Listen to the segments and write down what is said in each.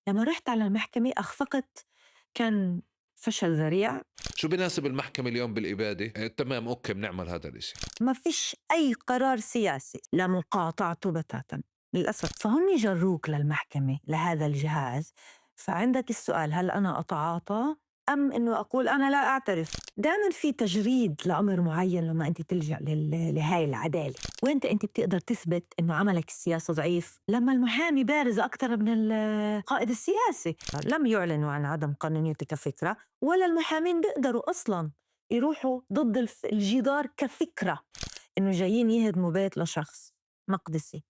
لمّا رُحت على المحكمة أخفقت، كان فشل ذريع. شو بناسب المحكمة اليوم بالإبادة؟ تمام، okay، بنعمل هذا الإشي. ما فيش أي قرار سياسي لمقاطعته بتاتا للأسف، فهم جروك للمحكمة لهذا الجهاز. فعندك السؤال، هل أنا أتعاطى أم أنه أقول أنا لا أعترف؟ دائما في تجريد لأمر معين لما أنت تلجأ لهاي العدالة. وإنت أنت بتقدر تثبت أنه عملك السياسي ضعيف لما المحامي بارز أكثر من القائد السياسي. لم يعلنوا عن عدم قانونيته كفكرة، ولا المحامين بيقدروا أصلا يروحوا ضد الجدار كفكرة، إنه جايين يهدموا بيت لشخص مقدسي،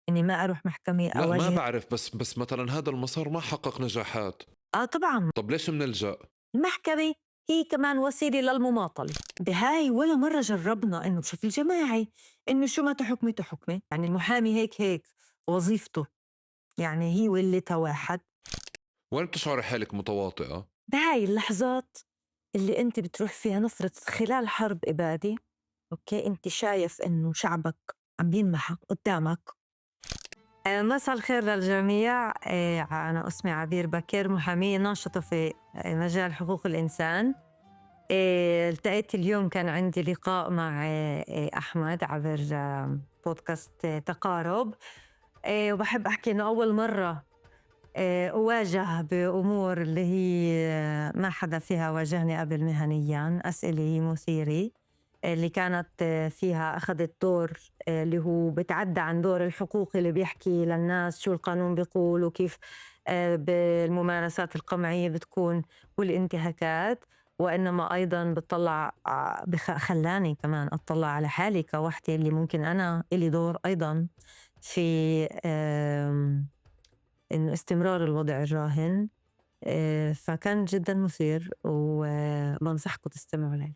إني ما أروح محكمة لا، أواجه. ما بعرف، بس مثلا هذا المسار ما حقق نجاحات. طبعا. طب ليش بنلجأ؟ المحكمة هي كمان وسيلة للمماطلة. بهاي ولا مرة جربنا إنه بشكل جماعي إنه شو ما تحكمي تحكمي، يعني المحامي هيك وظيفته، يعني هي واللي واحد. وين بتشعري حالك متواطئة؟ بهاي اللحظات اللي أنت بتروح فيها، نفرض خلال حرب إبادة، أوكي، أنت شايف إنه شعبك عم بينمحى قدامك. مساء الخير للجميع. أنا اسمي عبير بكر، محامية ناشطة في مجال حقوق الإنسان. التقيت اليوم، كان عندي لقاء مع أحمد عبر بودكاست تقارب. وبحب أحكي إنه أول مرة أواجه بأمور اللي هي ما حدا فيها واجهني قبل مهنياً، أسئلة مثيرة اللي كانت فيها أخذت دور اللي هو بتعدى عن دور الحقوق اللي بيحكي للناس شو القانون بيقول وكيف بالممارسات القمعية بتكون والانتهاكات، وإنما أيضاً بتطلع، خلاني كمان أطلع على حالي كوحدة اللي ممكن أنا إلي دور أيضاً في إنه استمرار الوضع الراهن. فكان جداً مثير وبنصحكم تستمعوا له.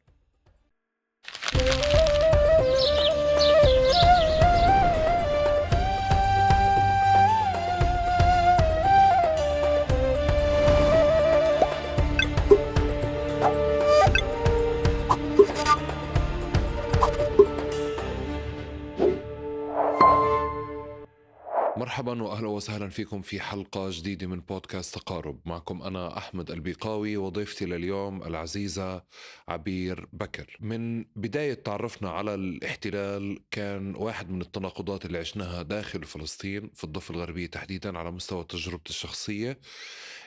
مرحبا وأهلا وسهلا فيكم في حلقة جديدة من بودكاست تقارب. معكم أنا أحمد البيقاوي وضيفتي لليوم العزيزة عبير بكر. من بداية تعرفنا على الاحتلال كان واحد من التناقضات اللي عشناها داخل فلسطين في الضفة الغربية تحديدا على مستوى تجربتي الشخصية،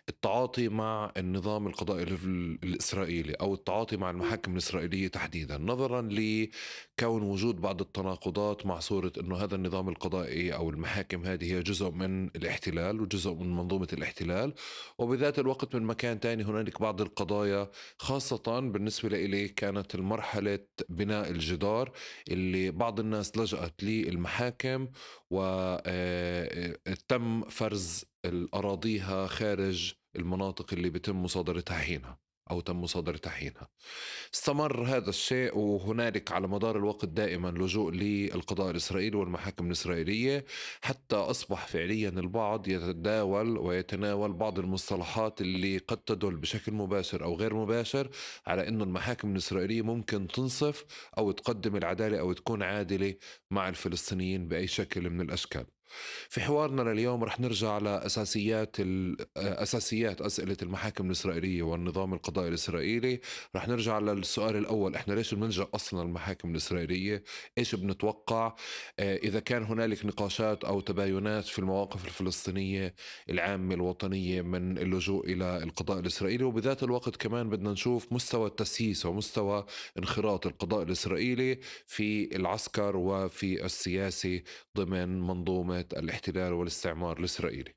التعاطي مع النظام القضائي الإسرائيلي أو التعاطي مع المحاكم الإسرائيلية تحديدا، نظرا لكون وجود بعض التناقضات مع صورة أنه هذا النظام القضائي أو المحاكم هذه هي جزء من الاحتلال وجزء من منظومة الاحتلال، وبذات الوقت من مكان تاني هنالك بعض القضايا خاصة بالنسبة لإلي كانت المرحلة بناء الجدار اللي بعض الناس لجأت للمحاكم وتم فرز الأراضيها خارج المناطق اللي بتم مصادرتها حينها أو تم مصادرتها حينها. استمر هذا الشيء وهنالك على مدار الوقت دائما لجوء للقضاء الإسرائيلي والمحاكم الإسرائيلية، حتى أصبح فعليا البعض يتداول ويتناول بعض المصطلحات اللي قد تدل بشكل مباشر أو غير مباشر على أنه المحاكم الإسرائيلية ممكن تنصف أو تقدم العدالة أو تكون عادلة مع الفلسطينيين بأي شكل من الأشكال. في حوارنا لليوم رح نرجع لأساسيات أساسيات أسئلة المحاكم الإسرائيلية والنظام القضائي الإسرائيلي. رح نرجع للسؤال الأول، إحنا ليش بنلجأ أصلا للمحاكم الإسرائيلية؟ إيش بنتوقع؟ إذا كان هنالك نقاشات أو تباينات في المواقف الفلسطينية العامة الوطنية من اللجوء إلى القضاء الإسرائيلي، وبذات الوقت كمان بدنا نشوف مستوى التسييس ومستوى انخراط القضاء الإسرائيلي في العسكر وفي السياسي ضمن منظومة الاحتلال والاستعمار الإسرائيلي.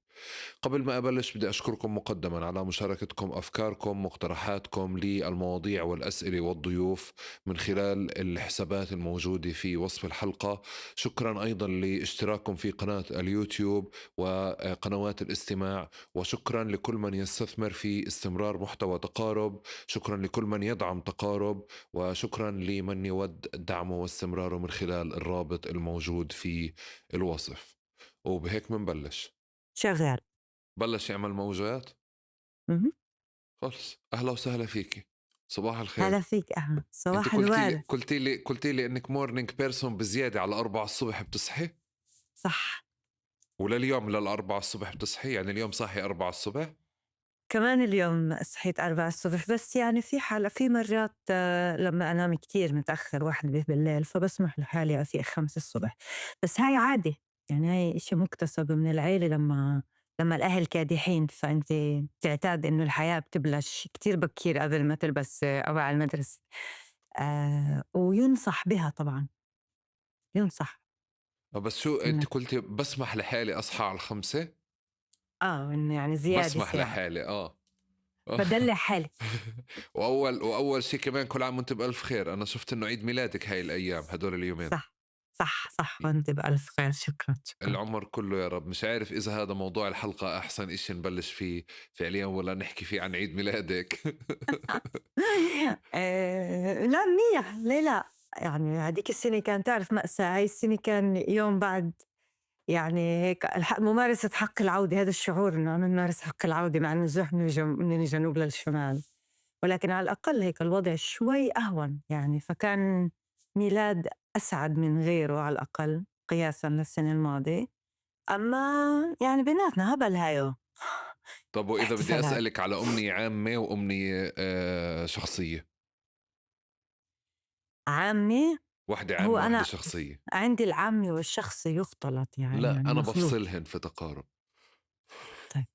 قبل ما أبلش بدي أشكركم مقدما على مشاركتكم أفكاركم مقترحاتكم للمواضيع والأسئلة والضيوف من خلال الحسابات الموجودة في وصف الحلقة. شكرا أيضا لاشتراككم في قناة اليوتيوب وقنوات الاستماع، وشكرا لكل من يستثمر في استمرار محتوى تقارب، شكرا لكل من يدعم تقارب، وشكرا لمن يود دعمه واستمراره من خلال الرابط الموجود في الوصف. وبهيك منبلش. شغال بلش يعمل موجات. خلص. أهلا وسهلا فيكي، صباح الخير. هلا فيك أحمد، صباح الورد. قلتي لي إنك morning person بزيادة، على 4 الصبح بتصحي؟ صح. ولليوم لل4 الصبح بتصحي؟ يعني اليوم صاحي 4 الصبح؟ كمان اليوم صحيت 4 الصبح، بس يعني في حالة، في مرات لما أنام كتير متأخر 1 بالليل فبسمح لحالي أفيق 5 الصبح، بس هاي عادة، يعني هاي إشي مكتسب من العيلة. لما الأهل كادحين فأنت بتعتاد إنه الحياة بتبلش كتير بكير قبل ما تلبس أواعي المدرسة. وينصح بها طبعا، ينصح. بس شو أنت قلتي بسمح لحالي أصحى على 5؟ إنه يعني زيادة بسمح ساعة. لحالي. بدلع حالي. وأول شيء كمان كل عام وأنت بألف خير. أنا شفت إنه عيد ميلادك هاي الأيام هدول اليومين. صح صح صح، وأنت بألف خير. شكرا، شكرا. العمر كله يا رب. مش عارف إذا هذا موضوع الحلقة أحسن إشي نبلش فيه فعليا ولا نحكي فيه عن عيد ميلادك. لا منيح، ليه لا؟ يعني هديك السنة كان تعرف مأساة، هاي السنة كان يوم بعد يعني هيك ممارسة حق العودة، هذا الشعور إنه عم نمارس حق العودة مع النزوح من الجنوب للشمال، ولكن على الأقل هيك الوضع شوي أهون يعني، فكان ميلاد أسعد من غيره على الأقل قياساً للسنة الماضية. أما يعني بيناتنا هبل هايو. طب وإذا بدي احتفالات. أسألك على أمنية عامة وأمنية شخصية. عامة؟ واحدة عامة هو وواحدة أنا شخصية. عندي العامة والشخصي يختلط يعني. لا، يعني أنا مخلوط. بفصلهن في تقارب. طيب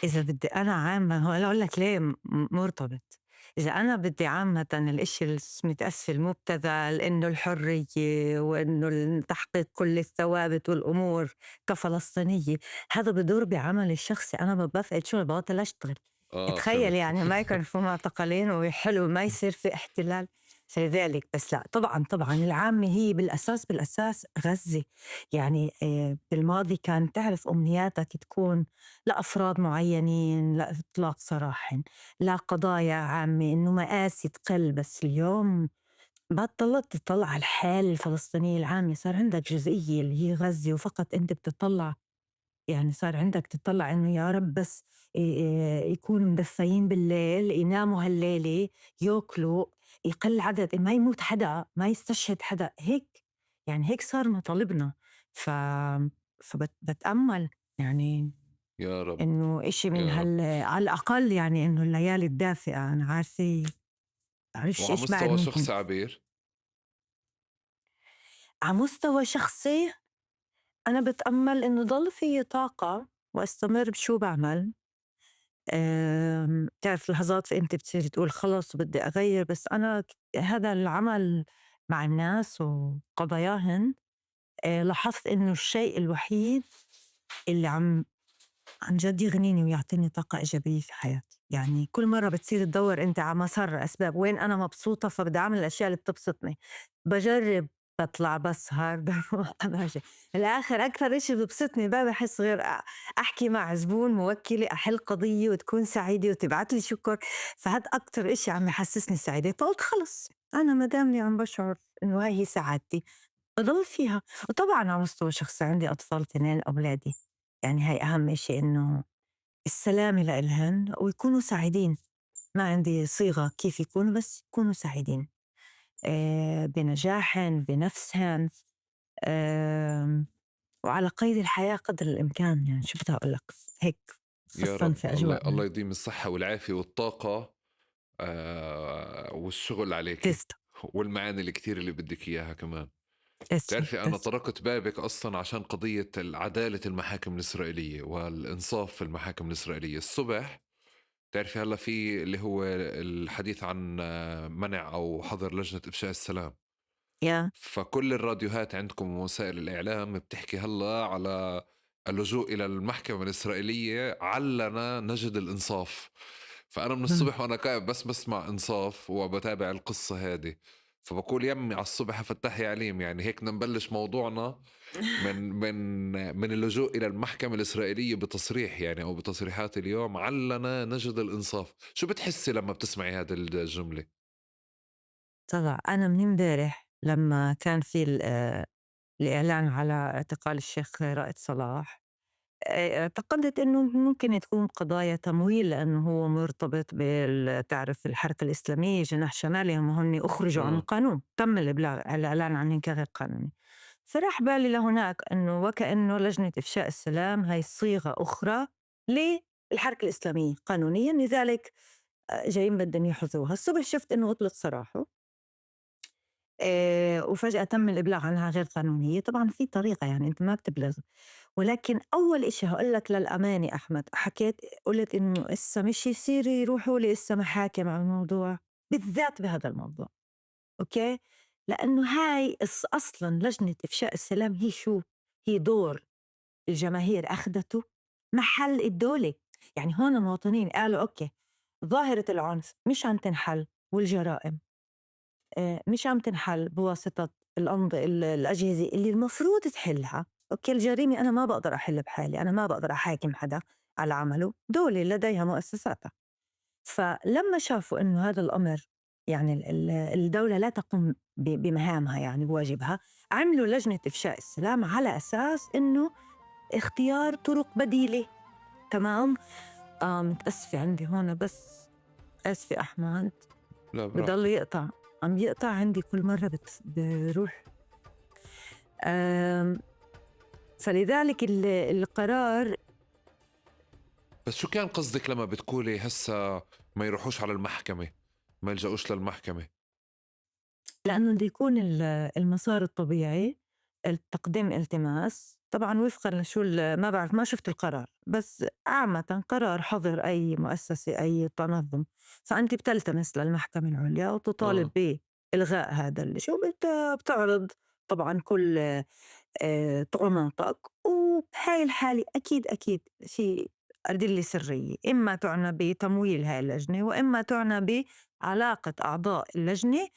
إذا بدي أنا عامة، هو أنا أقول لك ليه مرتبط. إذا أنا بدي عامة الإشي اللي متأسف المبتذل، إنه الحرية وإنه تحقيق كل الثوابت والأمور كفلسطينية، هذا بدور بعملي الشخصي. أنا بفقد شغل، ببطل أشتغل. تخيل فهمت. يعني ما يكون في معتقلين ويحلوا، ما يصير في احتلال. فلذلك بس لا، طبعا العامة هي بالأساس غزة. بالماضي كان تعرف أمنياتك تكون لأفراد معينين، لإطلاق سراحهم، لا قضايا عامة، إنه مآسي تقل. بس اليوم بطلت تطلع على الحالة الفلسطينية العامة، صار عندك جزئية اللي هي غزة وفقط أنت بتطلع، يعني صار عندك تطلع إنه يا رب بس يكونوا مدفيين بالليل، يناموا هالليلة، ياكلوا، يقل عدد، ما يموت حدا، ما يستشهد حدا، هيك يعني هيك صار مطالبنا. بتأمل يعني يا رب. إنه إشي من يا رب. على الأقل يعني إنه الليالي الدافئة. أنا عارفة، بعرفش وعلى إيش بعد مستوى ممكن. شخصي عبير؟ على مستوى شخصي أنا بتأمل إنه ضل في طاقة وأستمر بشو بعمل. بتعرف لحظات أنت بتصير تقول خلص بدي أغير، بس أنا هذا العمل مع الناس وقضاياهن، لاحظت إنه الشيء الوحيد اللي عن جد يغنيني ويعطيني طاقة إيجابية في حياتي. يعني كل مرة بتصير تدور أنت على مسار أسباب وين أنا مبسوطة، فبدي أعمل الأشياء اللي بتبسطني، بجرب، بطلع، بسهر، بروح، بمشي. الآخر أكثر إشي ببسطني ما بحس غير أحكي مع زبون موكلي، أحل قضية وتكون سعيدة وتبعت لي شكر، فهاد أكثر إشي عم يحسسني سعيدة. فقلت خلص أنا ما دامني عم بشعر إنه هاي هي سعادتي بضل فيها. وطبعاً على مستوى شخصي عندي أطفال 2 أولادي، يعني هاي أهم إشي إنه السلامة لإلهن ويكونوا سعيدين. ما عندي صيغة كيف يكونوا، بس يكونوا سعيدين، بنجاحن، بنفسهن، وعلى قيد الحياة قدر الإمكان. يعني شو بدي أقول لك هيك يا خاصة رب. في أجواء. الله يديم الصحة والعافية والطاقة، والشغل عليك. تسلم. والمعاني الكتير اللي بدك إياها كمان. تسلم، بتعرفي أنا تسلم. طرقت بابك أصلاً عشان قضية عدالة المحاكم الإسرائيلية والإنصاف في المحاكم الإسرائيلية. الصبح بتعرفي هلا في اللي هو الحديث عن منع أو حظر لجنة إفشاء السلام. فكل الراديوهات عندكم ووسائل الإعلام بتحكي هلا على اللجوء إلى المحكمة الإسرائيلية علنا نجد الإنصاف. فأنا من الصبح وأنا قاعد بس بسمع إنصاف وبتابع القصة هذه، فبقول يمي على الصبح فتح يا عليم. يعني هيك نبلش موضوعنا من اللجوء إلى المحكمة الإسرائيلية بتصريح أو بتصريحات اليوم علنا نجد الإنصاف. شو بتحسي لما بتسمعي هذه الجملة؟ طبعا أنا من امبارح لما كان في الإعلان على اعتقال الشيخ رائد صلاح، اعتقدت إنه ممكن تكون قضايا تمويل، لأنه هو مرتبط تعرف الحركة الإسلامية جناح شمالي، هم هن أخرجوا عن القانون، تم الإعلان عنهم كغير قانوني. فراح بالي لهناك إنه وكأنه لجنة إفشاء السلام هاي صيغة أخرى للحركة الإسلامية قانونياً، لذلك جايين بدهم يحظروها. الصبح شفت إنه أطلق سراحه، وفجأة تم الإبلاغ عنها غير قانونية. طبعاً في طريقة، أنت ما بتبلغ، ولكن أول إشي هقول لك للأمانة أحمد، قلت إنه إسا مش يصير يروحوا لي إسا محاكم على الموضوع بالذات بهذا الموضوع، okay؟ لأنه هاي أصلاً لجنة إفشاء السلام هي شو؟ هي دور الجماهير أخذته محل الدولة. هون المواطنين قالوا okay، ظاهرة العنف مش عم تنحل والجرائم، مش عم تنحل بواسطة الأجهزة اللي المفروض تحلها. okay، الجريمة أنا ما بقدر أحل بحالي، أنا ما بقدر أحاكم حدا على عمله، دولة لديها مؤسساتها. فلما شافوا إنه هذا الأمر الدولة لا تقوم بمهامها بواجبها، عملوا لجنة إفشاء السلام على أساس إنه اختيار طرق بديلة. تمام؟ متأسفة عندي هون بس آسفة أحمد. لا، براحتك. بضل يقطع، عم يقطع عندي كل مرة بروح. فلذلك القرار. بس شو كان قصدك لما بتقولي هسا ما يروحوش على المحكمة، ما يلجأوش للمحكمة؟ لأنه بده يكون المسار الطبيعي التقديم التماس، طبعاً وفقاً لشو ما بعرف، ما شفت القرار، بس عامة قرار حظر أي مؤسسة أي تنظم، فأنت بتلتمس للمحكمة العليا وتطالب بإلغاء هذا الشيء، بتعرض طبعاً كل طعناتك. وبهاي الحالة أكيد في أدلة سرية، إما تعنى بتمويل هاي اللجنة وإما تعنى بعلاقة أعضاء اللجنة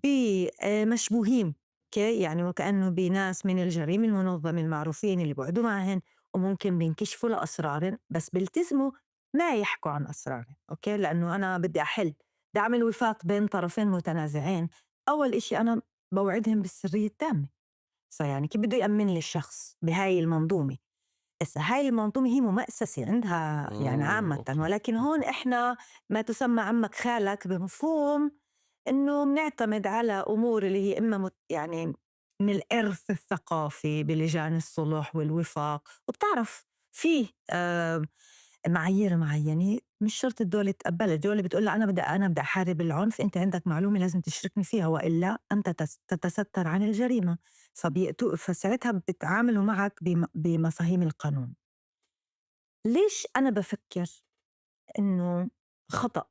بمشبوهين، okay؟ وكأنه بناس من الجريمة المنظمة المعروفين اللي بيقعدوا معهن وممكن بينكشفوا لأسرارهم، بس بيلتزموا ما يحكوا عن أسرارهم، okay؟ لأنه أنا بدي أحل، بدي أعمل وفاق بين طرفين متنازعين. أول إشي أنا بوعدهم بالسرية التامة، فيعني كيف بده يأمن لي الشخص بهاي المنظومة؟ هسه هاي المنظومة هي مؤسسة عندها عامة، ولكن هون إحنا ما تسمى عمك خالك بمفهوم إنه بنعتمد على أمور اللي هي إما من الإرث الثقافي بلجان الصلح والوفاق، وبتعرف في معايير معينة مش شرط الدولة تقبلها. الدولة بتقول لها أنا بدي أحارب العنف، أنت عندك معلومة لازم تشركني فيها وإلا أنت تتستر عن الجريمة. فساعتها بتعاملوا معك بمفاهيم القانون. ليش أنا بفكر إنه خطأ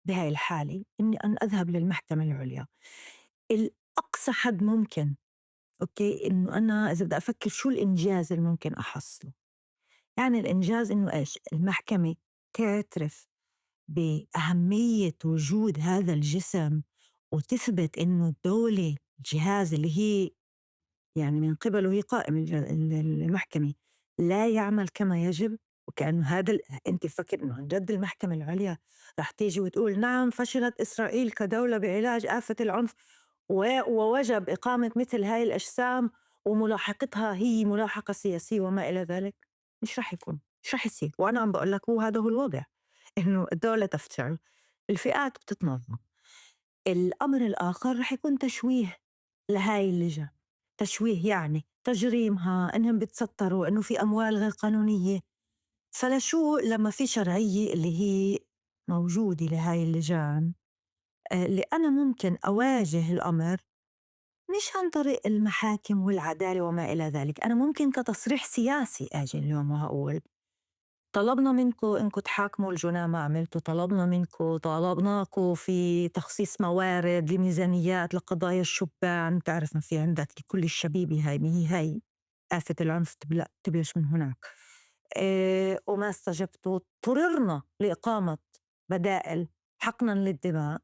بهاي الحالة إني أن أذهب للمحكمة العليا؟ الأقصى حد ممكن، okay، إنه أنا إذا بدي أفكر شو الإنجاز اللي ممكن أحصله، الإنجاز إنه إيش؟ المحكمة تعترف بأهمية وجود هذا الجسم وتثبت إنه الدولة الجهاز اللي هي من قبله هي قائمة المحكمة لا يعمل كما يجب. وكأنه هذا أنت فكر إنه عن جد المحكمة العليا رح تيجي وتقول نعم فشلت إسرائيل كدولة بعلاج آفة العنف ووجب إقامة مثل هاي الأجسام وملاحقتها هي ملاحقة سياسية وما إلى ذلك. مش رح يكون، مش رح يصير. وأنا عم بقول لك هو هذا هو الوضع، إنه الدولة تفتعل، الفئات بتتنظم. الأمر الآخر رح يكون تشويه لهاي اللجان، تشويه يعني تجريمها، إنهم بتستروا، إنه في أموال غير قانونية. فلشو لما في شرعية اللي هي موجودة لهاي اللجان، اللي أنا ممكن أواجه الأمر مش عن طريق المحاكم والعدالة وما إلى ذلك. أنا ممكن كتصريح سياسي أجي اليوم وأقول طلبنا منكم إنكم تحاكموا الجناة ما عملتوا، طلبنا منكم، طلبناكم في تخصيص موارد لميزانيات لقضايا الشبان، بتعرف ما في عندك كل الشبيبة هاي، ما هي هاي آفة العنف تبلش من هناك. وما استجبتوا، اضطررنا لإقامة بدائل حقنا للدماء،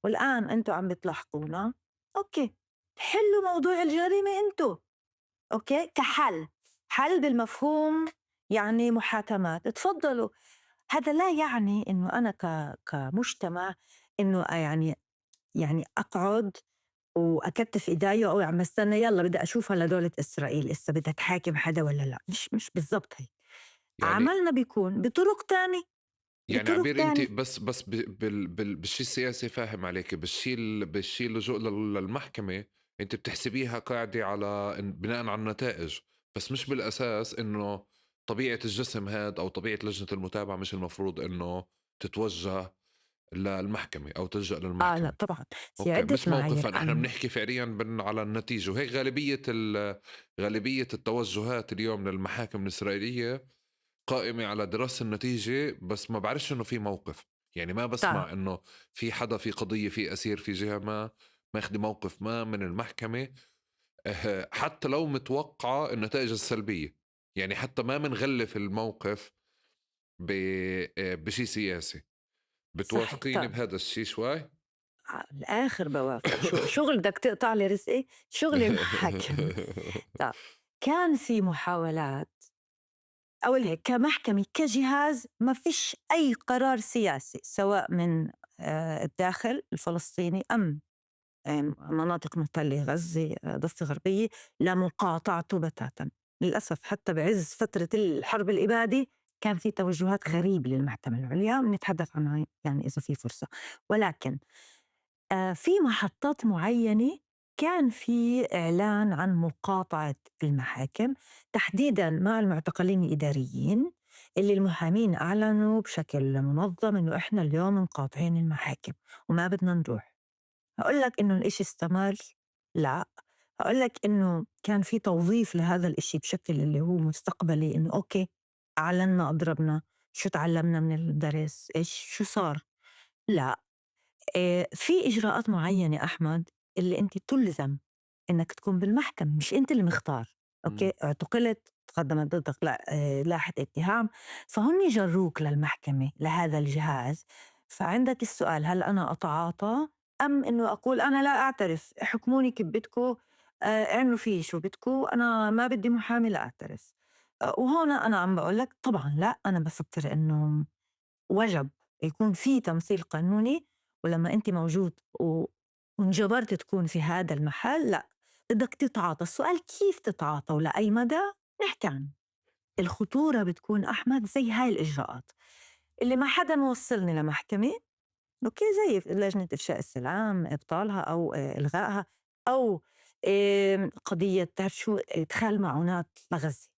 والآن أنتوا عم بتلاحقونا. okay، حلوا موضوع الجريمة أنتوا، okay، كحل، حل بالمفهوم يعني محاكمات، تفضلوا. هذا لا يعني إنه أنا كمجتمع إنه أقعد وأكتف إيدي وأقول عم بستنى يلا بدي أشوفها لدولة إسرائيل إسا بدها تحاكم حدا ولا لا، مش بالضبط هيك. عملنا بيكون بطرق تانية. بطرق عبير، أنت تانية. بس بالشيء السياسي فاهم عليك، بالشيء اللجوء للمحكمة أنت بتحسبيها قاعدة على بناء على النتائج، بس مش بالأساس إنه طبيعة الجسم هاد أو طبيعة لجنة المتابعة مش المفروض إنه تتوجه للمحكمة أو تلجأ للمحكمة. لا طبعا في عدة مش موقفا، احنا بنحكي فعليا على النتيجة، وهيك غالبية التوجهات اليوم للمحاكم الإسرائيلية قائمة على دراسة النتيجة، بس ما بعرفش إنه في موقف، يعني ما بسمع إنه في حدا في قضية في أسير في جهة ما ماخذ موقف ما من المحكمة، حتى لو متوقعة النتائج السلبية، يعني حتى ما منغلف الموقف بشي سياسي. بتوافقيني بهذا الشيء شوي؟ الآخر بوافق. شغل بدك تقطع لي رزقي، شغلي المحاكم. طيب كان في محاولات أول هيك كمحكمة كجهاز ما فيش أي قرار سياسي سواء من الداخل الفلسطيني أم مناطق محتلة غزة ضفة غربية لمقاطعته بتاتا. للأسف حتى بعز فترة الحرب الإبادة كان في توجهات غريبة للمحكمة العليا بنتحدث عنها يعني إذا في فرصة، ولكن في محطات معينة كان في إعلان عن مقاطعة المحاكم تحديداً مع المعتقلين الإداريين اللي المحامين أعلنوا بشكل منظم إنه إحنا اليوم مقاطعين المحاكم وما بدنا نروح. هقول لك إنه الإشي استمر؟ لا. هقول لك إنه كان في توظيف لهذا الإشي بشكل اللي هو مستقبلي، إنه أوكي أعلنا أضربنا، شو تعلمنا من الدرس، إيش شو صار؟ لا. في إجراءات معينة أحمد اللي أنت تلزم إنك تكون بالمحكمة، مش أنت اللي مختار. okay اعتقلت، تقدمت ضدك لاحة اتهام، فهن جروك للمحكمة لهذا الجهاز. فعندك السؤال، هل أنا أتعاطى أم إنه أقول أنا لا أعترف، حكموني كيف بدكو، اعملوا فيه شو بدكو، أنا ما بدي محامي لا أعترف. وهون أنا عم بقول لك طبعا لا، أنا بفكر إنه وجب يكون في تمثيل قانوني، ولما أنت موجود وانجبرت تكون في هذا المحل لا بدك تتعاطى. السؤال كيف تتعاطى ولأي مدى نحكي عنه. الخطورة بتكون أحمد زي هاي الإجراءات اللي ما حدا موصلني لمحكمة، okay زي لجنة إفشاء السلام إبطالها أو إلغائها، أو قضية تعرف شو إدخال معونات لغزة،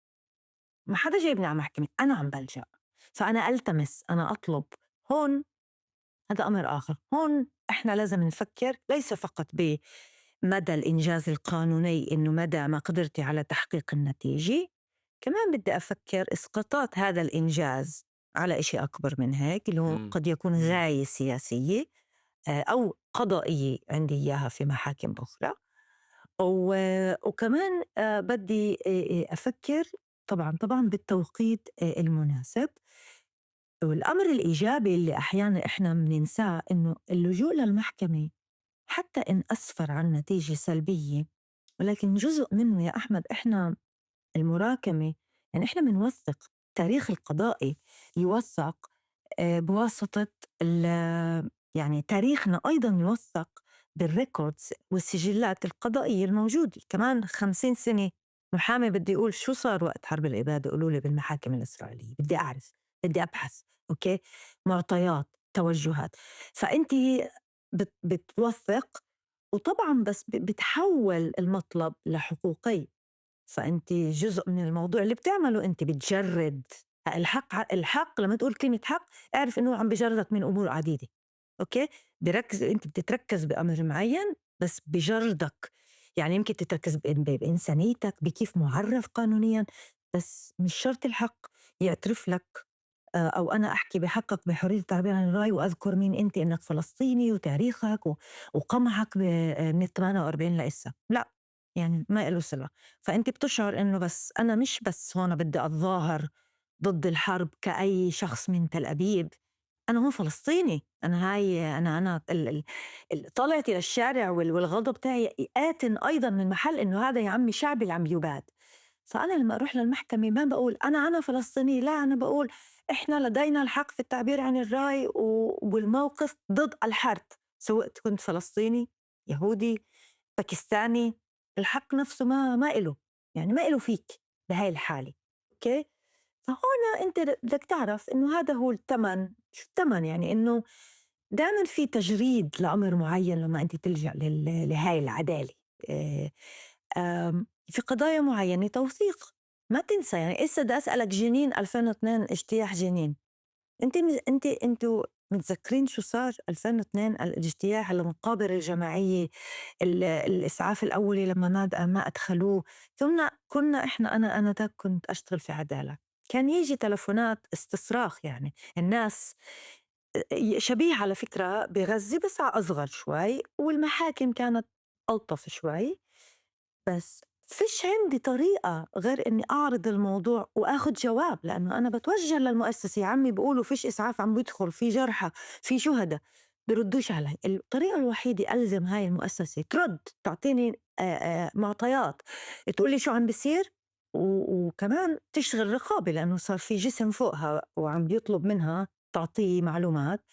ما حدا جايبني على محكمة، أنا عم بلجأ، فأنا ألتمس، أنا أطلب. هون هذا أمر آخر. هون إحنا لازم نفكر ليس فقط بمدى الإنجاز القانوني، إنه مدى ما قدرتي على تحقيق النتيجة، كمان بدي أفكر إسقاطات هذا الإنجاز على إشي أكبر من هيك اللي هو قد يكون غاية سياسية أو قضائية عندي إياها في محاكم أخرى. وكمان بدي أفكر طبعا بالتوقيت المناسب. والأمر الإيجابي اللي أحيانا إحنا بننساه إنه اللجوء للمحكمة حتى إن أسفر عن نتيجة سلبية، ولكن جزء منه يا أحمد إحنا المراكمة، يعني إحنا بنوثق التاريخ القضائي، يوثق بواسطة يعني تاريخنا أيضا يوثق بالريكوردز والسجلات القضائية الموجودة. كمان 50 سنة محامي بدي يقول شو صار وقت حرب الإبادة، قولوا لي بالمحاكم الإسرائيلية، بدي أعرف، بدي أبحث، okay معطيات، توجهات. فأنت بتوثق، وطبعا بس بتحول المطلب لحقوقي، فأنت جزء من الموضوع اللي بتعمله، أنت بتجرد الحق. الحق لما تقول كلمة حق اعرف إنه عم بجردك من أمور عديدة، okay بركز، أنت بتتركز بأمر معين بس بجردك، يعني يمكن تتركز بإنسانيتك، بكيف معرف قانونيا، بس مش شرط الحق يعترف لك أو أنا أحكي بحقك بحرية التعبير عن الرأي وأذكر مين أنت، إنك فلسطيني وتاريخك وقمعك من 48 لإسا، لا يعني ما إله صلة. فأنت بتشعر إنه بس أنا مش بس هون بدي أتظاهر ضد الحرب كأي شخص من تل أبيب، أنا هون فلسطيني، أنا هاي أنا طلعتي للشارع والغضب تاعي آت أيضا من محل إنه هذا يا عمي شعبي اللي عم يباد. فأنا لما أروح للمحكمة ما بقول أنا فلسطيني، لا أنا بقول إحنا لدينا الحق في التعبير عن الرأي والموقف ضد الحرب، سواء كنت فلسطيني، يهودي، باكستاني، الحق نفسه ما إله، يعني ما إله فيك بهاي الحالة، okay؟ فهنا أنت بدك تعرف إنه هذا هو الثمن. شو الثمن؟ يعني إنه دائما في تجريد لأمر معين لما أنت تلجأ لهاي العدالة في قضايا مُعيّنة توثيق. ما تنسى يعني إسّا بدّي أسألك جنين 2002، اجتياح جنين، أنت إنتو متزكرين شو صار 2002؟ الاجتياح، المقابر الجماعيّة، الإسعاف الأوّلي لمّا ما أدخلوه. كنّا إحنا، أنا آنذاك كنت أشتغل في عدالة، كان يجي تلفونات استصراخ، يعني النّاس شبيه على فكرة بي غزّة بس أصغر شوي، والمحاكم كانت ألطف شوي، بس فيش عندي طريئة غير إنّي أعرض الموضوع وآخُد جواب، لأنّو أنا بتوجّه للمؤسّسة: يا عمّي بيئولوا فيش إسعاف عم بيدخُل، في جرحى، في شُهدا. بردّوش علي. الطريئة الوحيدة ألزم هاي المؤسّسة ترد تعطيني معطيات، تقولي شو عم بيصير، وكمان تشغل رقابة لأنّو صار في جسم فوقها وعم بيطلب منها تعطيه معلومات.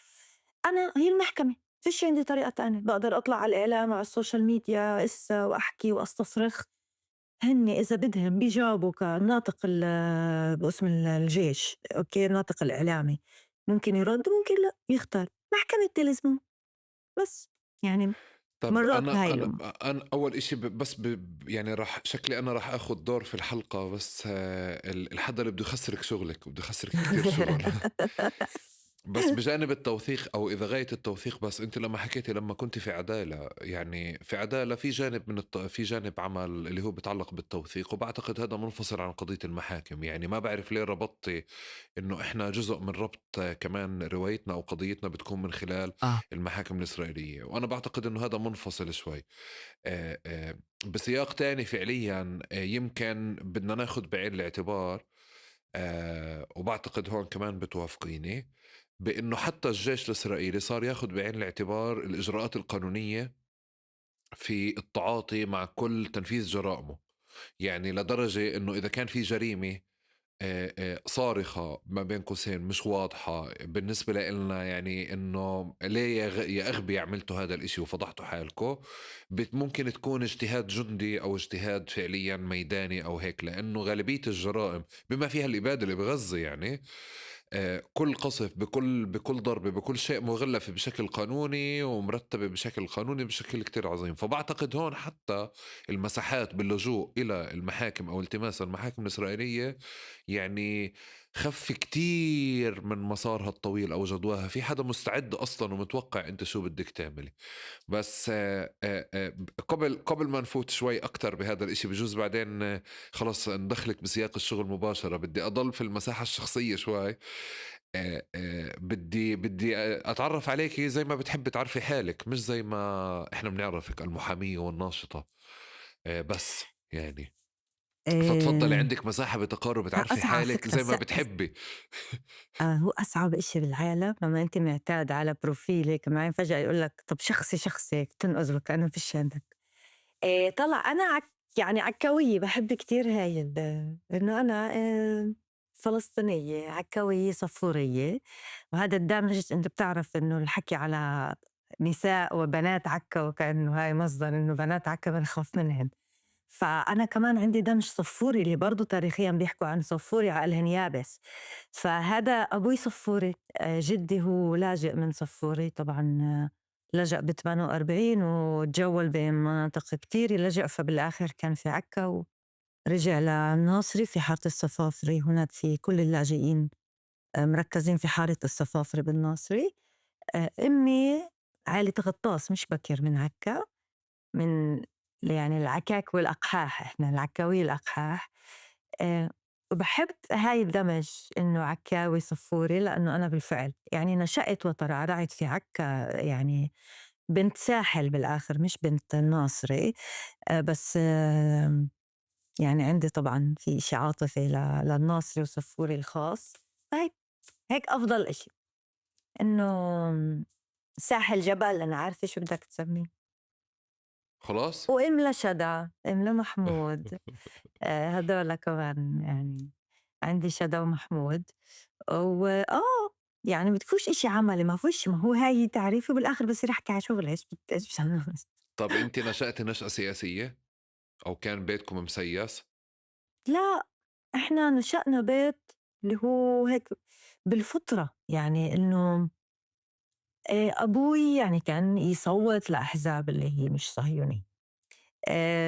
أنا هي المحكمة، فيش عندي طريقة تانية. بقدر أطلع على الإعلام، على ال social media إسّا وأحكي وأستصرخ، هن إذا بدهن بيجاوبوا كناطق باسم الجيش، okay، الناطق الإعلامي ممكن يرد، ممكن لا، يختار محكمة تلزمه بس يعني. طب مرات أنا هاي أنا الأمور. أنا أول إشي بس يعني راح شكلي أنا راح آخذ دور في الحلقة، بس الحدا اللي بده يخسرك شغلك وبده يخسرك كثير شغل. بس بجانب التوثيق أو إذا غاية التوثيق، بس أنت لما حكيتي لما كنت في عدالة، يعني في عدالة في جانب من في جانب عمل اللي هو بيتعلق بالتوثيق، وبعتقد هذا منفصل عن قضية المحاكم. يعني ما بعرف ليه ربطتي إنه إحنا جزء من ربط كمان روايتنا أو قضيتنا بتكون من خلال المحاكم الإسرائيلية، وأنا بعتقد إنه هذا منفصل شوي. بسياق تاني فعليا، يمكن بدنا ناخد بعين الاعتبار، وبعتقد هون كمان بتوافقيني بأنه حتى الجيش الإسرائيلي صار ياخد بعين الاعتبار الإجراءات القانونية في التعاطي مع كل تنفيذ جرائمه. يعني لدرجة أنه إذا كان في جريمة، صارخة ما بين قوسين مش واضحة بالنسبة لنا، يعني أنه ليه يا أغبي عملتوا هذا الإشي وفضحتوا حالكو، ممكن تكون اجتهاد جندي أو اجتهاد فعليا ميداني أو هيك، لأنه غالبية الجرائم بما فيها الإبادة اللي بغزة، كل قصف بكل ضربة بكل شيء مغلف بشكل قانوني ومرتبة بشكل قانوني بشكل كتير عظيم. فبعتقد هون حتى المساحات باللجوء إلى المحاكم أو التماس المحاكم الإسرائيلية خف كتير من مسارها الطويل أو جدواها. في حدا مستعد أصلا ومتوقع أنت شو بدك تعملي. بس قبل ما نفوت شوي أكتر بهذا الإشي، بجوز بعدين، خلص ندخلك بسياق الشغل مباشرة، بدي أضل في المساحة الشخصية شوي. بدي أتعرف عليكي زي ما بتحبي تعرفي حالك، مش زي ما إحنا بنعرفك المحامية والناشطة. بس يعني فتفضلي، عندك مساحة بتقارب تعرفي أصعب حالك فكرة زي ما بتحبي. هو أصعب إشي بالعالم لما أنت معتاد على profile هيك معين، فجأة يقول لك طب شخصي شخصي هيك تنقذ وكأنه فيش عندك. طلع أنا عكاوية، بحب كتير هاي إنه أنا، فلسطينية عكاوية صفورية، وهذا الدمج أنت بتعرف إنه الحكي على نساء وبنات عكا وكأنه هاي مصدر إنه بنات عكا بنخاف منهن. فأنا كمان عندي دمج صفوري اللي برضو تاريخياً بيحكوا عن صفوري عقلهن يابس. فهذا أبوي صفوري، جدي هو لاجئ من صفوري طبعاً، لجأ بثمانية وأربعين وتجول بمناطق كتير لجأ، فبالآخر كان في عكا ورجع للناصري في حارة الصفافري. هناك في كل اللاجئين، مركزين في حارة الصفافري بالناصري. أمي عائلة غطاس مش بكر من عكا، من العكاك والأقحاح، إحنا العكاوية الأقحاح. وبحب هاي الدمج إنه عكاوي صفوري، لأنه أنا بالفعل نشأت وترعرعت في عكا، بنت ساحل بالآخر مش بنت الناصري. بس، عندي طبعاً في إشي عاطفي للناصري وصفوري الخاص. هيك أفضل إشي إنه ساحل جبل، أنا عارفة شو بدك تسميه. خلاص؟ وإملا شدا، إملا محمود. هدول كمان عندي شدا ومحمود. بدكوش إشي عملي، ما فيش، ما هو هاي تعريفي وبالآخر بصير أحكي على شغلي. إيش إيش بس؟ طب أنت نشأتي نشأة سياسية؟ أو كان بيتكم مسيس؟ لا، إحنا نشأنا بيت اللي هو هيك بالفطرة، إنه، أبوي كان يصوت لأحزاب اللي هي مش صهيونية.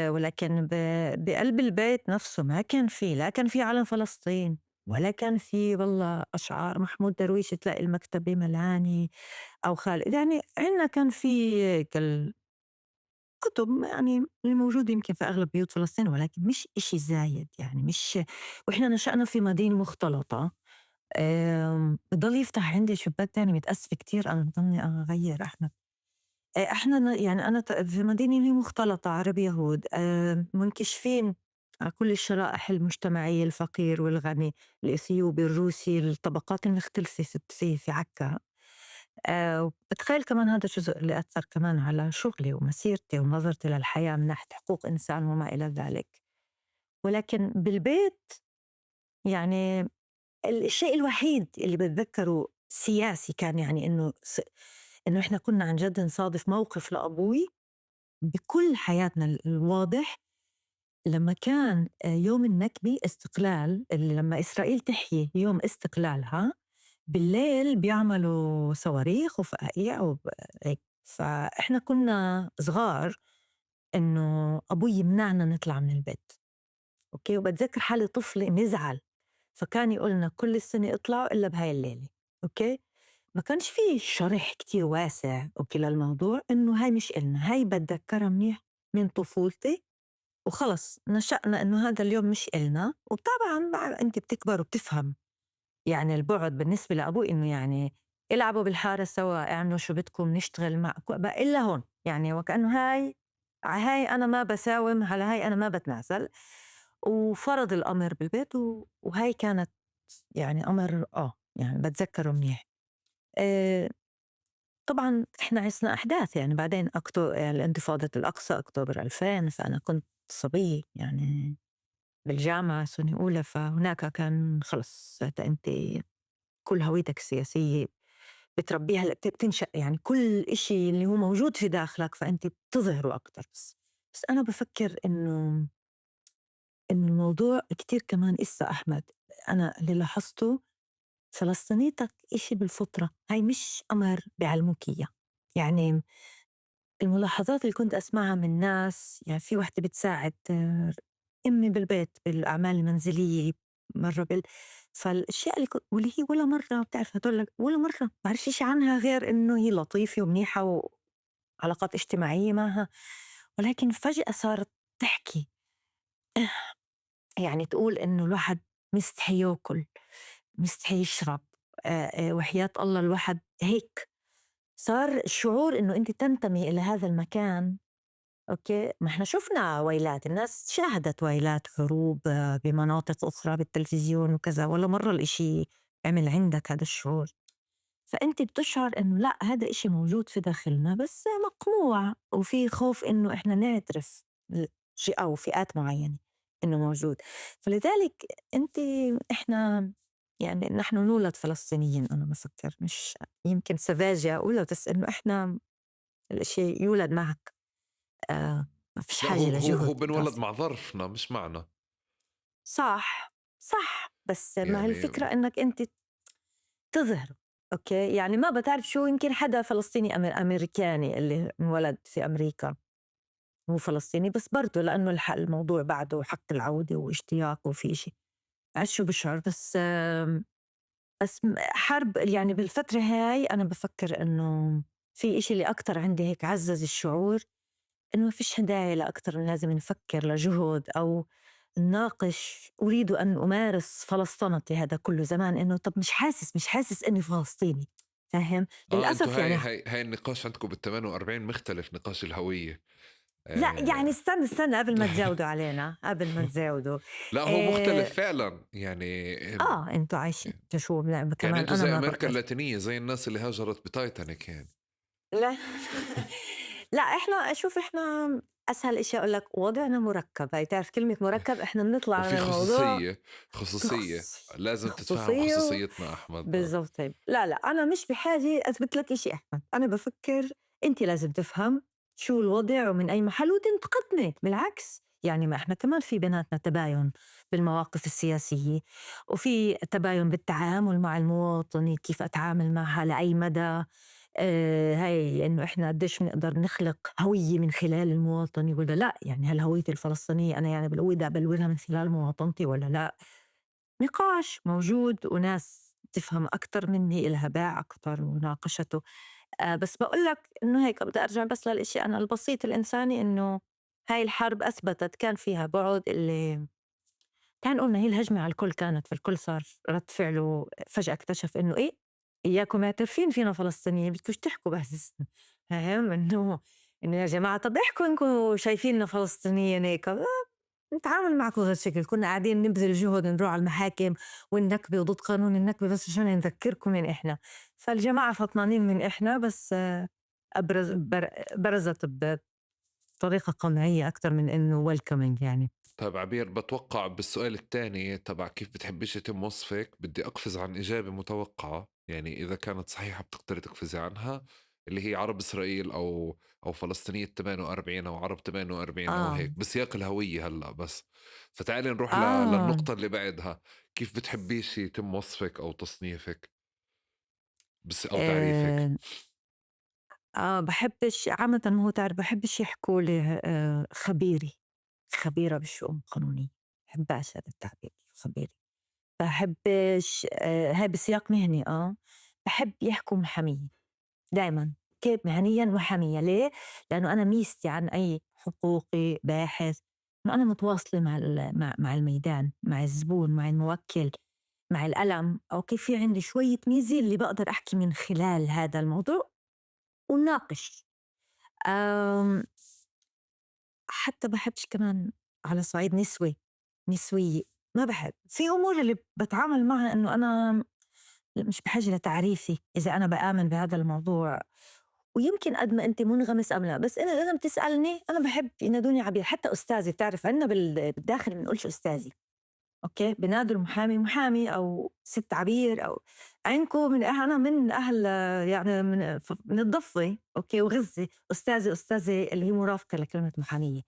ولكن بي ألب البيت نفسه ما كان في لا كان في علم فلسطين ولا كان في والله أشعار محمود درويش تلاقي المكتبة ملاني أو خالد. يعني عنّا كان في هيك الكُتب يعني الموجودة يمكن في أغلب بيوت فلسطين، ولكن مش إشي زايد يعني مش. وإحنا نشأنا في مدينة مختلطة. بضل يفتح عندي شباك تاني، متأسفة كتير أنا بضلني أغيّر أحمد. إحنا يعني أنا في مدينة مختلطة عرب يهود، منكشفين على كل الشرائح المجتمعية، الفقير والغني، الإثيوبي، الروسي، الطبقات المختلفة في عكا. بتخيل كمان هذا الجزء اللي أثر كمان على شغلي ومسيرتي ونظرتي للحياة من ناحية حقوق إنسان وما إلى ذلك. ولكن بالبيت يعني الشيء الوحيد اللي بتذكره سياسي كان يعني إنه إحنا كنا عن جد نصادف موقف لأبوي بكل حياتنا الواضح لما كان يوم النكبة استقلال، اللي لما إسرائيل تحيي يوم استقلالها بالليل بيعملوا صواريخ وفقاقيع وهيك. فإحنا كنا صغار إنه أبوي يمنعنا نطلع من البيت، okay، وبتذكر حالي طفلة نزعل، فكان يقولنا كل السنة اطلعوا إلا بهاي الليلة، okay. ما كانش في شرح كتير واسع okay للموضوع إنه هاي مش إلنا، هاي بتذكرها منيح من طفولتي وخلص نشأنا إنه هذا اليوم مش إلنا. وطبعاً أنت بتكبر وبتفهم يعني البعد بالنسبة لأبوي إنه يعني العبوا بالحارة سوا، اعملوا شو بدكم، نشتغل مع إلا هون، يعني وكأنه هاي أنا ما بساوم، على هاي أنا ما بتنازل. وفرض الأمر بالبيت، وهاي كانت يعني أمر يعني بتذكره منيح. طبعاً إحنا عشنا أحداث يعني بعدين الانتفاضة الأقصى أكتوبر 2000، فأنا كنت صبية يعني بالجامعة سنة أولى، فهناك كان خلص أنت كل هويتك السياسية بتربيها، بتنشأ يعني كل إشي اللي هو موجود في داخلك فأنت بتظهره أكتر. بس أنا بفكر إنه الموضوع كتير كمان إسا أحمد أنا اللي لاحظته فلسطينيتك إشي بالفطرة، هاي مش أمر بيعلموك إياه. يعني الملاحظات اللي كنت أسمعها من ناس، يعني في وحدة بتساعد أمي بالبيت بالأعمال المنزلية مرة فالأشياء اللي واللي هي ولا مرة بتعرف هدول ولا مرة بعرفش إشي عنها غير إنه هي لطيفة ومنيحة وعلاقات اجتماعية معها، ولكن فجأة صارت تحكي يعني تقول إنه الواحد مستحي يأكل، مستحي يشرب، وحياة الله الواحد هيك صار الشعور إنه أنت تنتمي إلى هذا المكان. okay، ما إحنا شفنا ويلات، الناس شاهدت ويلات حروب بمناطق أخرى بالتلفزيون وكذا، ولا مرة الإشي عمل عندك هذا الشعور. فأنت بتشعر إنه لا هذا إشي موجود في داخلنا بس مقموع، وفي خوف إنه إحنا نعترف أو فئات معينة إنه موجود. فلذلك أنت إحنا يعني نحن نولد فلسطينيين، أنا بفكر مش يمكن سذاجة أقولها، بس إنه إحنا الإشي يولد معك، ما فيش حاجة لجهد. هو بنولد مع ظرفنا مش معنا. صح، بس يعني ما هالفكرة إنك أنت تظهر. okay، يعني ما بتعرف شو يمكن حدا فلسطيني أمريكاني اللي انولد في أمريكا هو فلسطيني، بس برضه لأنه الموضوع بعده حق العودة واشتياق وفي شيء عش شو بشعر. بس حرب يعني بالفترة هاي أنا بفكر إنه في إشي اللي أكتر عندي هيك عزز الشعور إنه ما فيش داعي لأكتر من لازم نفكر لجهد أو نناقش. أريد أن أمارس فلسطنتي هذا كله زمان إنه طب مش حاسس إني فلسطيني، فاهم؟ للأسف يعني هاي النقاش عندكم بال48 مختلف، نقاش الهوية. لا يعني استنى قبل ما تزودوا علينا، قبل ما تزودوا. لا هو مختلف فعلا يعني. انتوا عايشين شو كمان يعني انتوا زي امريكا اللاتينية، زي الناس اللي هاجرت بتايتانيك يعني. لا لا احنا شوف، احنا اسهل اشي اقول لك وضعنا مركب. هاي تعرف كلمة مركب، احنا بنطلع من الموضوع. خصوصية لازم تتفهم خصوصيتنا احمد. بالضبط. لا لا انا مش بحاجة اثبت لك اشي احمد، انا بفكر انت لازم تفهم شو الوضع ومن أي محل وتنتقدني. بالعكس يعني ما إحنا كمان في بيناتنا تباين بالمواقف السياسية، وفي تباين بالتعامل مع المواطنة، كيف أتعامل معها لأي مدى. هاي إنه إحنا قديش بنقدر نخلق هويّة من خلال المواطنة ولا لأ؟ يعني هل هويتي الفلسطينية أنا يعني بالقوة بدي أبلورها من خلال مواطنتي ولا لأ؟ نقاش موجود وناس تفهم أكتر منّي إلها باع أكتر وناقشته. بس بقول لك إنه هيك بدي أرجع بس للإشي أنا البسيط الإنساني، إنه هاي الحرب أثبتت كان فيها بعد اللي كان قلنا هي الهجمة على الكل كانت، فالكل صار رد فعله فجأة اكتشف إنه إيه إياكم معترفين فينا فلسطينيين، بدكوش تحكوا بس، فاهم؟ إنه يا جماعة طب احكوا إنكم شايفيننا فلسطينيين هيك، نتعامل معكم غير شكل. كنا قاعدين نبذل جهد نروح على المحاكم والنكبة وضد قانون النكبة بس عشان نذكركم من إحنا، فالجماعة فطنانين من إحنا، بس برزت بطريقة قمعية أكثر من إنه welcoming يعني. طيب عبير، بتوقع بالسؤال الثاني تبع كيف بتحبيش يتم وصفك بدي أقفز عن إجابة متوقعة، يعني إذا كانت صحيحة بتقدري تقفزي عنها، اللي هي عرب إسرائيل أو فلسطينية 48 أو عرب 48 أو هيك بسياق الهوية هلأ بس. فتعالي نروح للنقطة اللي بعدها، كيف بتحبيش يتم وصفك أو تصنيفك بس أو تعريفك؟ بحبش عامة، ما هو تعرف بحبش يحكوا لي خبيرة بالشؤون القانونية، بحبش هذا التعبير خبيري، بحبش هاي بسياق مهني. بحب يحكوا محامية دايماً، كيف مهنياً محامية. ليه؟ لأنه أنا ميزتي عن أي حقوقي باحث إنه أنا متواصلة مع الميدان، مع الزبون، مع الموكل، مع الألم. أوكي، في عندي شوية ميزة اللي بقدر أحكي من خلال هذا الموضوع وناقش. حتى بحبش كمان على صعيد نسوية، ما بحب في أمور اللي بتعامل معها إنه أنا مش بحاجة لتعريفي إذا أنا بآمن بهذا الموضوع، ويمكن قد ما أنت منغمس أم لا، بس أنا لازم تسألني. أنا بحب ينادوني عبير، حتى أستاذي، بتعرف عنا بالداخل بنقولش أستاذي، أوكي، بنادوا المحامي محامي أو ست عبير أو عندكم من أهل، أنا من أهل يعني من الضفة، أوكي، وغزة، أستاذي، أستاذي اللي هي مرافقة لكلمة محامية.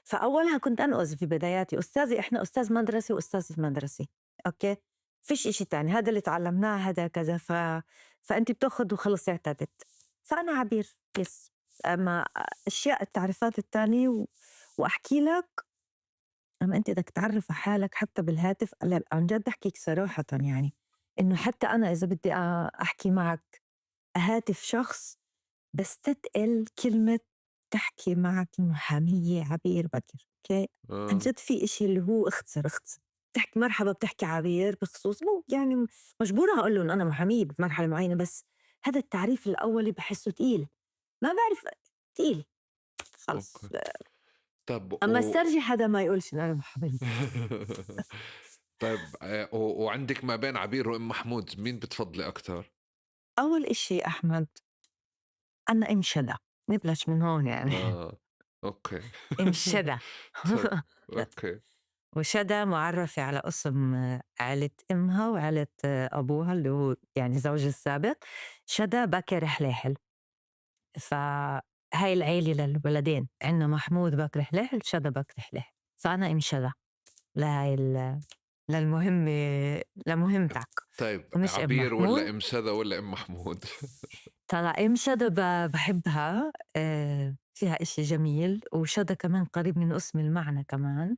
فأولها كنت أنقذ في بداياتي أستاذي، إحنا أستاذ مدرسة وأستاذ في مدرسة، أوكي، فيش إشي تاني، هذا اللي تعلمناه، هذا كذا، فأنت بتاخذ وخلص اعتدت. فأنا عبير بس. أما أشياء التعريفات التانية وأحكي لك، أما أنت بدك تعرف حالك حتى بالهاتف، لا عن جد أحكيك صراحة، يعني إنه حتى أنا إذا بدي أحكي معك هاتف شخص بستثقل كلمة تحكي معك المحامية عبير بكر، أوكي؟ عن جد في إشي اللي هو اختصر. بتحكي مرحبا، بتحكي عبير بخصوص مو يعني مجبورة أقول لهم أنا محامية بمرحلة معينة، بس هذا التعريف الأولي بحسه تقيل، ما بعرف تقيل خلص. طب أما استرجي حدا ما يقولش إن أنا محامية. طيب وعندك ما بين عبير وأم محمود مين بتفضلي أكتر؟ أول إشي أحمد أنا أم شدا، نبلش من هون يعني. أوكي. أم شدا. طيب، أوكي. وشدا معرفة على اسم عائلة أمها وعائلة أبوها اللي هو يعني زوجها السابق، شدا بكر حلاحل. فهاي العيلة للولدين، عندنا محمود بكر حلاحل، شدا بكر حلاحل. فأنا أم شدا لهاي للمهمة، لمهمتك. طيب، ومش أم عبير ولا محمود. أم شدا ولا أم محمود؟ طلع أم شدا بحبها، فيها إشي جميل، وشدا كمان قريب من اسم المعنى كمان.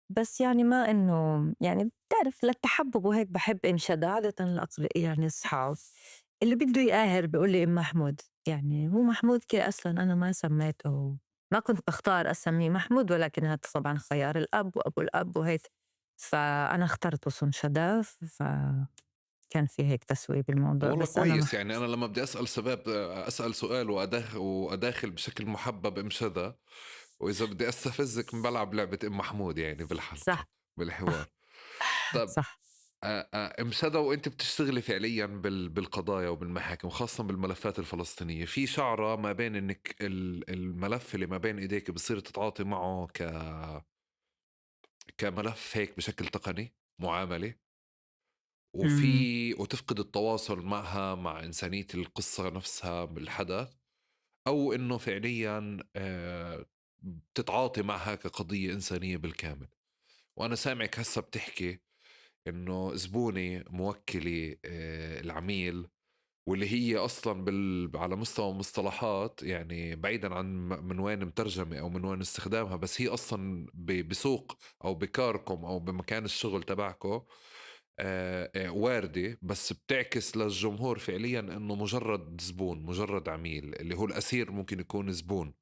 بس يعني ما إنه يعني بتعرف للتحبب وهيك بحب أم شدا عادة. يعني أصحاب اللي بده يقاهر بيقول لي أم محمود، يعني هو محمود كي أصلاً أنا ما سميته، ما كنت بختار أسميه محمود، ولكن هذا طبعاً خيار الأب وأبو الأب وهيك، فأنا اخترت اسم شدا، فكان في هيك تسوية بالموضوع. والله بس أنا كويس، ما يعني أنا لما بدي أسأل سباب، أسأل سؤال وأداخل بشكل محبب أم شدا، وإذا بدي أستفزك بلعب لعبة أم محمود يعني بالحلقة. بالحوار. طب، أم شدا، وأنت بتشتغلي فعلياً بالقضايا وبالمحاكم، خاصة بالملفات الفلسطينية، في شعرة ما بين إنك الملف اللي ما بين إيديك بتصير تتعاطي معه كملف هيك بشكل تقني معاملة، وتفقد التواصل معها مع إنسانية القصة نفسها بالحدث، أو إنه فعلياً، بتتعاطي معها كقضية إنسانية بالكامل. وأنا سامعك هسه بتحكي إنه زبوني موكلي، العميل واللي هي أصلا على مستوى مصطلحات، يعني بعيدا عن من وين مترجمة أو من وين استخدامها، بس هي أصلا بسوق أو بكاركم أو بمكان الشغل تبعكم واردة، بس بتعكس للجمهور فعليا إنه مجرد زبون، مجرد عميل، اللي هو الأسير ممكن يكون زبون،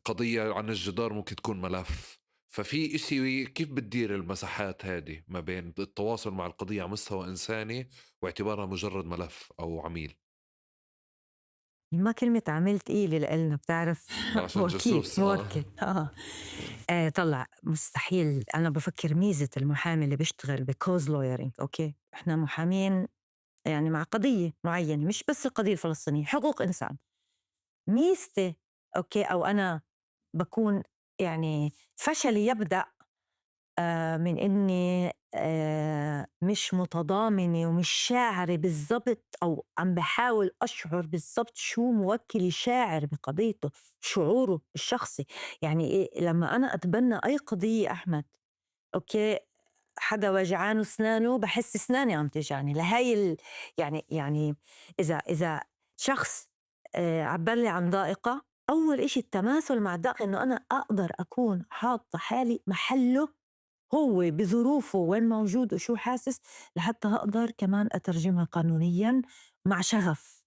قضية عن الجدار ممكن تكون ملف. ففي إشي كيف بتدير المساحات هذه ما بين التواصل مع القضية على مستوى إنساني واعتبارها مجرد ملف أو عميل؟ ما كلمة عميل تقيلة لإلنا، بتعرف. عشان وكيل، جاسوس. موكل. طلع مستحيل. أنا بفكر ميزة المحامي اللي بيشتغل ب cause lawyering، okay، إحنا محامين يعني مع قضية معينة، مش بس القضية الفلسطينية، حقوق إنسان. ميزتي، okay، أو أنا بكون يعني فشلي يبدأ من إني مش متضامنة ومش شاعرة بالضبط، أو عم بحاول أشعر بالضبط شو موكلي شاعر بقضيته، شعوره الشخصي. يعني إيه لما أنا أتبنى أي قضية أحمد، okay، حدا وجعانه أسنانه بحس أسناني عم تجعني لهاي يعني إذا شخص عبر لي عن ضائقة، أول إشي التماثل مع الضائقة، إنه أنا أقدر أكون حاطة حالي محله هو بظروفه وين موجود وشو حاسس، لحتى أقدر كمان أترجمها قانونياً مع شغف.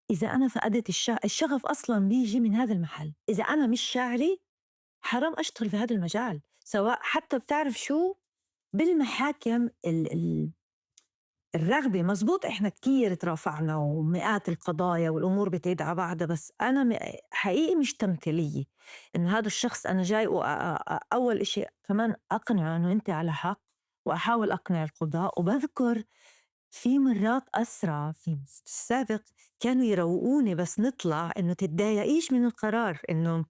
إذا أنا فقدت الشغف أصلاً بيجي من هذا المحل. إذا أنا مش شاعري حرام أشتغل في هذا المجال، سواء حتى بتعرف شو بالمحاكم الرغبة. مزبوط إحنا كتير ترافعنا ومئات القضايا والأمور بتعيد على بعضها، بس أنا حقيقي مش تمثيلية إنه هذا الشخص أنا جاي أول إشي كمان أقنعه إنه أنت على حق، وأحاول أقنع القضاء. وبذكر في مرات أسرع في السابق كانوا يروقوني بس نطلع إنه تتضايقيش من القرار، إنه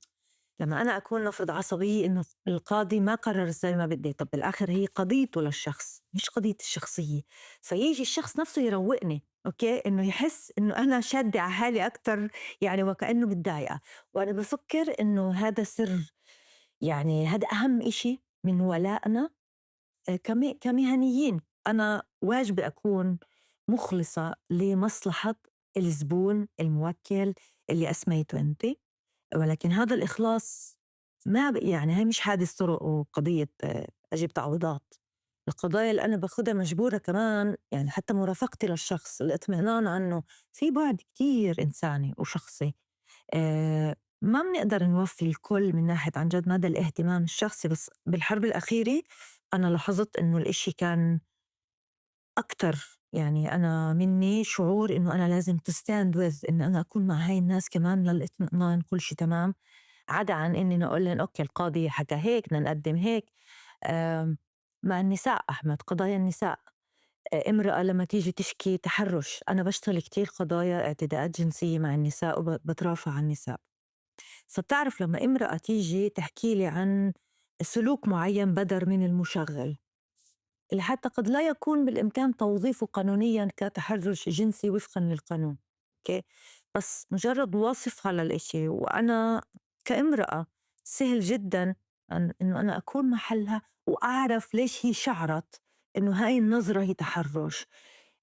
لما أنا أكون نفرض عصبية إنه القاضي ما قرر زي ما بدي، طب بالآخر هي قضيته للشخص مش قضية الشخصية، فيجي الشخص نفسه يروقني، okay، إنه يحس إنه أنا شادة على حالي أكتر، يعني وكأنه متضايقة. وأنا بفكر إنه هذا سر، يعني هذا أهم إشي من ولائنا كمهنيين. أنا واجبة أكون مخلصة لمصلحة الزبون الموكل اللي أسميته أنت، ولكن هذا الإخلاص ما يعني هاي مش حادث طرق وقضية، أجيب تعويضات. القضايا اللي أنا باخدها مجبورة كمان، يعني حتى مرافقتي للشخص، الاطمئنان عنه، في بعد كتير إنساني وشخصي. ما بنقدر نوفي الكل من ناحية عن جد مدى الاهتمام الشخصي، بس بالحرب الأخيرة أنا لاحظت إنه الإشي كان أكتر، يعني أنا مني شعور إنه أنا لازم to stand with، إنه أنا أكون مع هاي الناس كمان للاطمئنان كل شي تمام، عدا عن إني نقول لهم okay القاضي حكى هيك بدنا نقدم هيك. مع النساء أحمد، قضايا النساء، امرأة لما تيجي تشكي تحرش، أنا بشتغل كتير قضايا اعتداءات جنسية مع النساء وبترافع عن النساء. فبتعرف لما امرأة تيجي تحكي لي عن سلوك معين بدر من المشغل، اللي حتى قد لا يكون بالإمكان توظيفه قانونياً كتحرش جنسي وفقاً للقانون، okay؟ بس مجرد وصفها للإشي، وأنا كامرأة سهل جداً إنه أنا أكون محلها وأعرف ليش هي شعرت إنه هاي النظرة هي تحرش،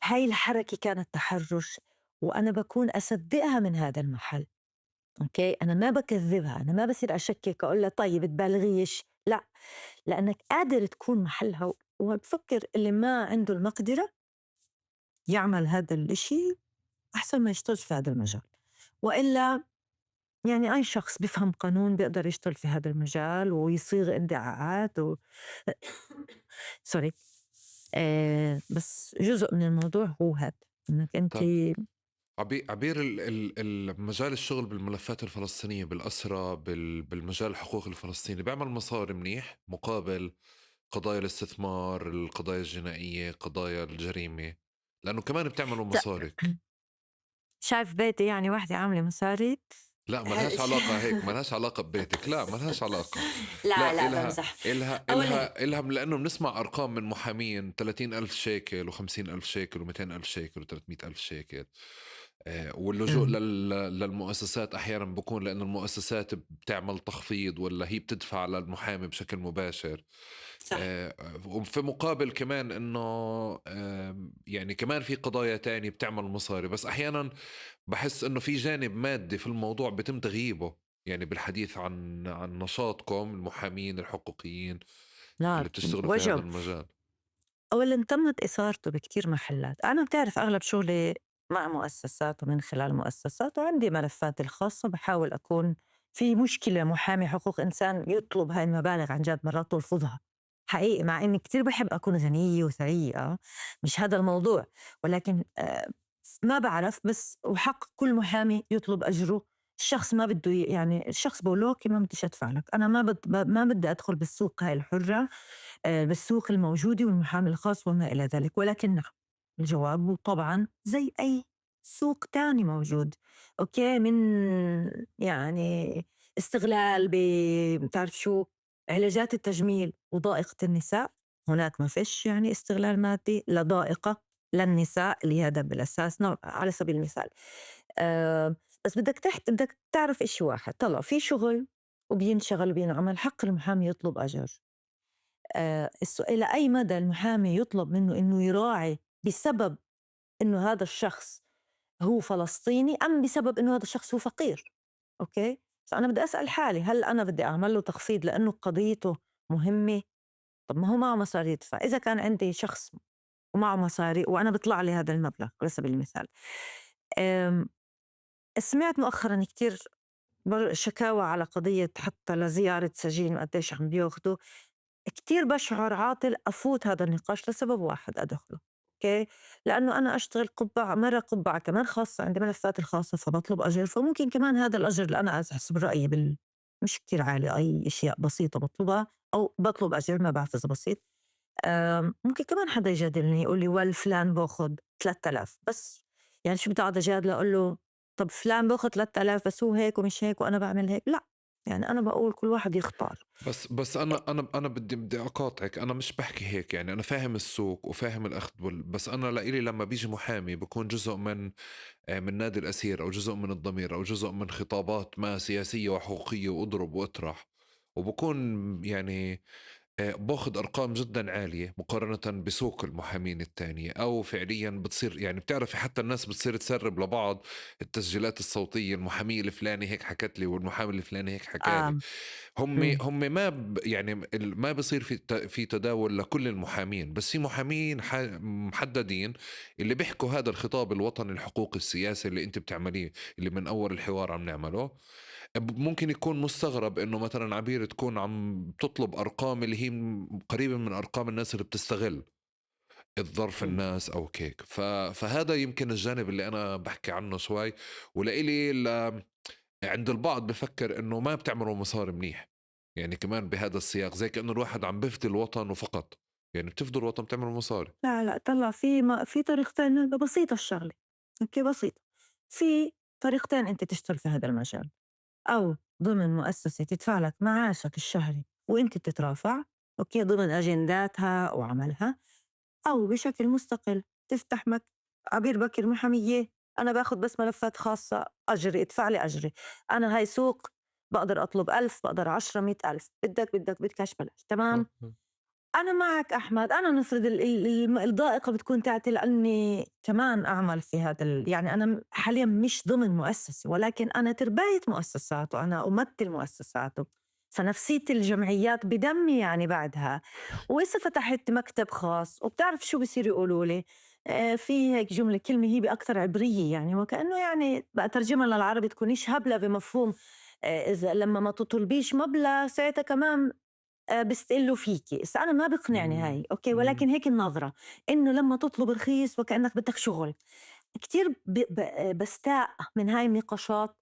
هاي الحركة كانت تحرش، وأنا بكون أصدقها من هذا المحل، okay؟ أنا ما بكذبها، أنا ما بصير أشكك أقول لها طيب تبالغيش، لا، لأنك قادر تكون محلها. وبفكر اللي ما عنده المقدرة يعمل هذا الإشي أحسن ما يشتغل في هذا المجال، وإلا أي شخص بيفهم قانون بيقدر يشتغل في هذا المجال ويصيغ ادعاءات سوري. بس جزء من الموضوع هو هذا، إنك أنت طيب. عبير المجال الشغل بالملفات الفلسطينية، بالأسرى، بالمجال الحقوق الفلسطيني بيعمل مصاري منيح مقابل قضايا الاستثمار، القضايا الجنائية، قضايا الجريمة، لأنه كمان بتعملوا مصاري. شايف بيتي يعني وحدة عاملة مصاري؟ لا، ما لهاش علاقة هيك، ما لهاش علاقة ببيتك، لا ما لهاش علاقة. لا، لا، لا، بمزح. إلها لأنه بنسمع أرقام من محامين 30,000 شيكل وخمسين ألف شيكل ومئتين ألف شيكل وثلاثمئة ألف شيكل. واللجوء للمؤسسات أحيانا بكون لأنه المؤسسات بتعمل تخفيض ولا هي بتدفع للمحامي بشكل مباشر. صح. وفي مقابل كمان إنه يعني كمان في قضايا تانية بتعمل مصاري، بس أحيانا بحس إنه في جانب مادي في الموضوع بتم تغييبه، يعني بالحديث عن نشاطكم المحامين الحقوقيين اللي بتشتغلوا في هذا المجال. أولاً تمت إثارته بكتير محلات. أنا بتعرف أغلب شغلي مع مؤسسات ومن خلال مؤسسات، وعندي ملفاتي الخاصة، بحاول أكون في مشكلة محامي حقوق إنسان يطلب هاي المبالغ عن جد مرات ترفضها حقيقي، مع إني كتير بحب أكون غنية وثرية، مش هذا الموضوع، ولكن ما بعرف، بس وحق كل محامي يطلب أجره. الشخص ما بده يعني الشخص بقول له ما بديش أدفع لك، أنا ما بدي أدخل بالسوق هاي الحرة، بالسوق الموجودة والمحامي الخاص وما إلى ذلك. ولكن نعم الجواب طبعا زي أي سوق تاني موجود، okay، من يعني استغلال بتعرف شو علاجات التجميل وضائقة النساء، هناك ما فيش يعني استغلال مادي لضائقة للنساء اللي هذا بالأساس على سبيل المثال. بس بدك تعرف إشي واحد، طلع في شغل وبينشغل وبينعمل، حق المحامي يطلب أجر. إلى أي مدى المحامي يطلب منه إنه يراعي بسبب إنه هذا الشخص هو فلسطيني أم بسبب إنه هذا الشخص هو فقير؟ okay، فأنا بدي أسأل حالي، هل أنا بدي أعمل له تخفيض لأنه قضيته مهمة؟ طب ما هو معه مصاري يدفع. إذا كان عندي شخص ومعه مصاري وأنا بطلع لي هذا المبلغ على سبيل المثال. سمعت مؤخراً كتير شكاوى على قضية حتى لزيارة سجين وقديش عم بياخدوا. كتير بشعر عاطل أفوت هذا النقاش لسبب واحد أدخله، okay، لأنه أنا أشتغل قبعة مرة قبعة كمان خاصة، عندي ملفات الخاصة فبطلب أجر، فممكن كمان هذا الأجر اللي أنا أحسب رأيي مش كتير عالي، أي أشياء بسيطة بطلبها أو بطلب أجر ما بعرف إذا بسيط. ممكن كمان حدا يجادلني يقول لي والفلان باخد 3000 بس، يعني شو بدي أقعد أجادله أقول له طب فلان باخد 3000 بس هو هيك ومش هيك وأنا بعمل هيك؟ لا، يعني أنا بقول كل واحد يختار. بس أنا بدي أقاطعك، أنا مش بحكي هيك، يعني أنا فاهم السوق وفاهم الأخذ بس أنا لإلي لما بيجي محامي بكون جزء من نادي الأسير أو جزء من الضمير أو جزء من خطابات ما سياسية وحقوقية وأضرب وأطرح، وبكون يعني باخذ أرقام جدا عالية مقارنة بسوق المحامين التانية، أو فعليا بتصير يعني بتعرفي حتى الناس بتصير تسرب لبعض التسجيلات الصوتية، المحامية الفلاني هيك حكت لي والمحامي الفلاني هيك حكى لي. هم ما يعني ما بصير في تداول لكل المحامين، بس في محامين محددين اللي بيحكوا هذا الخطاب الوطني الحقوقي السياسي اللي انت بتعمليه، اللي من أول الحوار عم نعمله. ممكن يكون مستغرب انه مثلا عبير تكون عم تطلب ارقام اللي هي قريبة من ارقام الناس اللي بتستغل الظرف الناس او كيك. فهذا يمكن الجانب اللي انا بحكي عنه شوي، ولإلي عند البعض بفكر انه ما بتعملوا مصاري منيح، يعني كمان بهذا السياق زي كأنه الواحد عم بفدي الوطن وفقط، يعني بتفدوا الوطن بتعملوا مصاري. لا لا، طلع في طريقتين بسيطة الشغلة، okay بسيطة، في طريقتين انت تشتغل في هذا المجال، أو ضمن مؤسسة تدفع لك معاشك الشهري وإنت بتترافع، okay، ضمن أجنداتها وعملها، أو بشكل مستقل تفتح عبير بكر محامية، أنا باخد بس ملفات خاصة، أجري ادفع لي أجري، أنا هاي سوق بقدر أطلب 1000، بقدر 10، 100,000، بدك بدكاش بلاش، تمام؟ أنا معك أحمد، أنا نفرض الضائقة بتكون تاعتي لأني كمان أعمل في هذا يعني أنا حاليا مش ضمن مؤسسة، ولكن أنا ترباية مؤسسات وأنا أمثل مؤسسات، فنفسية الجمعيات بدمي يعني بعدها. وإذا فتحت مكتب خاص وبتعرف شو بصير يقولوا لي، في هيك جملة كلمة هي بأكثر عبرية، يعني وكأنه يعني بقى ترجمة للعربي تكونيش هبلة بمفهوم، إذا لما ما تطلبيش مبلغ ساعتها كمان بستقلوا فيكي. بس أنا ما بقنعني هاي، okay، ولكن هيك النظرة إنه لما تطلب رخيص وكأنك بدك شغل. كتير بستاء من هاي النقاشات،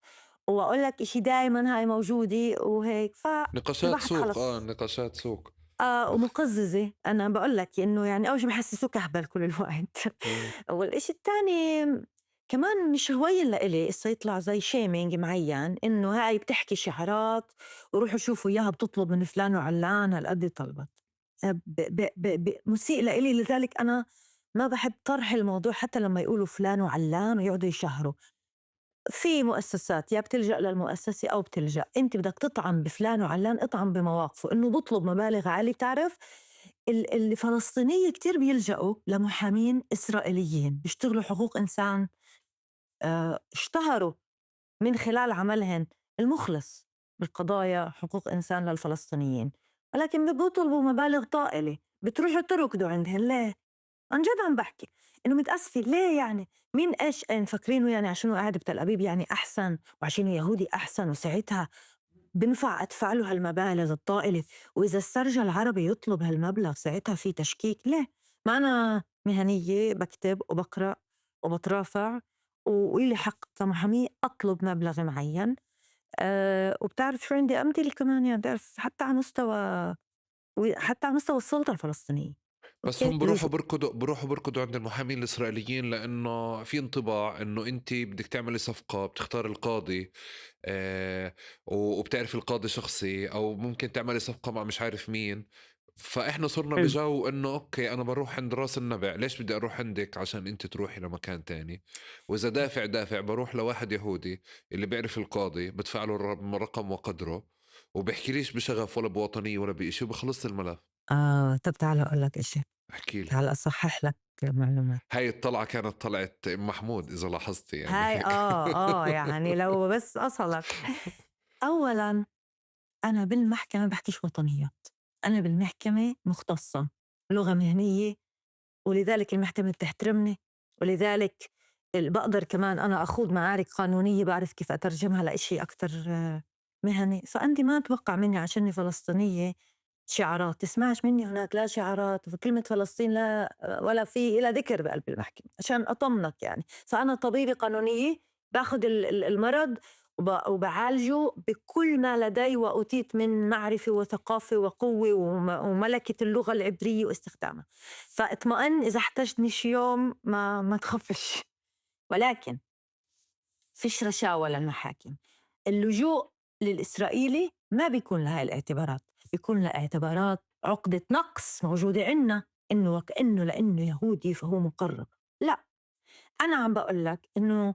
وأقول لك إشي دايماً هاي موجودة وهيك. نقاشات سوق، نقاشات سوق ومقززة. أنا بقول لك إنه يعني أول شي بحسسوك أهبل كل الوقت. والإشي الثاني كمان مش هوين لإلي إسا يطلع زي shaming معين إنه هاي بتحكي شعارات وروحوا شوفوا إياها بتطلب من فلان وعلان هالقد طلبت، مسيء لإلي. لذلك أنا ما بحب طرح الموضوع حتّى لمّا يقولوا فلان وعلّان ويعدوا يشهروا. في مؤسسات يا بتلجأ للمؤسسة أو بتلجأ، أنت بدك تطعن بفلان وعلان اطعن بمواقفه إنه بطلب مبالغ عالية. بتعرف الفلسطينية كتير بيلجأوا لمحامين إسرائيليين بيشتغلوا حقوق إنسان، اشتهروا من خلال عملهن المخلص بالقضايا حقوق إنسان للفلسطينيين، ولكن بيطلبوا مبالغ طائلة، بتروحوا تركضوا عندهن ليه؟ عن جد عم بحكي إنه متأسفة ليه يعني؟ مين إيش مفكرينه يعني عشانه قاعد بتل أبيب يعني أحسن، وعشانه يهودي أحسن، وساعتها بنفع أدفع له هالمبالغ الطائلة، وإذا استرجى العربي يطلب هالمبلغ ساعتها في تشكيك ليه؟ ما أنا مهنية بكتب وبقرأ وبترافع وإلي حق كمحامية أطلب مبلغ معين. وبتعرف شو عندي أمثلة كمان، يعني بتعرف حتى على مستوى، حتى على مستوى السلطة الفلسطينية. بس هم بروحوا بركضوا عند المحامين الإسرائيليين، لأنه في انطباع إنه أنت بدك تعملي صفقة، بتختار القاضي وبتعرف القاضي شخصي، أو ممكن تعملي صفقة مع مش عارف مين. فإحنا صرنا بجو إنه okay أنا بروح عند راس النبع، ليش بدي أروح عندك عشان أنت تروحي لمكان تاني؟ وإذا دافع بروح لواحد يهودي اللي بيعرف القاضي، بدفع له رقم وقدره، وبحكي ليش بشغف ولا بوطنية ولا بإشي، وبخلص الملف. طب تعال أقول لك إشي. احكي لي. تعال أصحح لك معلومات. هاي الطلعة كانت طلعت محمود إذا لاحظتي يعني. هاي يعني لو بس أصلك. أولاً أنا بالمحكمة بحكيش وطنيات، أنا بالمحكمة مختصة لغة مهنية، ولذلك المحكمة بتحترمني، ولذلك بقدر كمان أنا أخوض معارك قانونية بعرف كيف أترجمها لإشي أكتر مهني. فأنت ما توقع مني عشاني فلسطينية شعارات، تسمعش مني هناك لا شعارات وكلمة فلسطين لا ولا في إلى ذكر بقلب المحكمة عشان أطمنك يعني. فأنا طبيبة قانونية باخذ المرض وبعالجه بكل ما لدي وأوتيت من معرفة وثقافة وقوة وملكة اللغة العبرية واستخدامها. فاطمئن إذا احتجتني شي يوم ما تخافش. ولكن فيش رشاوى للمحاكم. اللجوء للإسرائيلي ما بيكون لهاي الاعتبارات، بيكون لاعتبارات عقدة نقص موجودة عنا، إنه وكأنه لأنه يهودي فهو مقرب. لا، أنا عم بقول لك إنه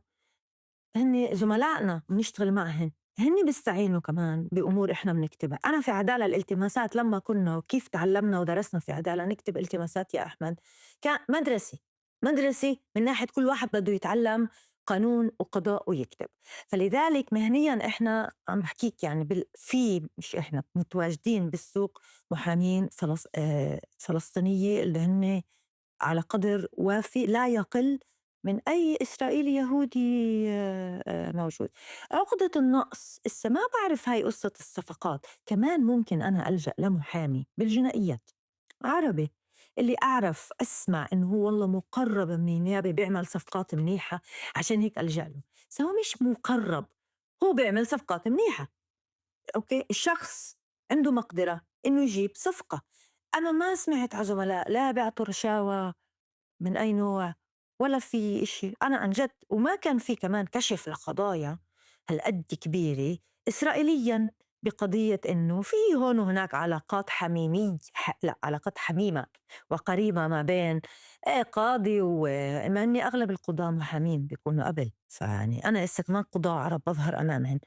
هني زملائنا بنشتغل معهن، هني بيستعينوا كمان بأمور إحنا بنكتبها. أنا في عدالة الالتماسات لما كنا وكيف تعلمنا ودرسنا في عدالة نكتب التماسات يا أحمد، كان مدرسة من ناحية كل واحد بده يتعلم قانون وقضاء ويكتب. فلذلك مهنيا إحنا عم بحكيك يعني في مش إحنا متواجدين بالسوق محامين فلسطينية اللي هن على قدر وافي لا يقل من أي إسرائيلي يهودي موجود. عقدة النقص إسا ما بعرف هاي قصة الصفقات، كمان ممكن أنا ألجأ لمحامي بالجنائيات عربي اللي أعرف أسمع إنه هو والله مقرب من النيابة بيعمل صفقات منيحة، عشان هيك ألجأ له. بس هو مش مقرب، هو بيعمل صفقات منيحة. okay، الشخص عنده مقدرة إنه يجيب صفقة. أنا ما سمعت على زملاء لا بيعطوا رشاوى من أي نوع ولا في إشي. أنا عن جد، وما كان في كمان كشف لقضايا هالقد كبيرة إسرائيلياً بقضية إنه في هون وهناك علاقات حميمية، لا علاقات حميمة وقريبة ما بين قاضي ما إني أغلب القضاة محامين بيكونوا قبل. فيعني أنا إسا كمان قضاة عرب بظهر أمامهن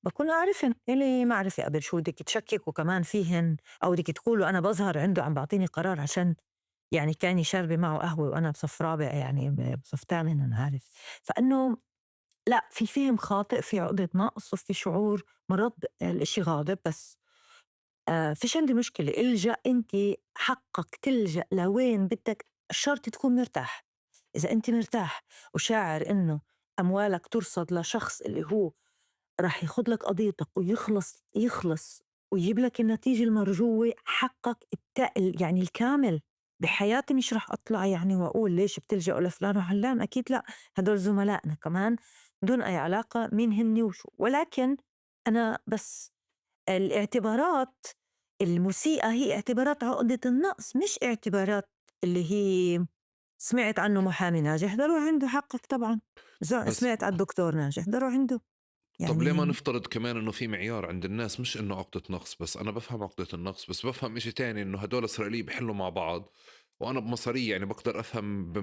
بكون أعرفهن، إلي معرفة قبل، شو بدك تشككوا كمان فيهن أو بدك تقولوا أنا بظهر عنده عم بعطيني قرار عشان يعني كان يشرب معه قهوة وأنا بصف رابع يعني بصف ثامن أنا عارف. فإنه لا، في فهم خاطئ، في عقدة نقص، وفي شعور مرات الإشي غاضب. بس فيش عندي مشكلة، الجأ أنت حقك تلجأ لوين بدك، الشرط تكون مرتاح. إذا أنت مرتاح وشاعر إنه أموالك ترصد لشخص اللي هو راح ياخد لك قضيتك ويخلص يخلص ويجيب لك النتيجة المرجوة، حقك يعني الكامل. بحياتي مش رح أطلع يعني وأقول ليش بتلجأوا لفلان وعلان، أكيد لا، هدول زملائنا كمان دون أي علاقة مين هني وشو. ولكن أنا بس الاعتبارات المسيئة هي اعتبارات عقدة النقص، مش اعتبارات اللي هي سمعت عنه محامي ناجح ضروري عنده حقك طبعا، سمعت على الدكتور ناجح ضروري عنده. يعني طب ليه ما نفترض كمان إنه في معيار عند الناس، مش إنه عقدة نقص بس؟ أنا بفهم عقدة النقص، بس بفهم إشي تاني، إنه هدول إسرائيليين بيحلوا مع بعض، وأنا بمصارية يعني بقدر أفهم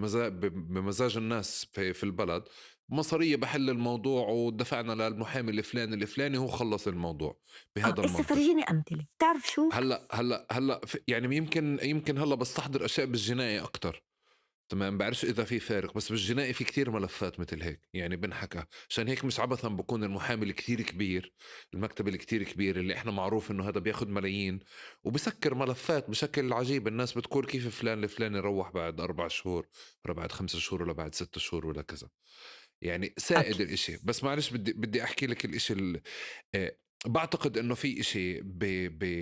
بمزاج الناس في البلد. مصارية بحل الموضوع، ودفعنا للمحامي الفلاني الفلاني هو خلص الموضوع بهذا المنطق. فرجيني أمثلة، بتعرف شو؟ هلا يعني يمكن هلا بستحضر أشياء بالجنائي أكتر، تمام، بعرفش إذا في فارق، بس بالجنائي في كتير ملفات مثل هيك يعني بنحكى. عشان هيك مش عبثا بكون المحامي الكتير كبير، المكتب الكتير كبير اللي إحنا معروف إنه هذا بياخد ملايين وبسكر ملفات بشكل عجيب. الناس بتقول كيف فلان الفلاني روح بعد 4 شهور ولا بعد 5 شهور ولا بعد 6 شهور ولا كذا، يعني سائد الإشي. بس معلش بدي أحكي لك الإشي. بعتقد إنه في إشي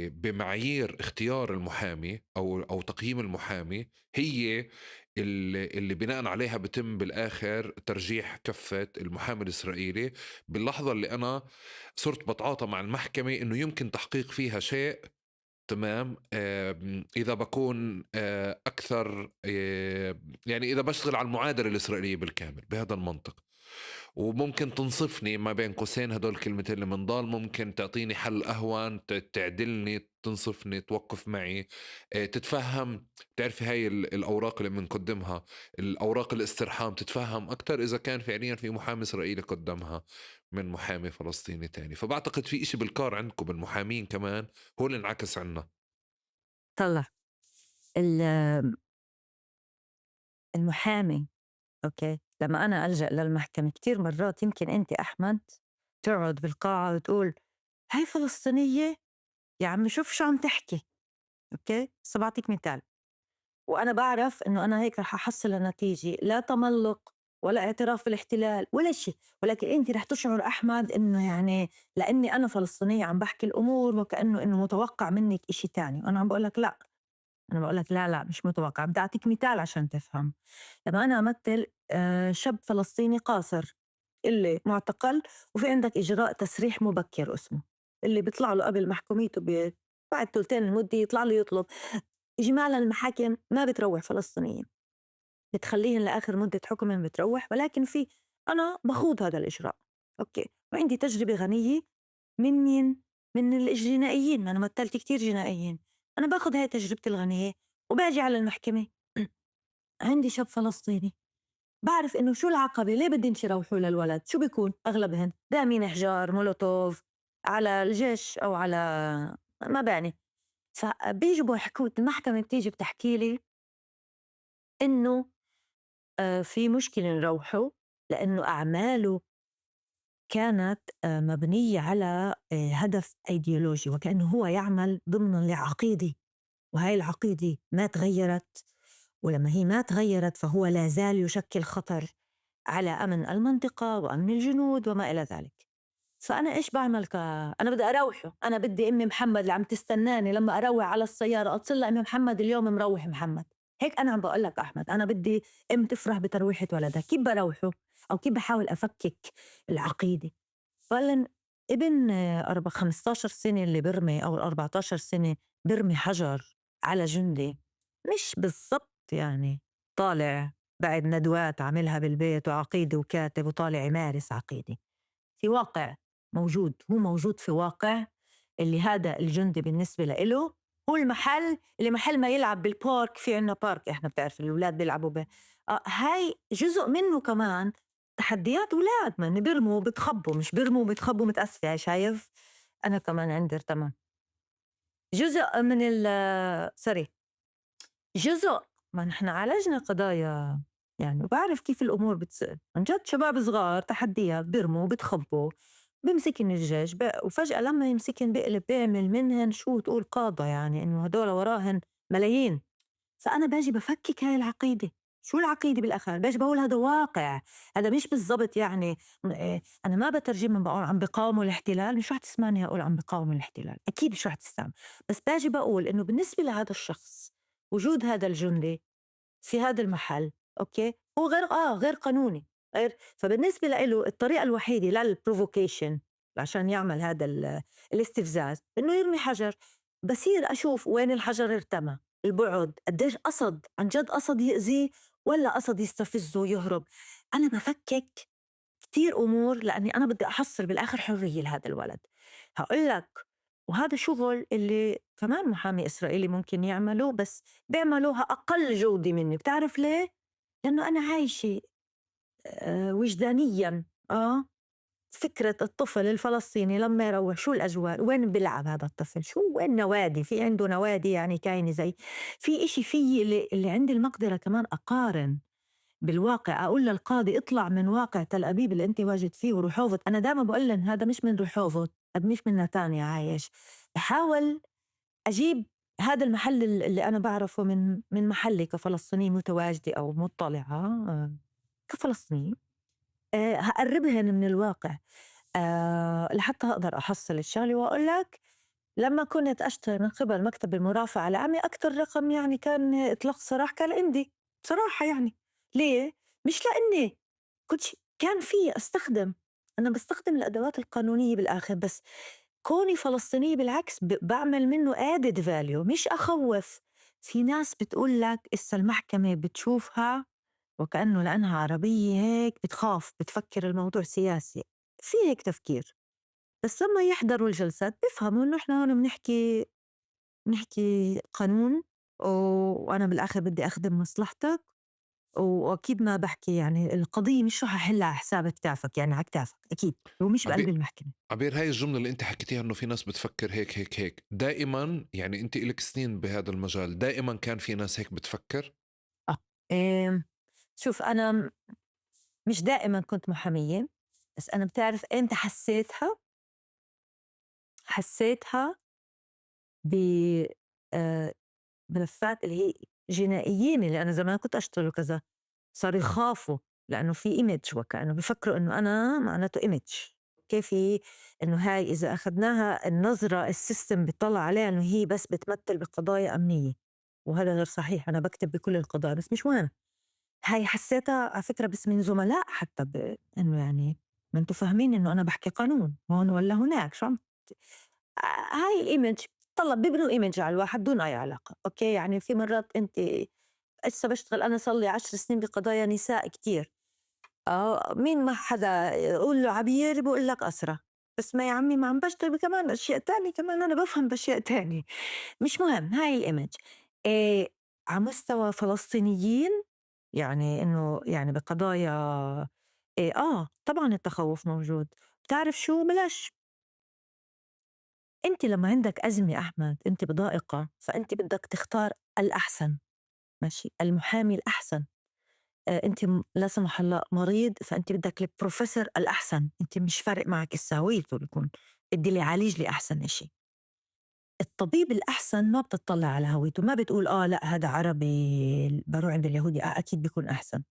بمعايير اختيار المحامي أو تقييم المحامي هي اللي بناء عليها بتم بالآخر ترجيح كفة المحامي الإسرائيلي. باللحظة اللي أنا صرت بتعاطى مع المحكمة إنه يمكن تحقيق فيها شيء، تمام، إذا بكون أكثر، يعني إذا بشتغل على المعادلة الإسرائيلية بالكامل بهذا المنطق، وممكن تنصفني ما بين قوسين هدول الكلمتين اللي منضال، ممكن تعطيني حل أهون، تعدلني، تنصفني، توقف معي، تتفهم. بتعرفي هاي الأوراق اللي بنقدمها، الأوراق الاسترحام، تتفهم أكتر إذا كان فعليا في محامي إسرائيلي قدمها من محامي فلسطيني تاني. فبعتقد في إشي بالكار عندكم بالمحامين كمان هو اللي انعكس عنا. طلع المحامي، okay، لما أنا ألجأ للمحكمة كتير مرات يمكن أنت أحمد تقعد بالقاعة وتقول هاي فلسطينية يا عمي شوف شو عم تحكي، okay. بس بعطيك مثال، وأنا بعرف إنه أنا هيك رح أحصل النتيجة، لا تملق ولا اعتراف بالاحتلال ولا شيء، ولكن أنت رح تشعر أحمد إنه يعني لأني أنا فلسطينية عم بحكي الأمور وكأنه إنه متوقع منك إشي تاني، وأنا عم بقول لك لا، أنا بقول لك لا لا مش متوقع. بدي أعطيك مثال عشان تفهم. لما أنا أمثل شاب فلسطيني قاصر اللي معتقل، وفي عندك إجراء تسريح مبكر اسمه، اللي بيطلع له قبل محكوميته بعد ثلثين المدة يطلع له يطلب. إجمالا المحاكم ما بتروح فلسطينيين، بتخليهن لآخر مدة حكمهم بتروح، ولكن في أنا بخوض هذا الإجراء، okay، وعندي تجربة غنية من مين؟ من الجنائيين، أنا مثلت كتير جنائيين، أنا باخذ هاي تجربتي الغنية وباجي على المحكمة. عندي شاب فلسطيني بعرف إنه شو العقبة، ليه بدي يروحوا للولد؟ شو بيكون أغلبهن رامين حجار مولوتوف على الجيش أو على مباني. فبيجوا بيحكوا، المحكمة بتيجي بتحكي لي إنه في مشكلة نروحه لأنه أعماله كانت مبنية على هدف أيديولوجي، وكأنه هو يعمل ضمن العقيدة، وهاي العقيدة ما تغيرت، ولما هي ما تغيرت فهو لا زال يشكل خطر على أمن المنطقة وأمن الجنود وما إلى ذلك. فأنا إيش بعمل؟ أنا بدي أروحه، أنا بدي أمي محمد اللي عم تستناني لما أروح على السيارة أتصل لأمي محمد اليوم مروح محمد. هيك أنا عم بقول لك أحمد، أنا بدي أم تفرح بترويحة ولدها، كيف بروحه؟ أو كيف بحاول أفكك العقيدة؟ فقال ابن 15 سنة اللي برمي أو 14 سنة برمي حجر على جندي، مش بالضبط يعني طالع بعد ندوات عملها بالبيت وعقيدة وكاتب وطالع يمارس عقيدة. في واقع موجود، هو موجود في واقع اللي هذا الجندي بالنسبة له هو المحل اللي محل ما يلعب بالبارك، في عنا بارك احنا بتعرف الأولاد بيلعبوا به، هاي جزء منه كمان تحديات أولاد، ما بيرموا بتخبوا، مش بيرموا بتخبوا، متأسفة شايف أنا كمان عندي تمام جزء من ال سوري جزء ما نحن عالجنا قضايا يعني، وبعرف كيف الأمور بتصير عن جد. شباب صغار تحديات بيرموا بتخبوا بمسكن الجيش، وفجأة لما يمسكن بقلب بيعمل منهن شو تقول قاضة، يعني إنه هدول وراهن ملايين. فأنا باجي بفكك هاي العقيدة. شو العقيدة بالآخر؟ باجي بقول هذا واقع، هذا مش بالضبط يعني أنا ما بترجم بقول عم بقاوموا الاحتلال، مش رح تسمعني أقول عم بقاوموا الاحتلال، أكيد مش رح تسمع، بس باجي بقول إنه بالنسبة لهذا الشخص وجود هذا الجندي في هذا المحل okay هو غير غير قانوني، غير. فبالنسبة له الطريقة الوحيدة لل provocation عشان يعمل هذا الاستفزاز إنه يرمي حجر. بصير أشوف وين الحجر ارتمى، البعد قديش، قصد عن جد قصد يأذيه ولا قصد يستفزه ويهرب. أنا بفكك كتير أمور لأني أنا بدي أحصل بالآخر حرية لهذا الولد. هقول لك وهذا شغل اللي كمان محامي إسرائيلي ممكن يعمله، بس بيعملوها أقل جودة منّي. بتعرف ليه؟ لأنّو أنا عايشة وجدانياً فكرة الطفل الفلسطيني لمّا يروّح شو الأجواء، وين بيلعب هذا الطفل، شو وين نوادي، في عنده نوادي، يعني كاينة زي في إشي في اللي عندي المقدرة كمان أقارن بالواقع، أقول للقاضي اطلع من واقع تل أبيب اللي أنت واجد فيه ورحوفوت. أنا دائما بقول لهم هذا مش من رحوفوت، هذا مش من نتانيا عايش. بحاول أجيب هذا المحل اللي أنا بعرفه من محلي كفلسطينية متواجدة أو مطلعة كفلسطينية، هقربهن من الواقع لحتى أقدر أحصل الشغلة. وأقول لك لما كنت أشتغل من قبل مكتب المرافعة العامة أكتر رقم يعني كان إطلاق سراح كان عندي بصراحة، يعني ليه؟ مش لأني كنت كان في أستخدم، أنا بستخدم الأدوات القانونية بالآخر، بس كوني فلسطينية بالعكس بعمل منه added value، مش أخوف. في ناس بتقول لك إسا المحكمة بتشوفها وكأنه لأنها عربية هيك بتخاف، بتفكر الموضوع سياسي، في هيك تفكير. بس لما يحضروا الجلسات بيفهموا إنه إحنا هون بنحكي قانون، وأنا بالآخر بدي أخدم مصلحتك، وأكيد ما بحكي يعني القضية مش رح أحلها على حساب كتافك، يعني على كتافك أكيد، ومش بقلب المحكمة. عبير، هاي الجملة اللي أنت حكيتيها إنه في ناس بتفكر هيك هيك هيك دائما، يعني أنت إلك سنين بهذا المجال، دائما كان في ناس هيك بتفكر؟ شوف، أنا مش دائما كنت محامية، بس أنا بتعرف إمتى حسيتها؟ حسيتها ب ملفات اللي هي جنائيين اللي أنا زمان كنت أشتغل وكذا، صاروا يخافوا لأنه في image، وكأنه بفكروا إنه أنا معناته image، كيف في إنه هاي إذا أخذناها النظرة ال system بيطلع عليها إنه هي بس بتمثل بقضايا أمنية، وهذا غير صحيح، أنا بكتب بكل القضايا، بس مش مهم. هاي حسيتها على فكرة بس من زملاء حتى إنه يعني ما أنتوا فاهمين إنه أنا بحكي قانون هون ولا هناك، شو عم هاي ال image طلب بيبنوا image على الواحد دون أي علاقة. okay، يعني في مرات أنت هسه بشتغل، أنا صار لي 10 سنين بقضايا نساء كتير، مين ما حدا يقول له عبير بقول لك أسرة، بس ما يا عمي ما عم بشتغل كمان أشياء تانية، كمان أنا بفهم بأشياء تانية، مش مهم. هاي ال image. على مستوى فلسطينيين يعني إنه يعني بقضايا إيه، طبعاً التخوف موجود. بتعرف شو؟ بلاش، أنت لما عندك أزمة أحمد، أنت بضائقة، فأنت بدك تختار الأحسن، ماشي، المحامي الأحسن. أنت لا سمح الله مريض، فأنت بدك البروفيسور الأحسن، أنت مش فارق معك الساويته بيكون، بدي اللي يعالج لي أحسن إشي. الطبيب الأحسن ما بتطلع على هويته، ما بتقول لا هذا عربي بروح عند اليهودي، أكيد بيكون أحسن.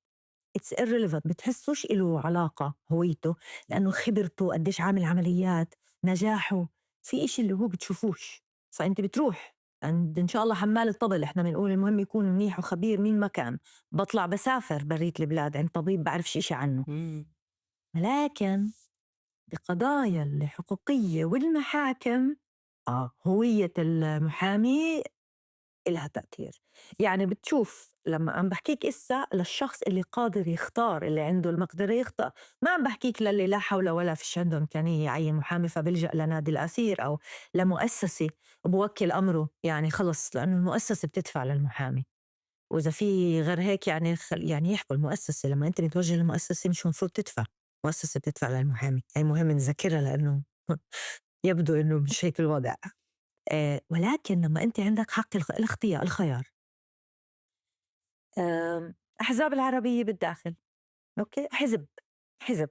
It's irrelevant، بتحسوش إله علاقة هويته، لأنه خبرته قديش عامل عمليات، نجاحه، في إشي اللي هو بتشوفوش. فأنت بتروح عند إن شاء الله حمال الطبل، إحنا بنقول المهم يكون منيح وخبير مين ما كان، بطلع بسافر بريت البلاد عند طبيب بعرفش إشي عنه. لكن بقضايا الحقوقية والمحاكم هوية المحامي إلها تأثير. يعني بتشوف لما عم بحكيك إسا للشخص اللي قادر يختار، اللي عنده المقدرة يختار، ما عم بحكيك للي لا حول ولا فيش عنده إمكانية يعين محامي فبلجأ لنادي الأسير أو لمؤسسة وبوكل أمره، يعني خلص لأنه المؤسسة بتدفع للمحامي، وإذا في غير هيك يعني يحكوا المؤسسة، لما أنت بتوجه للمؤسسة مش المفروض تدفع، المؤسسة بتدفع للمحامي. هاي مهم نذكرها لأنه يبدو إنه مش هيك الوضع. ولكن لما أنت عندك حق الاختيار، الخيار، أحزاب العربية بالداخل، okay، حزب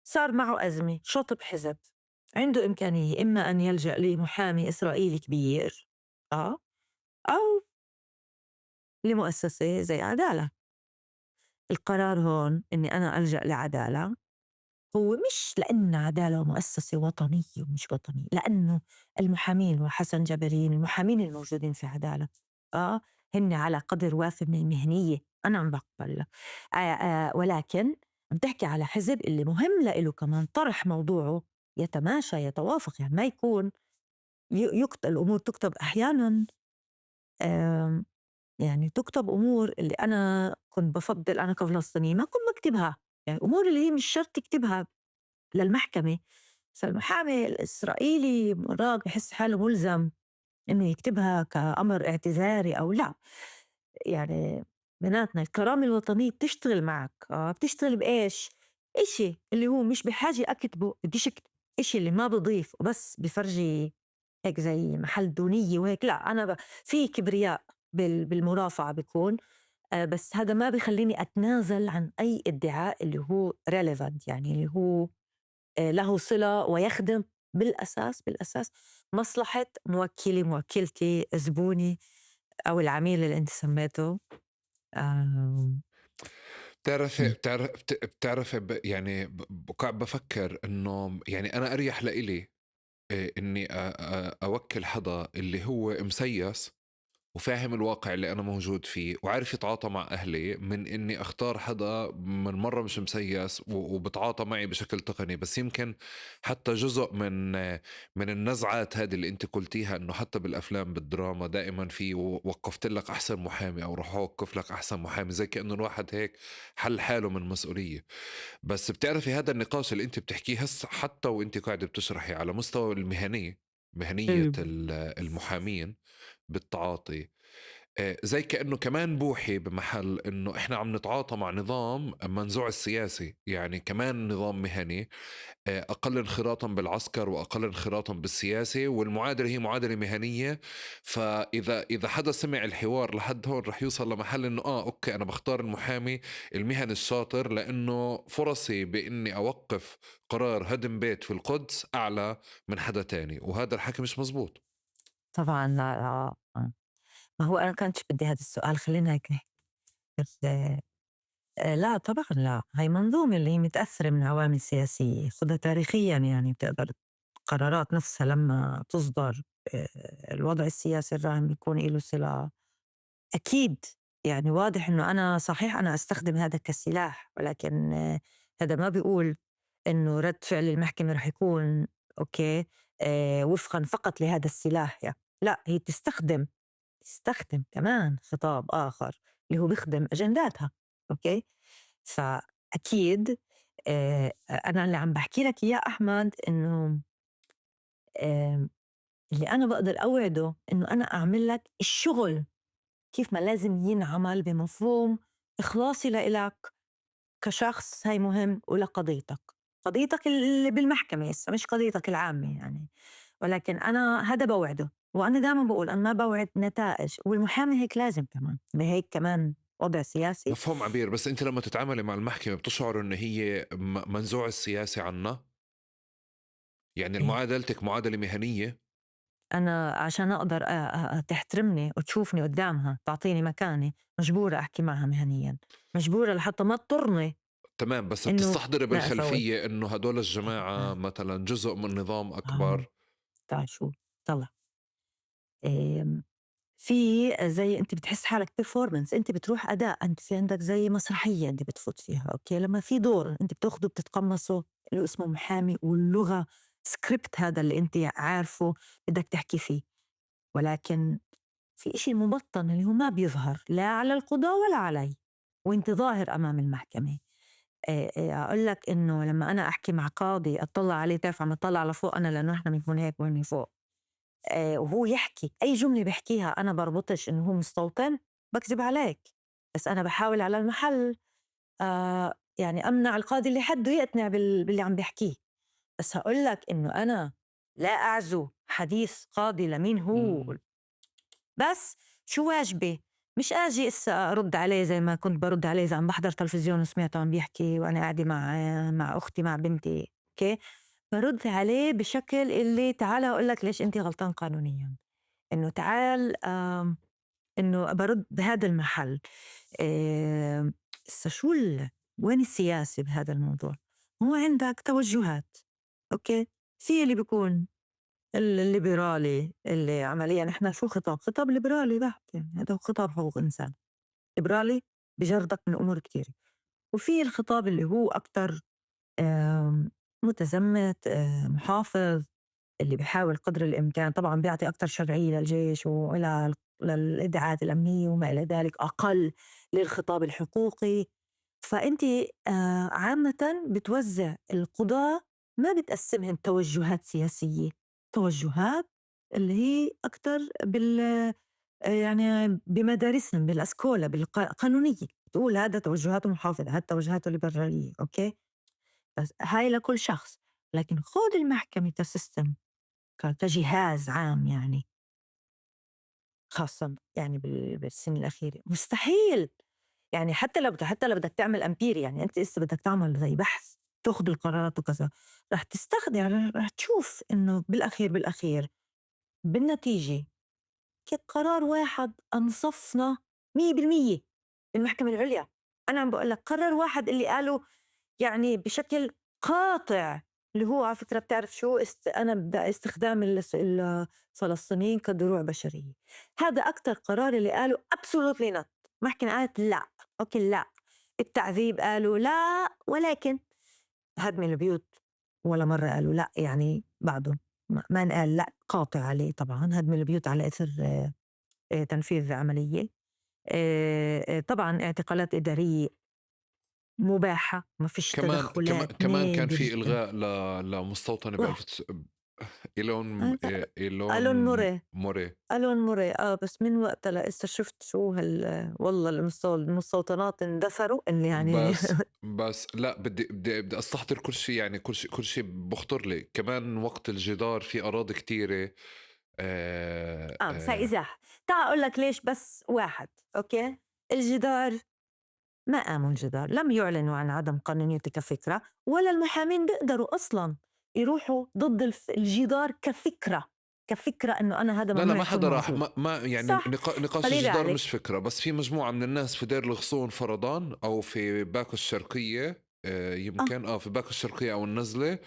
صار معه أزمة، شطب حزب، عنده إمكانية إما أن يلجأ لمحامي إسرائيلي كبير، أو لمؤسسة زي عدالة. القرار هون إني أنا ألجأ لعدالة هو مش لأن عدالة مؤسسة وطنية ومش وطنية، لأنه المحامين وحسن جبرين المحامين الموجودين في عدالة هن على قدر وافي من المهنية، أنا عم بقبل. ولكن عم تحكي على حزب اللي مهم لإله كمان طرح موضوعه يتماشى يتوافق، يعني ما يكون الأمور تكتب أحيانا، يعني تكتب أمور اللي أنا كنت بفضل أنا كفلسطينية ما كنت بكتبها، يعني أمور اللي هي مش شرط تكتبها للمحكمة، فالمحامي الإسرائيلي مرات بحس حاله مُلزم إنّو يكتبها كأمر اعتذاري أو لأ. يعني بيناتنا الكرامة الوطنيّة بتشتغل معك، بتشتغل بإيش؟ إشي اللي هو مش بي حاجة أكتبه بديش أكتب، إشي اللي ما بضيف وبس بفرجي هيك زي محل دونيّة وهيك لأ. أنا في كبرياء بالمرافعة بيكون، بس هذا ما بخلّيني أتنازل عن أي ادعاء اللي هو relevant، يعني اللي هو له صلة ويخدم بالأساس مصلحة موكلي، موكلتي، زبوني أو العميل اللي أنت سميته. بتعرفي يعني قاعد بفكر إنه يعني أنا أريح لإلي، إني أوكل حدا اللي هو مسيس وفاهم الواقع اللي أنا موجود فيه وعارف يتعاطى مع أهلي، من إني أختار حدا من مرة مش مسيس وبتعاطى معي بشكل تقني. بس يمكن حتى جزء من النزعات هذه اللي أنت قلتيها، إنه حتى بالأفلام بالدراما دائما في وقفت لك أحسن محامي أو رح أوقف لك أحسن محامي، زي كأنه الواحد هيك حل حاله من مسؤولية. بس بتعرفي هذا النقاش اللي أنت بتحكيه هسه حتى وأنت قاعدة بتشرحي على مستوى المهنية، مهنية المحامين بالتعاطي، زي كأنه كمان بوحي بمحل إنه إحنا عم نتعاطى مع نظام منزوع السياسي، يعني كمان نظام مهني، أقل انخراطا بالعسكر وأقل انخراطا بالسياسي، والمعادلة هي معادلة مهنية. فإذا حدا سمع الحوار لحد هون رح يوصل لمحل إنه أوكي، أنا بختار المحامي المهني الشاطر لأنه فرصي بإني أوقف قرار هدم بيت في القدس أعلى من حدا تاني، وهذا الحكي مش مزبوط. طبعا لا، لا. ما هو أنا كنتش بدي هذا السؤال، خلينا هيك نحكي. بس، لا طبعا لا، هاي منظومة اللي هي متأثرة من عوامل سياسية، خدها تاريخيا، يعني بتقدر قرارات نفسها لما تصدر، الوضع السياسي الراهن بيكون له صلة أكيد. يعني واضح إنه أنا صحيح أنا أستخدم هذا كسلاح، ولكن، هذا ما بيقول إنه رد فعل المحكمة رح يكون وفقا فقط لهذا السلاح يعني. لا، هي تستخدم كمان خطاب آخر اللي هو بيخدم أجنداتها. أوكي، فأكيد، أنا اللي عم بحكي لك إياه أحمد إنه، اللي أنا بقدر أوعده إنه أنا أعمل لك الشغل كيف ما لازم ينعمل بمفهوم إخلاصي لإلك كشخص، هاي مهم، ولقضيتك، قضيتك اللي بالمحكمة هسه مش قضيتك العامة يعني. ولكن أنا هذا بوعده، وأنا دائما بقول أنا ما بوعد نتائج، والمحامي هيك لازم كمان، بهيك كمان وضع سياسي. مفهوم عبير، بس أنت لما تتعاملي مع المحكمة بتشعر إن هي منزوع السياسي عنا؟ يعني معادلتك معادلة مهنية؟ أنا عشان أقدر تحترمني وتشوفني قدامها تعطيني مكاني مجبورة أحكي معها مهنيا، مجبورة لحتى ما تضطرني. تمام، بس إنه بتستحضري لا أفوت. بالخلفية إنه هدول الجماعة مثلا جزء من نظام أكبر. تعال شو طلع. في زي أنت بتحس حالك performance، أنت بتروح أداء، أنت في عندك زي مسرحية أنت بتفوت فيها. أوكي، لما في دور أنت بتاخده بتتقمصه اللي اسمه محامي، واللغة سكريبت هذا اللي أنت عارفه بدك تحكي فيه، ولكن في إشي مبطن اللي هو ما بيظهر لا على القضاء ولا علي وانت ظاهر أمام المحكمة. أقول لك إنه لما أنا أحكي مع قاضي أطلع عليه، تعرف عم أطلع لفوق أنا لأنه إحنا بنكون هيك وهن فوق، وهو يحكي أي جملة بحكيها أنا بربطش إنه هو مستوطن، بكذب عليك، بس أنا بحاول على المحل، أمنع القاضي اللي حده يقتنع باللي عم بحكيه. بس هقول لك إنه أنا لا أعزو حديث قاضي لمين هو. بس شو واجبي؟ مش أجي إسا أرد عليه زي ما كنت برد عليه إذا عم بحضر تلفزيون وسمعته عم بيحكي وأنا قاعدة مع أختي مع بنتي. أوكي، برد عليه بشكل اللي تعال أقول لك ليش أنت غلطان قانونيا، إنه تعال، إنه برد بهذا المحل. إسا شو وين السياسة بهذا الموضوع؟ هو عندك توجهات. أوكي، في اللي بيكون الليبرالي اللي عمليا نحن شو خطاب؟ خطاب ليبرالي بحت، هذا هو خطاب حقوق إنسان ليبرالي بجردك من أمور كتير. وفي الخطاب اللي هو أكتر، متزمت، محافظ، اللي بيحاول قدر الإمكان طبعا بيعطي أكتر شرعية للجيش وإلى للإدعاءات الأمنية وما إلى ذلك، أقل للخطاب الحقوقي. فأنت، عامة بتوزع القضاة ما بتئسمهن توجُّهات سياسيّة، توجُّهات الّي هيّ أكتر بال يعني بي مدارسن بالأسكولا بالقانونيّة بتئول هيدا توجُّهاته محافظة، هاد توجُّهاته ليبراليّة، okay؟ بس هاي لكل شخص. لكن خود المحكمة ك system، كجهاز عام، يعني خاصّة يعني بالسنة الأخيرة مستحيل. يعني حتى لو بدك تعمل empirical، يعني أنت إسّا بدك تعمل زي بحث تاخُد القرارات وكذا، رح تستخدم، يعني رح تشوف إنّو بالأخير بالنتيجة قرار واحد أنصفنا 100% المحكمة العليا. أنا عم بقول لك قرار واحد اللي قالوا يعني بشكل قاطع، اللي هو على فكرة بتعرف شو أنا بدي استخدام الفلسطينيين كدروع بشرية. هذا أكتر قرار اللي قالوا absolutely not. محكمة قالت لا، okay، لا التعذيب قالوا لا، ولكن هدم البيوت ولا مرة قالوا لا. يعني بعده ما انقال لا قاطع عليه. طبعا هدم البيوت على إثر تنفيذ عملية، طبعا اعتقالات إدارية مباحة، ما فيش كمان تدخلات. كمان كان في نادر. الغاء لمستوطنه ب إيلون إيلون ألون موري. موري. ألون موري، بس من وقتها لإسا شفت شو هال والله المستوطنات اندثروا اللي يعني بس لا بدي استحضر كل شيء، يعني كل شيء بخطر لي. كمان وقت الجدار في اراضي كثيره. بس هاي إزاحة. تعال أقول لك ليش بس واحد، okay؟ الجدار ما قاموا الجدار، لم يعلنوا عن عدم قانونيته كفكرة، ولا المحامين بيقدروا أصلاً يروحوا ضد الجدار كفكرة إنه أنا هذا لا لا ممنوع ما يكون حدا راح موجود. ما يعني صح. نقاش فلذلك الجدار مش فكرة، بس في مجموعة من الناس في دير الغصون فرضاً أو في باكو الشرقية، يمكن، في باكو الشرقية أو النزلة،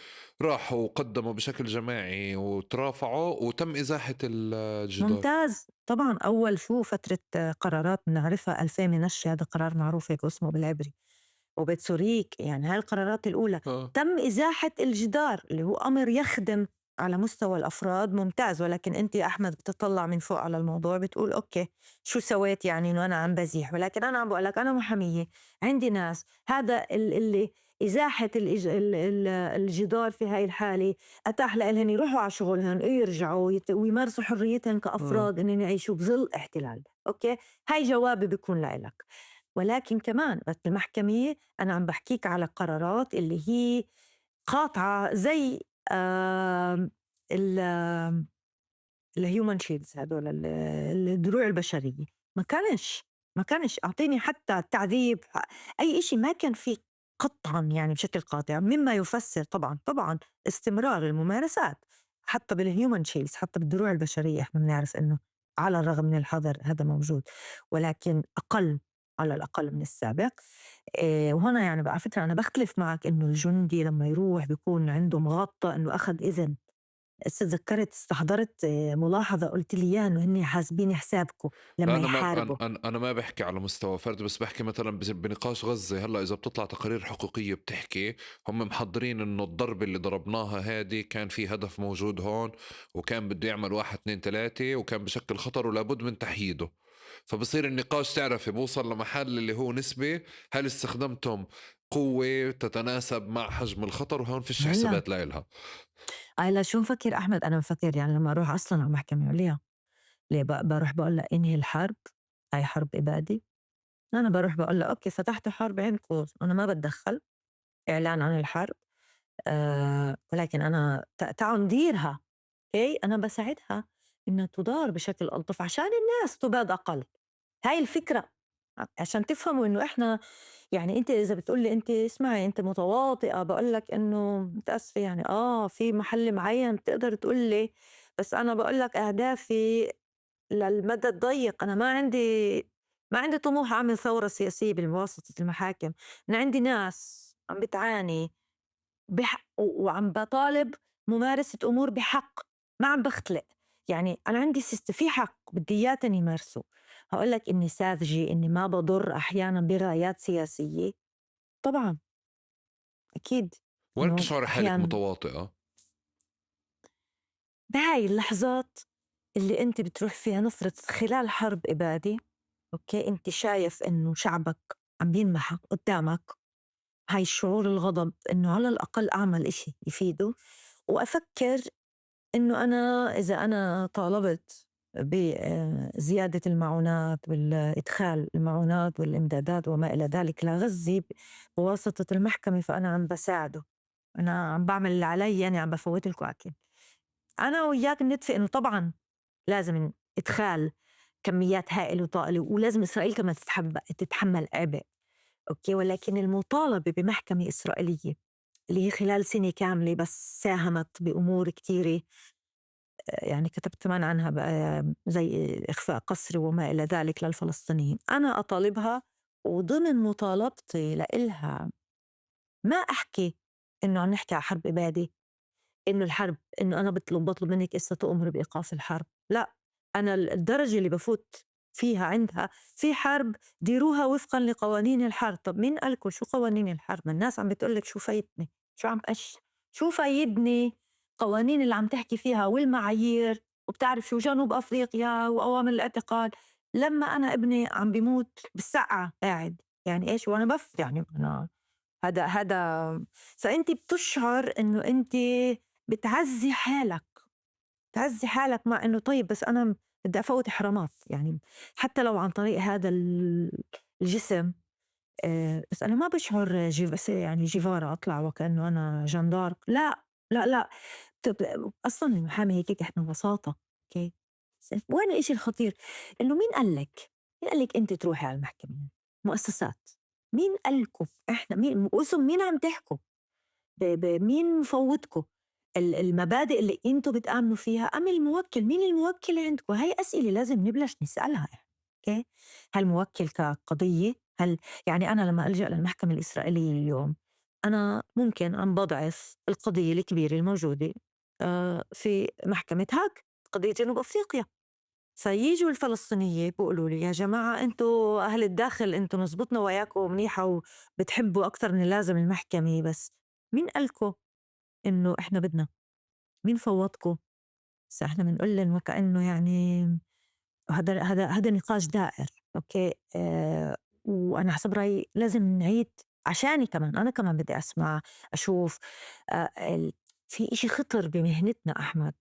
راحوا وقدموا بشكل جماعي وترافعوا وتم إزاحة الجدار. ممتاز. طبعاً أول شو فترة قرارات بنعرفها 2000 منشي، هذا قرار معروف هيك اسمه بالعبري، وبيت سوريك، يعني هاي القرارات الأولى. تم إزاحة الجدار اللي هو أمر يخدم على مستوى الأفراد، ممتاز. ولكن أنت يا أحمد بتطلع من فوق على الموضوع بتقول okay شو سويت، يعني إنه أنا عم بزيح. ولكن أنا عم بقول لك أنا محامية، عندي ناس، هذا اللي إزاحة الجدار في هاي الحالة أتاح لإلهن يروحوا على شغلهن ويرجعوا ويمارسوا حريتهن كأفراد إنهم يعيشوا بظل احتلال. okay، هاي جوابي بيكون لإلك. ولكن كمان بس المحكمة أنا عم بحكيك على قرارات اللي هي قاطعة زي ال human shields، هدول الدروع البشرية. ما كانش أعطيني حتى التعذيب أي إشي، ما كان في قطعا يعني بشكل قاطع، مما يفسر طبعا استمرار الممارسات حتى بال human shields، حتى بالدروع البشرية. إحنا بنعرف إنه على الرغم من الحظر هذا موجود، ولكن أقل على الأقل من السابق. وهنا على فكرة أنا بختلف معك إنه الجندي لما يروح بيكون عنده مغطى إنه أخذ إذن. هسه تذكرت، استحضرت، ملاحظة قلت لي إياها إنه هني حاسبين حسابكم لما لا، يحاربوا. أنا ما بحكي على مستوى فرد، بس بحكي مثلاً بنقاش غزة. هلأ إذا بتطلع تقارير حقوقية بتحكي هم محضرين إنه الضرب اللي ضربناها هادي كان في هدف موجود هون، وكان بده يعمل 1 2 3، وكان بشكل خطر ولابد من تحييده. فبصير النقاش بوصل لمحل اللي هو نسبي، هل استخدمتم قوة تتناسب مع حجم الخطر؟ وهون فيش حسابات لإلها. لا، شو مفكر أحمد؟ أنا مفكر لما أروح أصلاً على محكمة عليا، ليه بروح بقول لها إنهي الحرب، هاي حرب إبادة. أنا بروح بقول لها okay فتحت حرب عندكم، أنا ما بتدخل، إعلان عن الحرب، ولكن أنا تعالوا نديرها. okay؟ أنا بساعدها إنها تدار بشكل ألطف عشان الناس تباد أقل. هاي الفكرة عشان تفهموا إنه إحنا أنت إذا بتقول لي أنت اسمعي أنت متواطئة، بقول لك إنه متأسفة، في محل معين بتقدر تقول لي، بس أنا بقول لك أهدافي للمدى الضيق. أنا ما عندي طموح أعمل ثورة سياسية بالواسطة المحاكم. أنا عندي ناس عم بتعاني وعم بطالب ممارسة أمور بحق، ما عم بختلق. أنا عندي في حق بدي إياه يمارسه. هقول لك إني ساذجة، إني ما بضر أحيانا بغايات سياسية، طبعا أكيد. وين إنه بتشعري حالك أحياناً متواطئة؟ بهاي اللحظات اللي أنت بتروح فيها، نفرض خلال حرب إبادة، okay، أنت شايف إنه شعبك عم بينمحى قدامك، هاي الشّعور الغضب إنّو على الأقل أعمل إشي يفيدو، وأفكّر إنّو أنا إذا أنا طالبت بي زيادة المعونات والإدخال المعونات والإمدادات وما إلى ذلك لغزّة بواسطة المحكمة فأنا عم بساعده، أنا عم بعمل الّي علي، يعني عم بفوّت الكو أكل. أنا ويّاك منتفئ إنّو طبعاً لازم إدخال كميّات هائلة وطائلة ولازم إسرائيل كمان تتحمّل عبء، okay؟ ولكن المطالبة بي محكمة إسرائيليّة اللي هي خلال سنة كاملة بس ساهمت بي أمور كتيرة، يعني كتبت كمان عنها بقى زي إخفاء قسري وما إلى ذلك للفلسطينيّن، أنا أطالبها وضمن مطالبتي لإلها ما أحكي إنّو عم نحكي عا حرب إبادة، إنّو الحرب إنّو أنا بطلب منّك إسّا تؤمري بإيقاف الحرب، لأ، أنا الدّرجة الّي بفوت فيها عندها في حرب ديروها وفقاً لقوانين الحرب. طب مين ألكو شو قوانين الحرب؟ ما النّاس عم بتئلّك شو فايدني، شو عم أش شو فايدني قوانين اللي عم تحكي فيها والمعايير وبتعرف شو جنوب أفريقيا وأوامر الاعتقال لمّا أنا ابني عم بيموت بالسّقعة قاعد، يعني إيش وأنا بف يعني أنا هذا. فأنت بتشعر إنه أنت بتعزّي حالك، تعزّي حالك مع إنه طيب بس أنا بدي أفوت حرامات، يعني حتى لو عن طريق هذا الجسم، بس أنا ما بشعر بس يعني جيفارا أطلع وكأنه أنا جندار، لا لا لا. طب أصلاً المحامي هيك إحنا ببساطة، okay؟ بس وين الإشي الخطير؟ إنه مين قال لك؟ مين قال لك أنت تروحي على المحكمة؟ مؤسسات مين قال لكم؟ إحنا مين؟ واسم مين عم تحكوا؟ مين مفوتكم؟ المبادئ اللي انتو بتآمنوا فيها أم الموكل؟ مين الموكل عندكم؟ هاي أسئلة لازم نبلش نسألها. okay؟ هل موكل كقضية؟ هل يعني أنا لما ألجأ للمحكمة الإسرائيلية اليوم أنا ممكن عم بضعف القضية الكبيرة الموجودة في محكمة هاج، قضية جنوب أفريقيا. فييجوا الفلسطينية بيقولوا لي يا جماعة أنتو أهل الداخل، أنتو مزبوطنا وياكم منيحة وبتحبوا أكتر من اللازم المحكمة، بس مين قالكم إنه إحنا بدنا؟ مين فوضكم؟ بس إحنا بنقول لهم وكأنه يعني هذا نقاش دائر، okay؟ وأنا حسب رأيي لازم نعيد عشاني كمان، أنا كمان بدي أسمع أشوف. في إشي خطر بمهنتنا أحمد،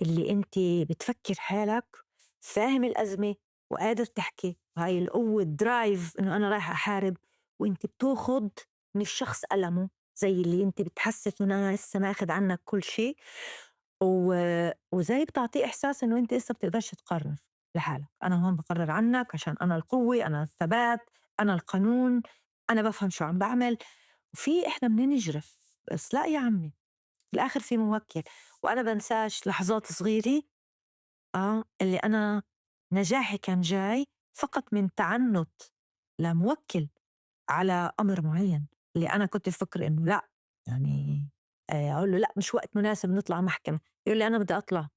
اللي أنت بتفكر حالك فاهم الأزمة وقادر تحكي، وهاي القوة ال drive إنه أنا رايح أحارب، وأنت بتاخد من الشخص ألمه زي اللي أنت بتحسس إنه أنا لسه ماخد عنك كل شيء، وزي بتعطيه إحساس إنه أنت لسه بتقدرش تقرر لحالك، أنا هون بقرر عنك عشان أنا القوة، أنا الثبات، أنا القانون، أنا بفهم شو عم بعمل. وفي إحنا بننجرف، بس لا يا عمي، بالآخر في موكل. وأنا بنساش لحظات صغيرة، اللي أنا نجاحي كان جاي فقط من تعنت لموكل على أمر معين، اللي أنا كنت أفكر إنه لا، أقول له لا مش وقت مناسب نطلع محكمة، يقول لي أنا بدي أطلع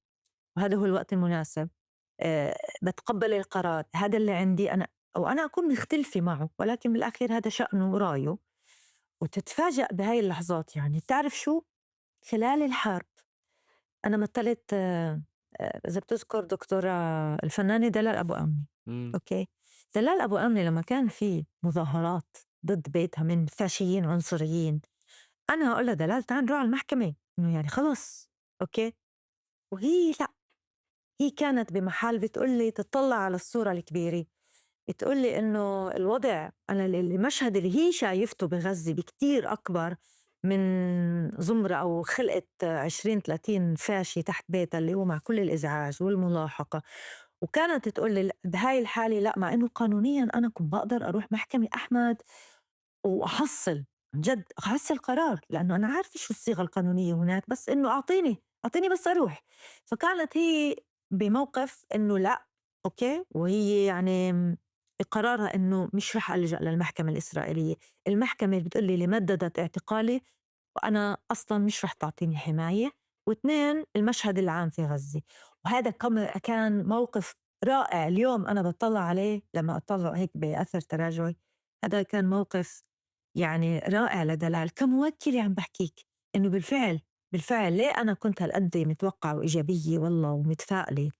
وهذا هو الوقت المناسب، بتقبل القرار، هذا اللي عندي أنا، وأنا أكون مختلفة معه، ولكن بالأخير هذا شأنه ورايه. وتتفاجأ بهاي اللحظات. بتعرف شو؟ خلال الحرب أنا مثلت، إذا بتذكر دكتورة الفنانة دلال أبو أمنة. okay؟ دلال أبو أمنة لما كان في مظاهرات ضد بيتها من فاشيين عنصريين، أنا أقول لها دلال تعال نروح على المحكمة، إنه خلص، okay؟ وهي لا، هي كانت بمحل بتقول لي تطلع على الصورة الكبيرة، بتقول لي إنه الوضع، أنا المشهد اللي هي شايفته بغزة بكتير أكبر من زمرة أو خلقة 20-30 فاشي تحت بيتها اللي هو مع كل الإزعاج والملاحقة. وكانت تقول لي بهاي الحالة لا، مع إنه قانونياً أنا كنت بقدر أروح محكمة أحمد وأحصل عن جد أحصل قرار، لأنه أنا عارفة شو الصيغة القانونية هناك، بس إنه أعطيني بس أروح. فكانت هي بموقف إنه لا، okay، وهي قرارها إنه مش رح ألجأ للمحكمة الإسرائيلية، المحكمة بتقول لي اللي مددت اعتقالي وأنا أصلاً مش رح تعطيني حماية، واثنين المشهد العام في غزة. وهذا كان موقف رائع، اليوم أنا بطلع عليه لما أطلع هيك بأثر تراجعي، هذا كان موقف رائع لدلال كموكلة. عم بحكيك إنه بالفعل ليه أنا كنت هالقد متوقعة وإيجابية والله ومتفائلة،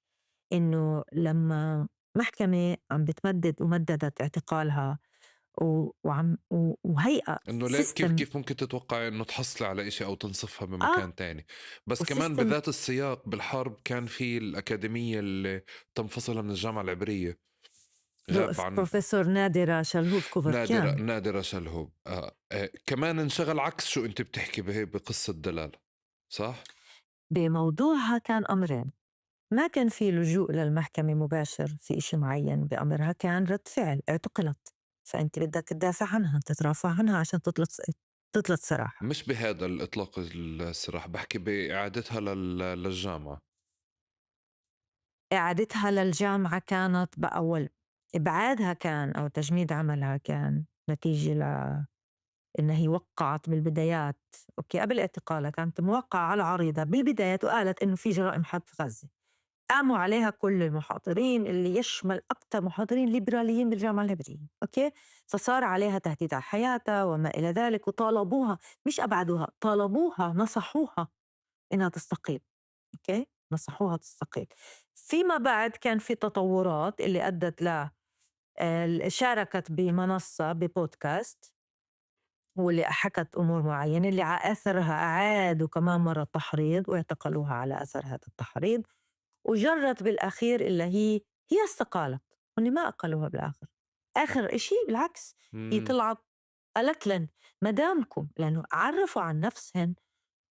إنه لما محكمة عم بتمدد ومددت اعتقالها وعم وهيئة إنه ليه كيف ممكن تتوقعي إنه تحصلي على إشي أو تنصفها بمكان تاني؟ بس كمان بذات السياق بالحرب كان في الأكاديمية اللي تم فصلها من الجامعة العبرية، غاب عن بروفيسور نادرة شلهوب كوفركيان. نادرة شلهوب. كمان انشغل عكس شو أنت بتحكي بقصة دلال، صح؟ بموضوعها كان أمرين، ما كان في لجوء للمحكمة مباشر في إشي معين بأمرها، كان رد فعل، اعتقلت، فأنت بدك تدافع عنها، تترافع عنها عشان تطلق سراحها. مش بهذا الإطلاق السراح، بحكي بإعادتها للجامعة. إعادتها للجامعة كانت بأول إبعادها كان أو تجميد عملها كان نتيجة ل إنها هي وقعت بالبدايات، okay، قبل اعتقالها كانت موقعة على عريضة بالبدايات وقالت إنه في جرائم حرب في غزة. قاموا عليها كل المحاضرين اللي يشمل أكثر محاضرين ليبراليين بالجامعة العبرية، okay، فصار عليها تهديد على حياتها وما إلى ذلك، وطالبوها، مش أبعدوها، طالبوها، نصحوها إنها تستقيل، okay، نصحوها تستقيل. فيما بعد كان في تطورات اللي أدت ل شاركت بمنصة ببودكاست واللي حكت أمور معينة اللي على أثرها أعادوا كمان مرة التحريض واعتقلوها على أثر هذا التحريض، وجرت بالأخير اللي هي استقالت، هن ما أقلوها بالآخر. آخر إشي بالعكس هي طلعت قالت لن مدامكم، لأنه عرفوا عن نفسهن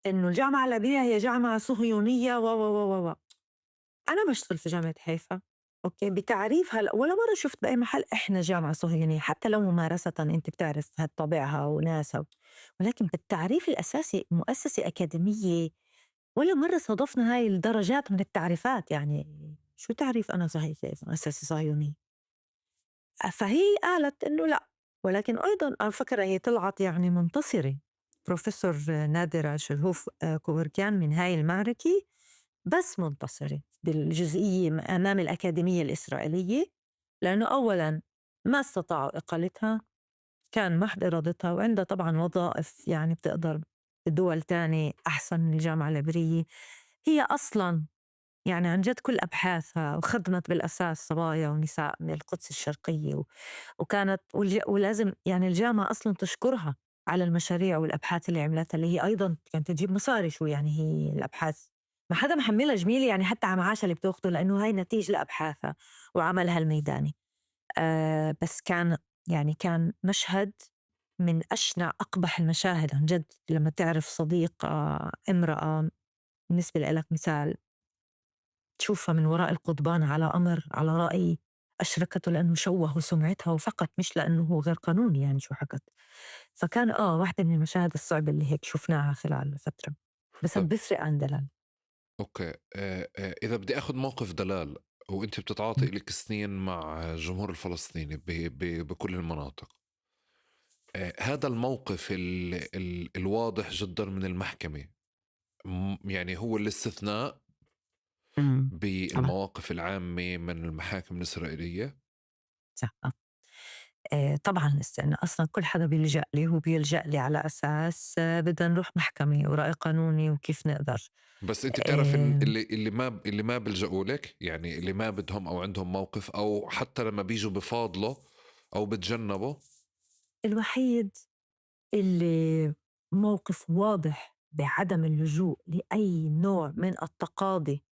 إنه الجامعة العبرية هي جامعة صهيونية و و و و. أنا بشتغل في جامعة حيفا، okay، بتعريفها ولا مرة شفت بأي محل إحنا جامعة صهيونية، حتى لو ممارسة أنت بتعرف طابعها وناسها، ولكن بالتعريف الأساسي مؤسسة أكاديمية ولا مرة صادفنا هاي الدرجات من التعريفات. يعني شو تعريف أنا صحيح مؤسسة صهيونية؟ فهي قالت إنه لا، ولكن أيضا أنا فكرة هي طلعت يعني منتصرة، بروفيسور نادرة شلهوف كوفركيان من هاي المعركة، بس منتصرة بالجزئية أمام الأكاديمية الإسرائيلية، لأنه أولاً ما استطاعوا إقالتها، كان محض إرادتها، وعندها طبعاً وظائف يعني بتقدر بدول تانية أحسن من الجامعة العبرية. هي أصلاً يعني عن جد كل أبحاثها وخدمت بالأساس صبايا ونساء من القدس الشرقية، وكانت ولازم يعني الجامعة أصلاً تشكرها على المشاريع والأبحاث اللي عملتها، اللي هي أيضاً كانت تجيب مصاري. شو يعني هي الأبحاث؟ ما حدا محملها جميلة يعني حتى على معاشها اللي بتاخده، لأنه هاي نتيجة لأبحاثها وعملها الميداني. بس كان مشهد من أشنع أقبح المشاهد عن جد، لما تعرف صديق، امرأة بالنسبة لك مثال، تشوفها من وراء القضبان على أمر، على رأي أشركته لأنه شوهوا سمعتها وفقط، مش لأنه هو غير قانوني يعني شو حكت. فكان واحدة من المشاهد الصعبة اللي هيك شفناها خلال الفترة. بس بفرق عن دلال. okay. إذا بدي أخذ موقف دلال، وأنت بتتعاطي لك سنين مع الجمهور الفلسطيني بكل المناطق، هذا الموقف الواضح جدا من المحكمة، يعني هو الاستثناء بالمواقف العامة من المحاكم الإسرائيلية؟ صح. طبعاً استنى، أصلاً كل حدا بيلجأ لي هو بيلجأ لي على أساس بدنا نروح محكمة ورأي قانوني وكيف نقدر. بس أنت بتعرف إن اللي ما بيلجأوا لك، يعني اللي ما بدهم أو عندهم موقف، أو حتى لما بيجوا بفاضلوا أو بتجنبوا، الوحيد اللي موقف واضح بعدم اللجوء لأي نوع من التقاضي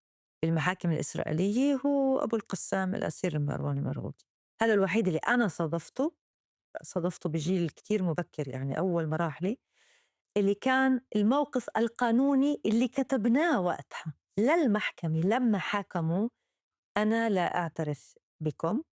بالمحاكم الإسرائيلية هو أبو القسام الأسير المروان المرغوثي. هذا الوحيد اللي أنا صادفته بجيل كتير مبكر، يعني أول مراحلي، اللي كان الموقف القانوني اللي كتبناه وقتها للمحكمة لما حاكموا، أنا لا أعترف بكم،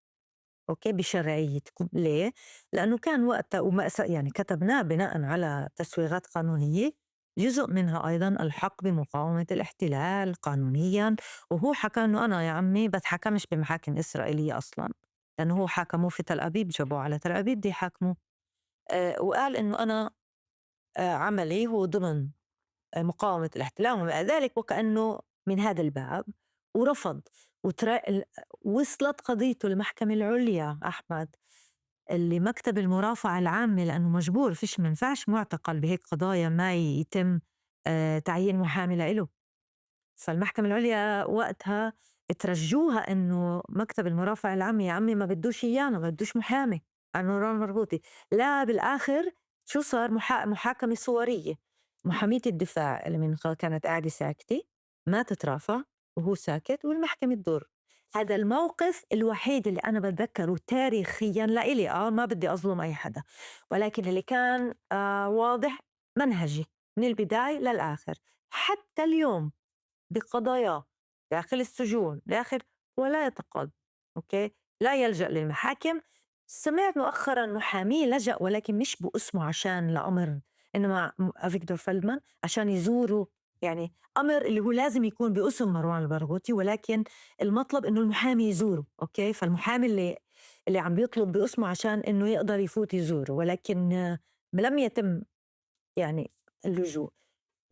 أوكي، بشرعيتكم. ليه؟ لأنه كان وقتها يعني كتبناه بناء على تسويغات قانونية، جزء منها أيضا الحق بمقاومة الاحتلال قانونيا، وهو حكى أنه أنا يا عمي بتحكمش بمحاكم إسرائيلية أصلا، لأنه هو حاكموه في تل أبيب، جابوه على تل أبيب دي حاكموه، وقال أنه أنا عملي هو ضمن مقاومة الاحتلال وما إلى ذلك، وكأنه من هذا الباب، ورفض. وصلت قضيته المحكمة العليا أحمد، اللي مكتب المرافعة العامة، لأنه مجبور، فيش ما ينفعش معتقل بهيك قضايا ما يتم تعيين محامي لإله. فالمحكمة العليا وقتها ترجوها إنه مكتب المرافعة العامة يا عمي ما بدوش إيانا، ما بدوش محامي. عن مروان برغوثي. لا، بالآخر شو صار؟ مُحاكمة صوريّة، محامية الدّفاع اللي من كانت آعدة ساكتة ما تترافع وهو ساكت والمحكمة تدور. هيدا الموقف الوحيد اللي أنا بتذكّره تاريخياً لإلي، ما بدّي أظلم أي حدا، ولكن اللي كان واضح منهجي من البداية للآخر حتّى اليوم بقضاياه داخل السجون داخل ولا يتقاضى، okay، لا يلجأ للمحاكم. سمعت مؤخرا محاميه لجأ ولكن مش باسمه عشان لأمر، إنما أفيغدور فيلدمان عشان يزوروا، يعني أمر اللي هو لازم يكون باسم مروان البرغوثي، ولكن المطلب إنه المحامي يزوره، okay، فالمحامي اللي عم بيطلب باسمه عشان إنه يقدر يفوت يزوره، ولكن لم يتم اللجوء.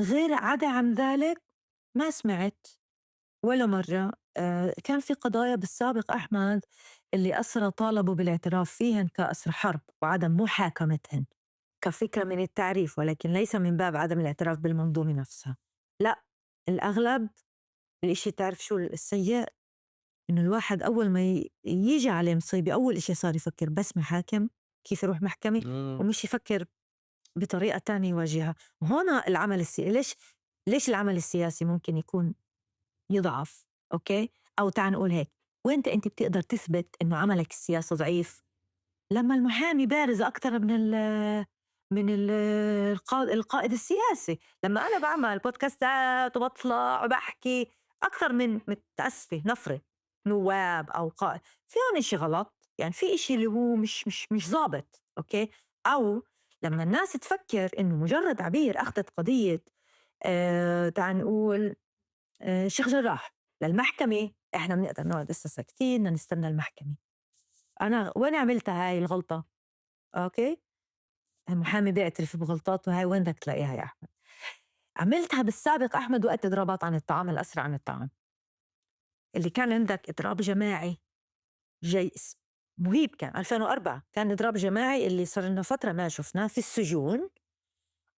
غير عدا عن ذلك ما سمعت ولا مرة. كان في قضايا بالسابق أحمد اللي أسرى طالبوا بالاعتراف فيهن كأسرى حرب وعدم محاكمتهن كفكرة من التعريف، ولكن ليس من باب عدم الاعتراف بالمنظومة نفسها. لا، الأغلب الإشي تعرف شو السيء؟ إنه الواحد أول ما يجي عليه مصيبة أول إشي صار يفكر بس محاكم، كيف يروح محكمة، ومش يفكر بطريقة تانية يواجهها. وهنا العمل السياسي، ليش العمل السياسي ممكن يكون يضعف؟ okay؟ أو تعال نقول هيك، وين أنت بتقدر تثبت إنه عملك السياسي ضعيف؟ لما المحامي بارز أكتر من القائد السياسي. لما أنا بعمل بودكاستات وبطلع وبحكي أكتر من متأسفة نفرة نواب أو قائد، في هون إشي غلط، في إشي اللي هو مش ظابط، okay؟ أو لما الناس تفكر إنه مجرد عبير أخذت قضية، تعال نقول، شيخ جراح للمحكمة، إحنا بنقدر نقعد هسه ساكتين نستنى المحكمة. أنا وين عملتها هاي الغلطة؟ okay؟ المحامي بيعترف بغلطاته، هاي وين بدك تلاقيها يا أحمد؟ عملتها بالسابق أحمد وقت إضرابات عن الطعام، الأسرى عن الطعام، اللي كان عندك إضراب جماعي جاي مهيب، كان 2004 كان إضراب جماعي اللي صار لنا فترة ما شفناه في السجون،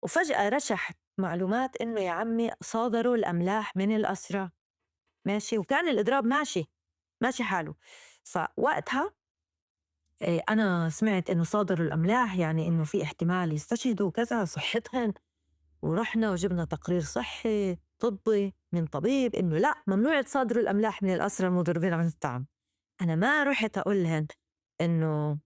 وفجأة رشح معلومات إنه يا عمي صادروا الأملاح من الأسرى، ماشي، وكان الإضراب ماشي حاله. فوقتها أنا سمعت إنه صادروا الأملاح، يعني إنه في احتمال يستشهدوا وكذا صحتهن، ورحنا وجبنا تقرير صحي طبي من طبيب إنه لا، ممنوع تصادروا الأملاح من الأسرى المضربين عن الطعام. أنا ما رحت أقول لهن إنه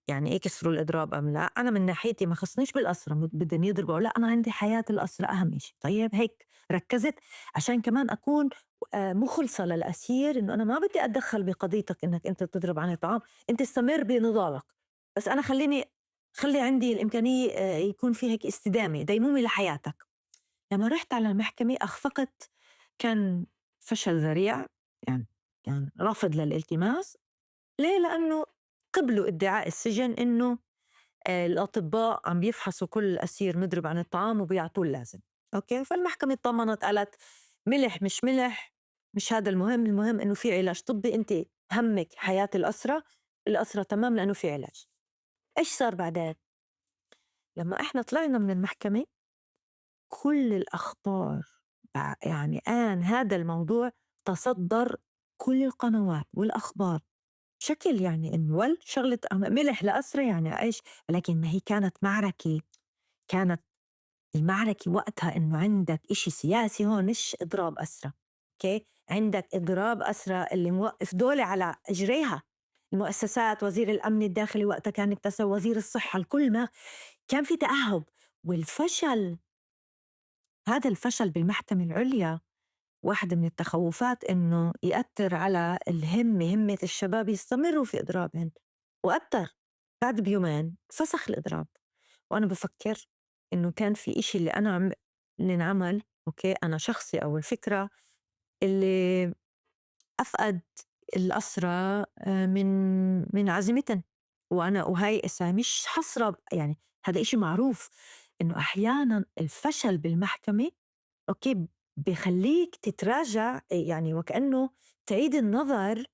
إيه كسروا الإضراب أم لا، أنا من ناحيتي ما خصنيش بالأسرى بدهم يضربوا أو لا، أنا عندي حياة الأسرى أهم شيء. طيب هيك ركزت عشان كمان أكون، مخلصة للأسير، إنه أنا ما بدي أتدخل بقضيتك إنك أنت تضرب عن الطعام، أنت استمر بنضالك، بس أنا خلي عندي الإمكانية، يكون في هيك استدامة ديمومة لحياتك. لما رحت على المحكمة أخفقت، كان فشل ذريع، كان رفض للالتماس. ليه؟ لأنه قبلوا ادعاء السجن إنه، الأطباء عم بيفحصوا كل أسير مضرب عن الطعام وبيعطوه اللازم. okay؟ فالمحكمة اطمنت، قالت ملح مش ملح مش هذا المهم، المهم إنه في علاج طبي، أنت همك حياة الأسرى، الأسرى تمام لأنه في علاج. إيش صار بعدين؟ لما إحنا طلعنا من المحكمة كل الأخبار، آن هذا الموضوع تصدر كل القنوات والأخبار بشكل إنه ول شغلة ملح لأسرى يعني إيش، ولكن ما هي كانت معركة، كانت المعركة وقتها إنه عندك إشي سياسي هون، مش إضراب أسرى، أوكي؟ عندك إضراب أسرى اللي موقف دولة على إجريها، المؤسسات، وزير الأمن الداخلي وقتها كان اكتسب، وزير الصحة، الكل ما كان في تأهب. والفشل، هذا الفشل بالمحكمة العليا واحدة من التخوفات إنه يأثر على الهمة، همة الشباب يستمروا في إضرابهم، وأثر بعد بيومين فسخ الإضراب. وأنا بفكر إنه كان في إشي اللي أنا عم اللي انعمل، أوكي، أنا شخصي أو الفكرة اللي أفقد الأسرى، من عزيمتهم. وهي إسا مش حصرة، هذا إشي معروف إنه أحيانا الفشل بالمحكمة، أوكي، بخليك تتراجع، وكأنه تعيد النظر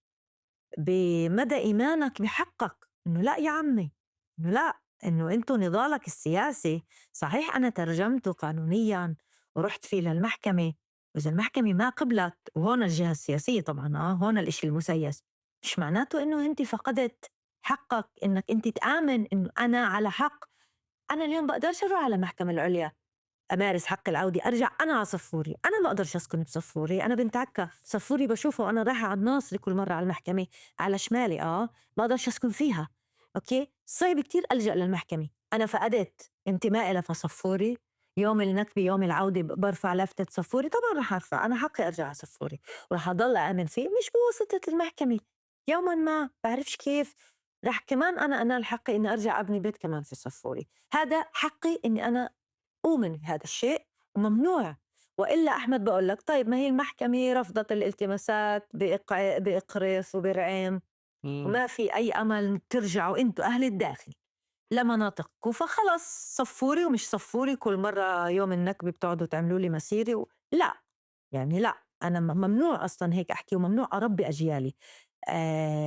بمدى إيمانك بحقك، إنه لا يا عمي، إنه لا، إنه أنتو نضالك السياسي صحيح أنا ترجمته قانونيا ورحت فيه للمحكمة، وإذا المحكمة ما قبلت، وهون الجهة السياسية طبعا، هون الإشي المسيس، مش معناته إنه أنت فقدت حقك إنك أنت تآمن إنه أنا على حق. أنا اليوم بقدرش أروح على المحكمة العليا أمارس حق العودة، أرجع أنا على صفوري، أنا ما بقدرش أسكن بصفوري، أنا بنت عكا، صفوري بشوفه وأنا رايحة على الناصري كل مرة على المحكمة على شمالي، ما بقدرش أسكن فيها. okay؟ صعب كتير ألجأ للمحكمة، أنا فقدت انتمائي لصفوري. يوم النكبة يوم العودة برفع لافتة صفوري، طبعا رح أرفع، أنا حقي أرجع على صفوري ورح أضل أأمن فيه، مش بواسطة المحكمة. يوما ما بعرفش كيف رح كمان أنا أنال حقي إني أرجع أبني بيت كمان في صفوري، هذا حقي إني أنا أؤمن بهذا الشيء وممنوع. وإلا أحمد بقول لك طيب ما هي المحكمة رفضت الالتماسات بإقرث وبرعم، وما في أي أمل ترجعوا أنتوا أهل الداخل لمناطقكم، فخلص صفوري ومش صفوري، كل مرة يوم النكبة بتقعدوا تعملوا لي مسيرة لا، يعني لا، أنا ممنوع أصلاً هيك أحكي وممنوع أربي أجيالي.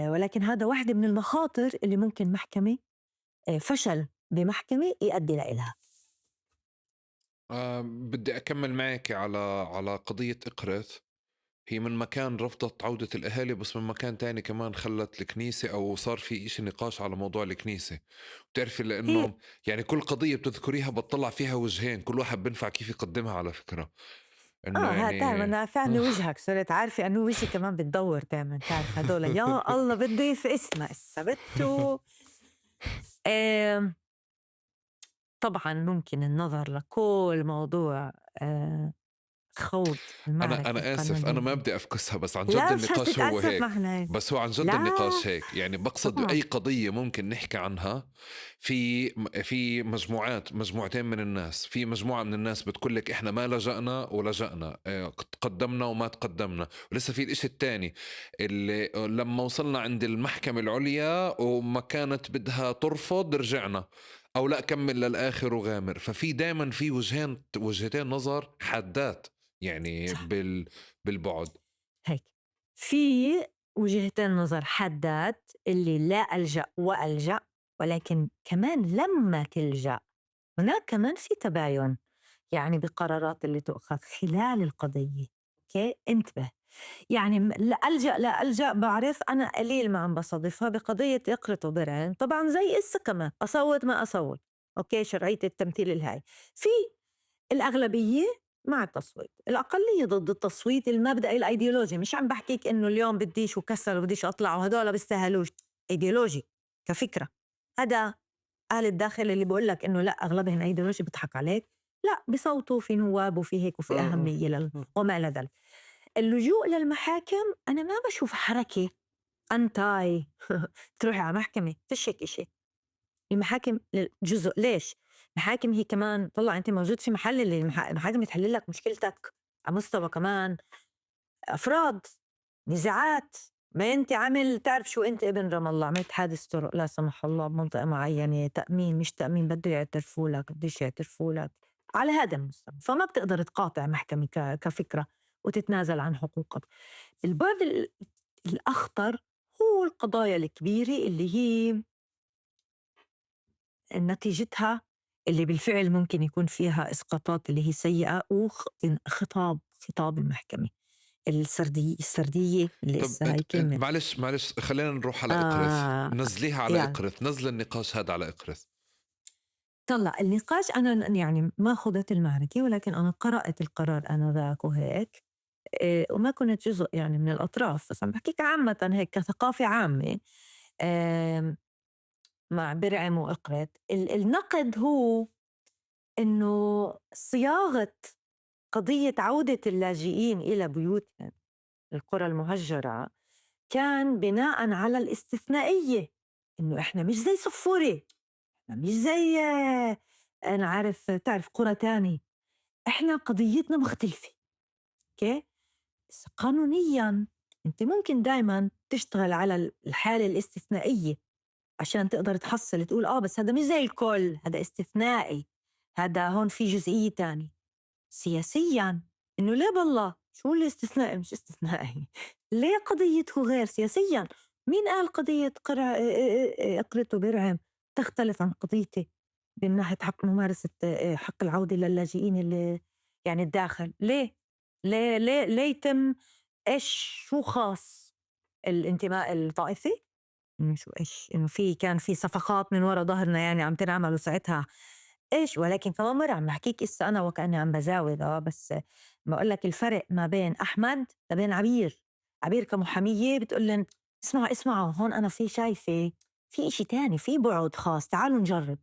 ولكن هذا واحدة من المخاطر اللي ممكن محكمة، فشل بمحكمة يؤدي لإلها. بدي أكمل معك على قضية إقرث. هي من مكان رفضت عودة الأهالي، بس من مكان تاني كمان خلت الكنيسة أو صار في إشي نقاش على موضوع الكنيسة. بتعرفي لأنه هي يعني كل قضية بتذكريها بتطلع فيها وجهين، كل واحد بنفع كيف يقدمها على فكرة. إنه يعني دائماً أنا في عندي وجهك، صرت عارفة إنه وجهي كمان بتدور دائماً، تعرف هدول يا الله بده يفقسنا إسا بده. طبعاً ممكن النظر لكل موضوع خوض المعركة أنا آسف، أنا القانونية. ما بدي أفكسها، بس عن جد لا، مش النقاش هو حتتأسف هيك. ما إحنا هيك. بس هو عن جد لا. النقاش هيك. يعني بقصد طبعاً. أي قضية ممكن نحكي عنها في مجموعتين من الناس. في مجموعة من الناس بتقول لك إحنا ما لجأنا ولجأنا، تقدمنا وما تقدمنا. ولسه في الإشي الثاني اللي لما وصلنا عند المحكمة العليا وما كانت بدها ترفض رجعنا، أو لا كمل للآخر وغامر. ففي دايما في وجهتين نظر حادات بالبعد. هيك في وجهتين نظر حادات اللي لا ألجأ وألجأ، ولكن كمان لما تلجأ هناك كمان في تباين بقرارات اللي تؤخذ خلال القضية. أوكي؟ انتبه، لا ألجأ، لا ألجأ، بعرف أنا قليل ما عم بصادفها بقضية إقرث وبرعم، طبعا زي إسا كمان أصوت ما أصوت، أوكي، شرعية التمثيل الهاي في الأغلبية مع التصويت، الأقلية ضد التصويت المبدئي الأيديولوجي. مش عم بحكيك إنه اليوم بديش وكسر وبديش أطلع وهدول بيستاهلوش، أيديولوجي كفكرة. هذا أهل الداخل اللي بقول لك إنه لا أغلبهم أيديولوجي بيضحك عليك، لا بصوتوا في نواب وفي هيك وفي أهمية وما إلى ذلك. اللجوء للمحاكم أنا ما بشوف حركة أنتاي تروحي على محكمة، فيش هيك إشي. المحاكم جزء، ليش؟ المحاكم هي كمان طلع أنت موجود في محل اللي المحاكم تحل لك مشكلتك على مستوى كمان أفراد، نزاعات. ما أنت عامل تعرف شو أنت ابن رام الله، عملت حادث طرق لا سمح الله بمنطقة معينة، تأمين مش تأمين، بده يعترفوا لك بديش يعترفوا لك على هذا المستوى. فما بتقدر تقاطع محكمة كفكرة وتتنازل عن حقوقك. البعد الأخطر هو القضايا الكبيرة اللي هي نتيجتها اللي بالفعل ممكن يكون فيها إسقاطات اللي هي سيئة، وخطاب، خطاب المحكمة السردية اللي طب إسا هاي كلمة. معلش خلينا نروح على إقرث. نزليها على إقرث، نزل النقاش هذا على إقرث. طلع النقاش، أنا ما خضت المعركة، ولكن أنا قرأت القرار آنذاك وهيك، وما كنت جزء من الأطراف، بس عم بحكيك عامة هيك كثقافة عامة. مع برعم وإقرث. النقد هو إنه صياغة قضية عودة اللاجئين إلى بيوتهم القرى المهجرة كان بناءً على الاستثنائية، إنه إحنا مش زي صفوري، إحنا مش زي، أنا عارف تعرف قرى تاني، إحنا قضيتنا مختلفة. أوكي؟ بس قانونياً أنت ممكن دايماً تشتغل على الحالة الاستثنائية عشان تقدر تحصل تقول بس هذا مش زي الكل، هذا استثنائي، هذا هون في جزئية تانية. سياسياً إنه ليه بالله شو الاستثنائي مش استثنائي؟ ليه قضيته غير سياسياً؟ مين قال قضية إقرث وبرعم تختلف عن قضيتي من ناحية حق ممارسة، حق العودة للاجئين اللي الداخل؟ ليه؟ ليه؟ ليه؟ ليه يتم إيش؟ شو خاص الانتماء الطائفي؟ إنّو شو إيش إنّو في كان في صفقات من ورا ضهرنا يعني عم تنعمل وساعتها إيش؟ ولكن كمان مرّة عم بحكيك إسّا أنا وكأنّي عم بزاود بس بقول لك الفرق ما بين أحمد ما بين عبير. عبير كمحامية بتقول اسمعوا اسمعوا، هون أنا في شايفة في إشي تاني، في بعد خاص، تعالوا نجرب،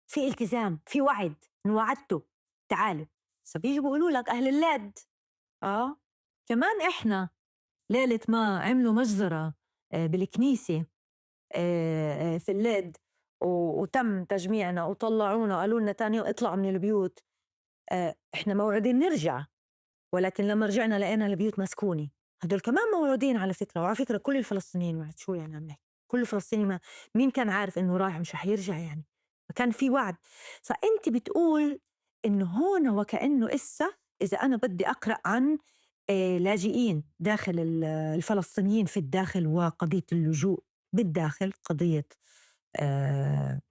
في التزام، في وعد، وعدته، تعالوا. فبيجوا بيقولوا لك أهل اللاد. كمان إحنا ليلة ما عملوا مجزرة بالكنيسة في اللاد وتم تجميعنا وطلعونا وقالوا لنا تاني يوم اطلعوا من البيوت، إحنا موعودين نرجع، ولكن لما رجعنا لقينا البيوت مسكونة. هدول كمان موعودين على فكرة، وعلى فكرة كل الفلسطينيين وعد، شو يعني عم نحكي كل الفلسطينيين، ما مين كان عارف إنه رايح مش رح يرجع يعني، كان في وعد. فأنت بتقول إنه هون وكأنه إسا إذا أنا بدي أقرأ عن لاجئين داخل الفلسطينيين في الداخل وقضية اللجوء بالداخل، قضية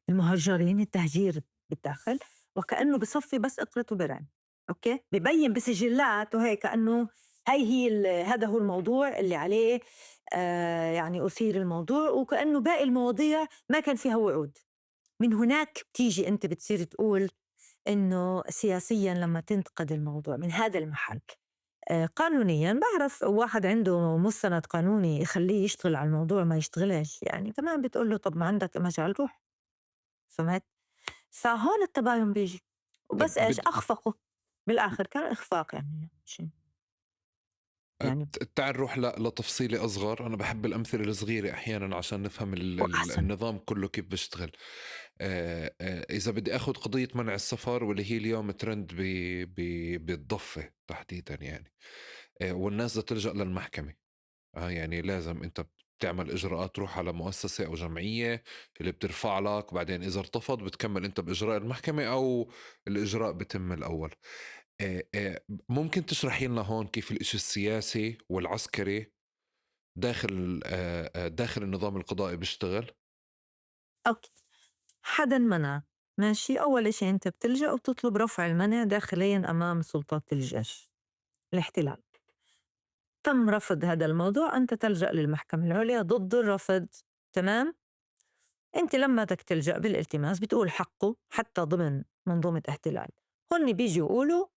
المهجرين، التهجير بالداخل، وكأنه بصفي بس إقرته برعم، okay؟ ببين بسجلات وهيك كأنه هاي هي هذا هو الموضوع اللي عليه يعني أثير الموضوع، وكأنه باقي المواضيع ما كان فيها وعود. من هناك بتيجي أنت بتصير تقول إنه سياسياً لما تنتقد الموضوع من هذا المحل. قانونياً بعرف واحد عنده مستند قانوني يخليه يشتغل على الموضوع ما يشتغلش، يعني كمان بتقول له طب ما عندك مجال روح، فهمت؟ فهون التباين بيجي. وبس إيش أخفقوا بالآخر، كان إخفاق يعني شيء. يعني تعال نروح لتفصيلة أصغر. أنا بحب الأمثلة الصغيرة أحيانا عشان نفهم النظام كله كيف بيشتغل. إذا بدي أخذ قضية منع السفر واللي هي اليوم ترند بالضفة تحديدا يعني، والناس تلجأ للمحكمة، يعني لازم أنت بتعمل إجراءات، تروح على مؤسسة أو جمعية اللي بترفع لك، بعدين إذا ارتفض بتكمل أنت بإجراء المحكمة أو الإجراء بتم الأول. ممكن تشرحي لنا هون كيف الإشي السياسي والعسكري داخل النظام القضائي بيشتغل؟ okay، حدا منع، ماشي. أول إشي أنت بتلجأ وبتطلب رفع المنع داخليا أمام سلطات الجيش الاحتلال. تم رفض هذا الموضوع، أنت تلجأ للمحكمة العليا ضد الرفض، تمام؟ أنت لما بدك تلجأ بالالتماس بتقول حقه حتى ضمن منظومة احتلال. هن بيجوا يقولوا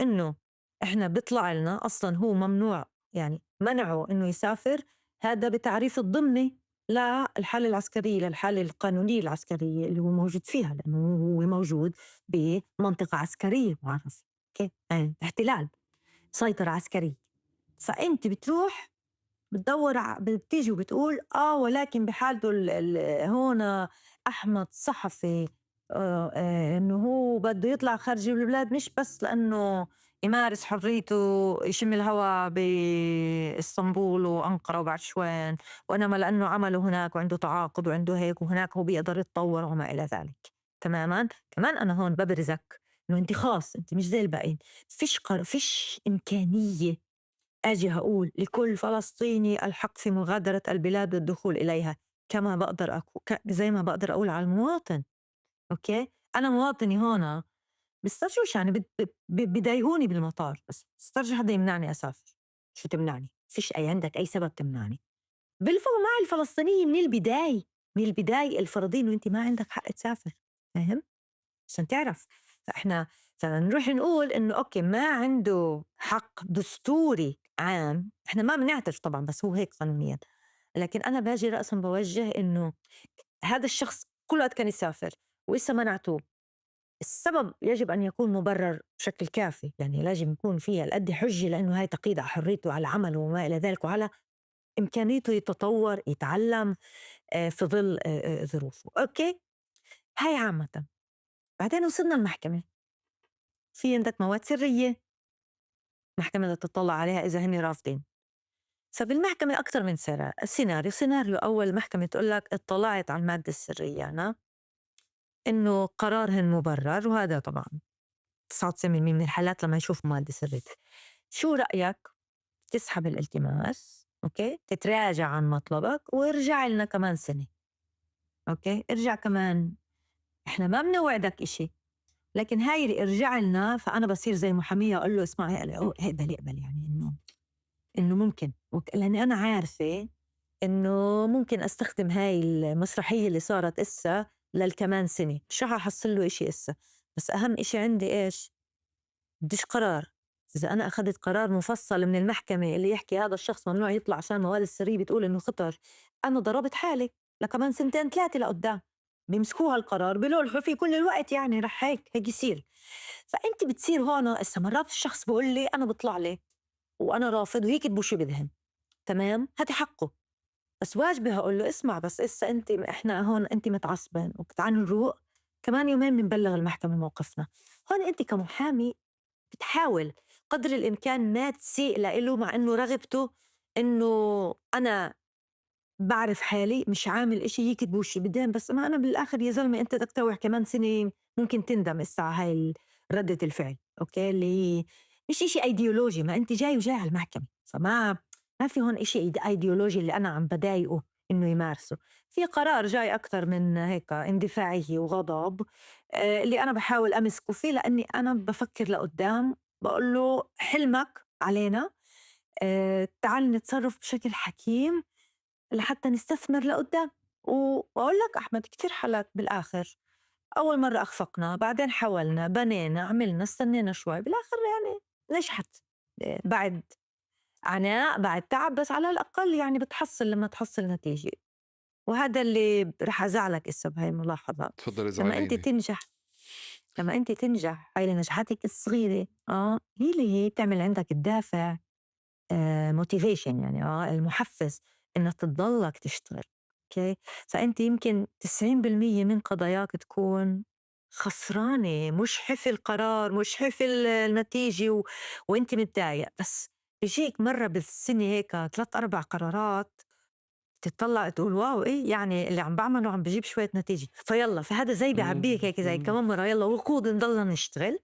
إنه إحنا بيطلع لنا أصلاً هو ممنوع، يعني منعه إنه يسافر، هذا بتعريف الضمني للحالة العسكرية، للحالة القانونية العسكرية اللي هو موجود فيها، لأنه هو موجود بمنطقة عسكرية معرفة، okay؟ يعني احتلال، سيطرة عسكرية. فأنت بتروح بتدور بتيجي وبتقول ولكن بحالته هون أحمد صحفي إنه هو بده يطلع خارج البلاد مش بس لأنه يمارس حريته يشم الهواء بإسطنبول وأنقرة وبعد شوين، وإنما لأنه عمله هناك وعنده تعاقد وعنده هيك وهناك هو بيقدر يتطور وما إلى ذلك. تماما. كمان أنا هون ببرزك إنه أنت خاص، أنت مش زي الباقيين، فيش إمكانية أجي هقول لكل فلسطيني الحق في مغادرة البلاد والدخول إليها كما بقدر زي ما بقدر أقول على المواطن. okay؟ أنا مواطني هون بسترجوش، يعني بضايقوني بالمطار، بس بسترجع حدا يمنعني أسافر. شو تمنعني؟ فيش أي عندك أي سبب تمنعني. بالفعل مع الفلسطينية من البداية، من البداية الفرضين إنه أنت ما عندك حق تسافر، فاهم؟ عشان تعرف. فإحنا فنروح نقول إنه okay ما عنده حق دستوري عام، إحنا ما بنعترف طبعا، بس هو هيك قانونيا. لكن أنا باجي رأسا بوجه إنه هذا الشخص كل وقت كان يسافر وإسا منعتوه، السبب يجب أن يكون مبرر بشكل كافي، يعني لازم يكون فيها الأد حجة، لأنه هاي تقييد على حريته وعلى عمله وما إلى ذلك وعلى إمكانيته يتطور يتعلم في ظل ظروفه. okay؟ هاي عامة. بعدين وصلنا المحكمة، في عندك مواد سرية محكمة بدها تطلع عليها إذا هن رافضين. فبالمحكمة أكثر من سيناريو. سيناريو أول، محكمة تقول لك اطلعت على المادة السرية أنا إنه قرارهن مبرر، وهذا طبعاً 99% من الحالات لما يشوفوا مادة سرية. شو رأيك تسحب الالتماس، okay؟ تتراجع عن مطلبك وارجع لنا كمان سنة، okay؟ ارجع كمان، إحنا ما بنوعدك إشي، لكن هاي اللي ارجع لنا. فأنا بصير زي محامية أقول له اسمع، اقبل اقبل، يعني إنه ممكن، لأني أنا عارفة إنّو مُمكن أستخدم هاي المسرحيّة الّي صارت إسّا للكمان سنة مش رح أحصلّو إشي إسّا. بس أهم إشي عندي إيش؟ بدّيش قرار، إذا أنا أخدت قرار مُفصّل من المحكمة الّي يحكي هادا الشّخص ممنوع يطلع عشان المواد السريّة بتئول إنّو خطر، أنا ضربت حالي لكمان سنتين تلاتة لأدّام بيمسكو هالقرار بي لولحو في كل الوقت، يعني رح هيك هيك يصير. فا إنت بتصير هون إسّا مرّات الشّخص بي ألّي أنا بيطلعلي وأنا رافض ويكتبو شو بدهن، تمام؟ هيدا حقّه، بس واجبي هألّو اسمع، بس إسّا إنت إحنا هون إنت متعصبن وتعال نروء كمان يومين منبلّغ المحكمة موقفنا. هون إنت كا مُحامي بتحاول قدر الإمكان ما تسيء لإلو مع إنّو رغبته إنّو أنا بعرف حالي مش عامل إشي يكتبو شي بدّين، بس ما أنا بالآخر يا زلمة إنت بدك تروّح كمان سنة مُمكن تندم إسّا عا هاي ردّة الفعل، okay؟ الّي هيّ مش إشي أيديولوجي، ما إنت جاي وجاي عالمحكمة، فا ما في هون إشي أيديولوجي الّي أنا عم بدايئه إنّو يمارسه. في قرار جاي أكتر من هيك اندفاعيّة وغضب، اللي أنا بحاول أمسكه فيه لأنّي أنا بفكّر لأدّام، بئلّو حلمك علينا، تعال نتصرّف بشكل حكيم لحتّى نستثمر لأدّام. وأقول لك أحمد، كتير حالات بالآخر أول مرّة أخفقنا، بعدين حاولنا، بنينا، عملنا، استنّينا شوي، بالآخر يعني نجحت بعد عناء، بعد تعب، بس على الأقل يعني بتحصل لمّا تحصل نتيجة. وهذا اللي رح أزعلك إسّا بهاي الملاحظة. تفضّلي. لمّا أنت زعليني. تنجح، لمّا أنت تنجح هاي نجاحاتك الصغيرة هي اللي هي بتعمل عندك الدّافع، motivation يعني المحفّز إنّك تضلّك تشتغل، okay؟ فأنت يمكن 90% من قضاياك تكون خسرانة، مش حفل قرار، مش حفل النتيجة وانت متضايق، بس بيجيك مرّة بالسّنة هيك تلات أربع قرارات تطلع تقول wow، إيه يعني اللي عم بعمله عم بجيب شوية نتيجة، فيلا فهذا زي بيعبيك هيك زي كمان مرة يلا وقود نضلنا نشتغل.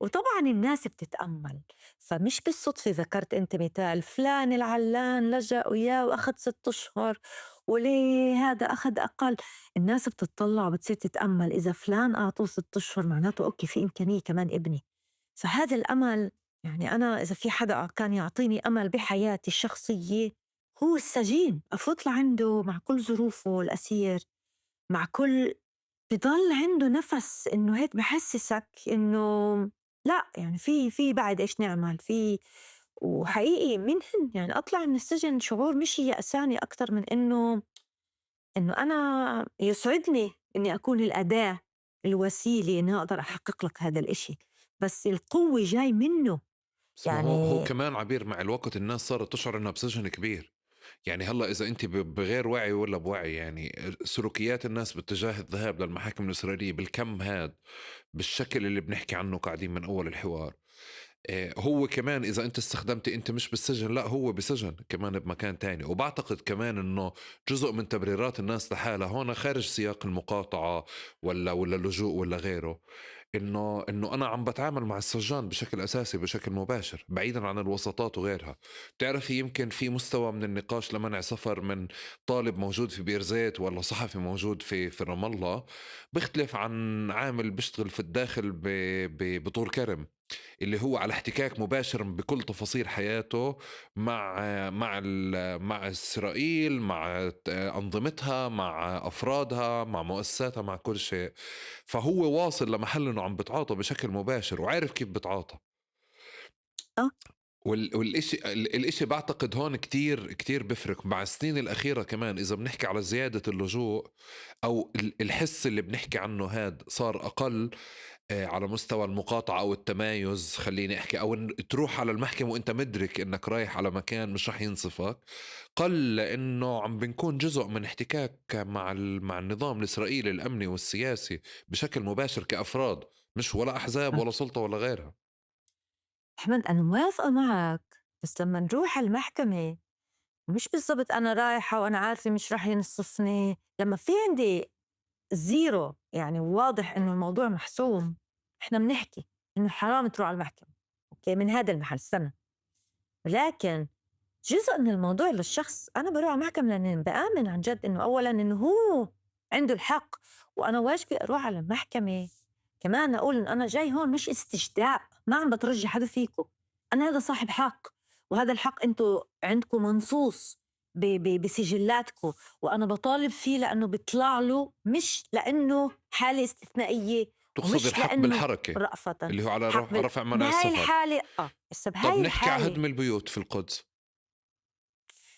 وطبعا الناس بتتأمل، فمش بالصدفة ذكرت أنت مثال فلان العلان لجأ وياه وأخذ 6 أشهر وليه هذا أخذ أقل. الناس بتطلع وبتصير تتأمل، إذا فلان أعطوه 6 أشهر معناته okay في إمكانية كمان ابني. فهذا الأمل، يعني أنا إذا في حدا كان يعطيني أمل بحياتي الشخصية هو السجين، أفوت لعنده مع كل ظروفه الأسير، مع كل بضل عنده نفس إنه هيك بحسسك إنه لا يعني في بعد إيش نعمل في. وحقيقي منهن يعني أطلع من السجن شعور مش يأساني أكتر من إنه أنا يسعدني إني أكون الأداة الوسيلة إني أقدر أحقق لك هذا الإشي، بس القوة جاي منه. بس ما هو كمان عبير مع الوقت الناس صارت تشعر إنها بسجن كبير. يعني هلا إذا أنت بغير وعي ولا بوعي، يعني سلوكيات الناس باتجاه الذهاب للمحاكم الإسرائيلية بالكم هاد بالشكل اللي بنحكي عنه قاعدين من أول الحوار، هو كمان إذا أنت استخدمتي أنت مش بالسجن، لا هو بسجن كمان بمكان تاني. وبعتقد كمان أنه جزء من تبريرات الناس لحالها هون خارج سياق المقاطعة ولا اللجوء ولا غيره، إنه أنا عم بتعامل مع السجان بشكل أساسي بشكل مباشر بعيدا عن الوساطات وغيرها. بتعرفي يمكن في مستوى من النقاش لمنع سفر من طالب موجود في بيرزيت ولا صحفي موجود في رام الله بيختلف عن عامل بيشتغل في الداخل بطول كرم، اللي هو على احتكاك مباشر بكل تفاصيل حياته مع مع إسرائيل، مع أنظمتها، مع أفرادها، مع مؤسساتها، مع كل شيء. فهو واصل لمحل إنه عم بتعاطى بشكل مباشر وعارف كيف بتعاطى. والإشي بعتقد هون كتير كتير بفرق مع السنين الأخيرة. كمان إذا بنحكي على زيادة اللجوء أو الحس اللي بنحكي عنه هاد صار أقل على مستوى المقاطعة أو التمايز، خليني أحكي، أو إن تروح على المحكمة وأنت مدرك إنك رايح على مكان مش رح ينصفك، قل لأنه عم بنكون جزء من احتكاك مع النظام الإسرائيلي الأمني والسياسي بشكل مباشر كأفراد، مش ولا أحزاب ولا سلطة ولا غيرها. أحمد أنا موافقة معك، بس لما نروح على المحكمة مش بالضبط أنا رايحة وأنا عارفة مش رح ينصفني. لما في عندي zero يعني واضح إنه الموضوع محسوم، إحنا بنحكي إنه حرام تروح على المحكمة، okay، من هذا المحل استنى. لكن جزء من الموضوع للشخص، أنا بروح على المحكمة لأني بآمن عن جد إنه أولاً إنه هو عنده الحق، وأنا واجبي أروح على المحكمة كمان أقول إنه أنا جاي هون مش استجداء، ما عم بترجي حدا فيكم، أنا هذا صاحب حق، وهذا الحق أنتو عندكم منصوص بسجلاتكم، وأنا بطالب فيه لأنه بيطلع له، مش لأنه حالة استثنائية. تقصد الحق بالحركة رأفة اللي هو على رفع منع بهاي السفر الحالة. هسه بهاي طب نحكي على الحالة هدم البيوت في القدس.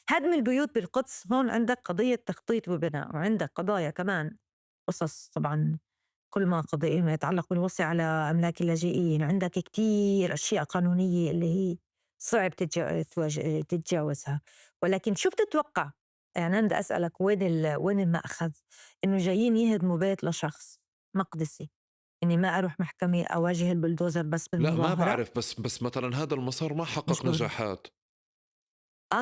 هدم البيوت بالقدس هون عندك قضية تخطيط وبناء، وعندك قضايا كمان قصص طبعا كل ما قضية ما يتعلق بالوصي على أملاك اللاجئين، عندك كتير أشياء قانونية اللي هي صعب تتجاوزها. ولكن شو بتتوقع؟ يعني أنا بدي أسألك وين المأخذ؟ إنه جايين يهدموا بيت لشخص مقدسي، إني ما أروح محكمة أواجه البلدوزر بس لا ما بالمظاهرة؟ بعرف، بس مثلا هذا المسار ما حقق نجاحات.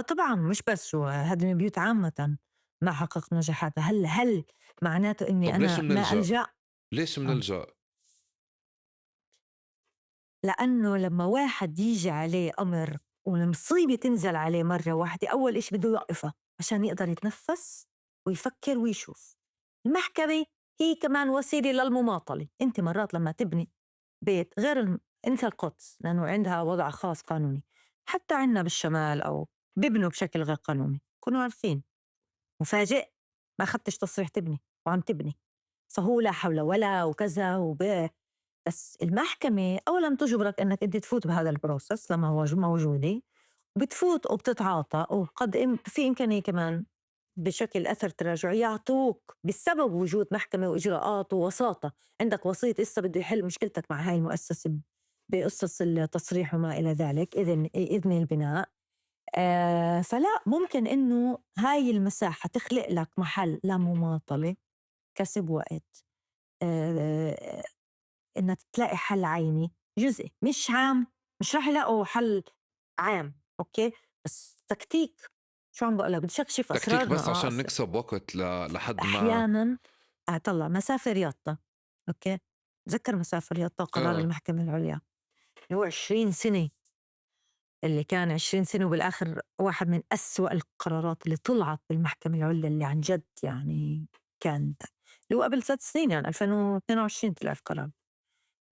طبعا مش بس هو هدم البيوت عامة ما حقق نجاحات. هل معناته إني طب ليش أنا ما بنلجأ؟ ألجأ؟ ليش بنلجأ؟ لأنه لما واحد يجي عليه أمر والمصيبة تنزل عليه مرة واحدة، أول إشي بده يوقفها عشان يقدر يتنفس ويفكر ويشوف. المحكمة هي كمان وسيلة للمماطلة. أنت مرات لما تبني بيت غير انسى القدس لأنه عندها وضع خاص قانوني، حتى عندنا بالشمال أو بيبنوا بشكل غير قانوني، كونوا عارفين، مفاجئ ما أخذتش تصريح تبني وعم تبني، فهو لا حول ولا وكذا بس المحكمة أولاً تجبرك أنك أنت تفوت بهذا البروسس لما هو موجودة، بتفوت وبتتعاطى، وقد في إمكانية كمان بشكل أثر تراجعي يعطوك بسبب وجود محكمة وإجراءات ووساطة. عندك وسيط لسه بده يحل مشكلتك مع هاي المؤسسة بقصص التصريح وما إلى ذلك، إذن البناء. فلا ممكن إنه هاي المساحة تخلق لك محل لمماطلة، كسب وقت، إنك تلاقي حل عيني جزئي مش عام. مش راح يلاقوا حل عام، أوكي، بس تكتيك. شو عم بقول لك؟ بدي أكشف تكتيك أسرارنا. بس عشان نكسب وقت لحد ما أحيانا طلع مسافر ياطا، أوكي، تذكر مسافر ياطا وقرار المحكمة العليا اللي هو 20 سنة، اللي كان 20 سنة، وبالآخر واحد من أسوأ القرارات اللي طلعت بالمحكمة العليا اللي عن جد يعني كان اللي هو قبل 3 سنين، يعني 2022 طلع القرار.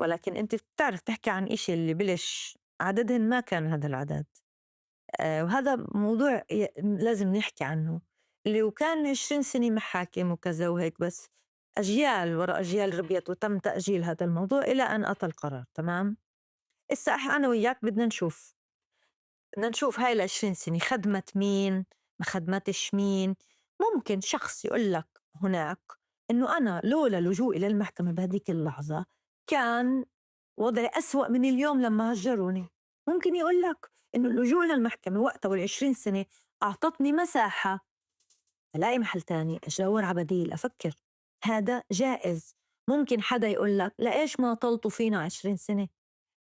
ولكن أنت بتعرف تحكي عن إشي اللي بلش عددهن ما كان هذا العدد. وهذا موضوع لازم نحكي عنه، اللي وكان 20 سنة محاكم وكذا وهيك، بس أجيال وراء أجيال ربيت وتم تأجيل هذا الموضوع إلى أن أتى القرار. تمام؟ إسا أنا وياك بدنا نشوف هاي ال20 سنة خدمت مين، ما خدمتش مين. ممكن شخص يقول لك هناك إنه أنا لولا لجوئي للمحكمة بهديك اللحظة كان وضعي أسوأ من اليوم لما هجروني. ممكن يقول لك إنه اللجوء للمحكمة وقتها وال20 سنة أعطتني مساحة ألاقي محل تاني، أدور على بديل، أفكر. هذا جائز. ممكن حدا يقول لك لإيش ما طلتوا فينا 20 سنة،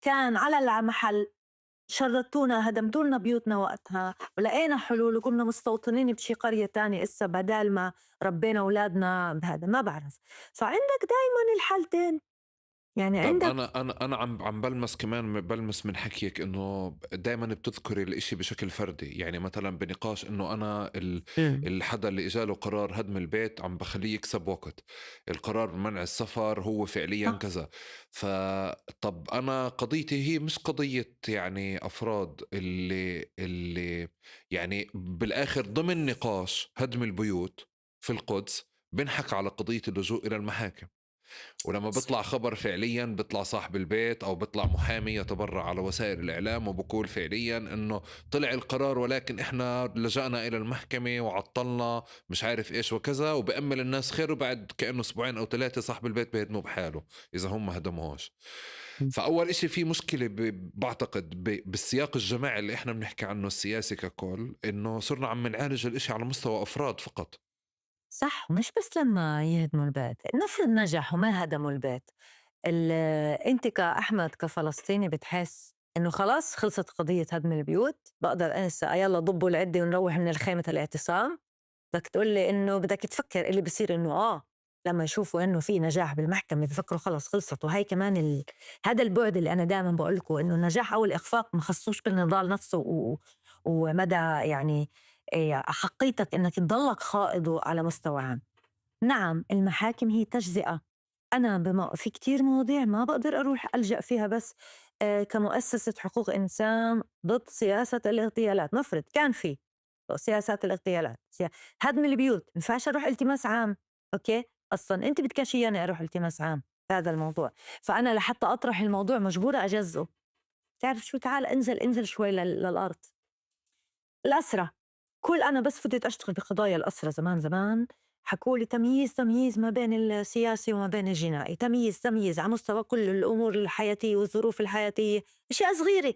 كان على المحل شردتونا، هدمتولنا بيوتنا وقتها، ولقينا حلول وكنا مستوطنين بشي قرية تانية إسا بدال ما ربينا أولادنا بهذا. ما بعرف. فعندك دايما الحالتين. يعني طب عندك أنا عم بلمس كمان، بلمس من حكيك إنه دايماً بتذكري الإشي بشكل فردي. يعني مثلاً بنقاش إنه أنا الحدا اللي إجاله قرار هدم البيت عم بخليه يكسب وقت، القرار بمنع السفر هو فعلياً كذا. فطب أنا قضيتي هي مش قضية يعني أفراد اللي يعني بالآخر ضمن نقاش هدم البيوت في القدس بنحكي على قضية اللجوء إلى المحاكم. ولما بيطلع خبر فعليا بيطلع صاحب البيت أو بيطلع محامي يتبرع على وسائل الإعلام وبقول فعليا إنه طلع القرار ولكن إحنا لجأنا إلى المحكمة وعطلنا مش عارف إيش وكذا، وبأمل الناس خير، وبعد كأنه أسبوعين أو 3 صاحب البيت بيهدموا بحاله إذا هم هدموهاش. فأول إشي في مشكلة بعتقد بالسياق الجماعي اللي إحنا بنحكي عنه السياسي ككل، إنه صرنا عم نعالج الإشي على مستوى أفراد فقط. صح، مش بس لما يهدموا البيت، نفرض نجحوا ما هدموا البيت، أنت كأحمد كفلسطيني بتحس إنه خلاص خلصت قضية هدم البيوت، بقدر أنسى، يلا ضبوا العدة ونروح من الخيمة الاعتصام؟ بدك تقول لي إنه بدك تفكر اللي بصير إنه لما يشوفوا إنه في نجاح بالمحكمة بفكروا خلص خلصت. وهي كمان هذا البعد اللي أنا دائماً بقول لكم إنه النجاح أو الإخفاق ما خصوش بالنضال نفسه ومدى أحقيتك إنك تضلك خائض على مستوى عام. نعم المحاكم هي تجزئة، أنا بما في كتير مواضيع ما بقدر أروح ألجأ فيها بس كمؤسسة حقوق إنسان ضد سياسة الاغتيالات، نفرض كان في سياسات الاغتيالات، هدم البيوت، ينفعش أروح التماس عام. okay، أصلاً أنت بدكاش إياني أروح التماس عام هذا الموضوع، فأنا لحتى أطرح الموضوع مجبورة أجزئه. تعرف شو، تعال انزل شوي للأرض. الأسرى، كل أنا بس فتت أشتغل بقضايا الأسرى زمان زمان حكوا لي تمييز، تمييز ما بين السياسي وما بين الجنائي، تمييز، تمييز على مستوى كل الأمور الحياتية والظروف الحياتية، أشياء صغيرة.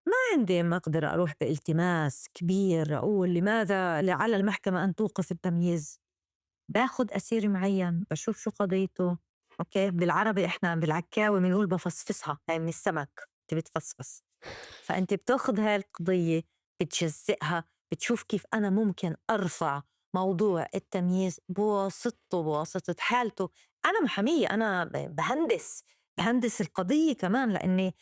ما عندي مقدرة أروح بالتماس كبير أقول لماذا على المحكمة أن توقف التمييز. باخد أسير معين، بشوف شو قضيته. okay، بالعربي إحنا بالعكاوي بنقول بفصفصها، هاي من السمك، أنت بتفصفص. فأنت بتاخد هاي القضية بتجزئها، بتشوف كيف أنا ممكن أرفع موضوع التمييز بواسطته، بواسطة حالته. أنا محامية، أنا بهندس القضية كمان، لأني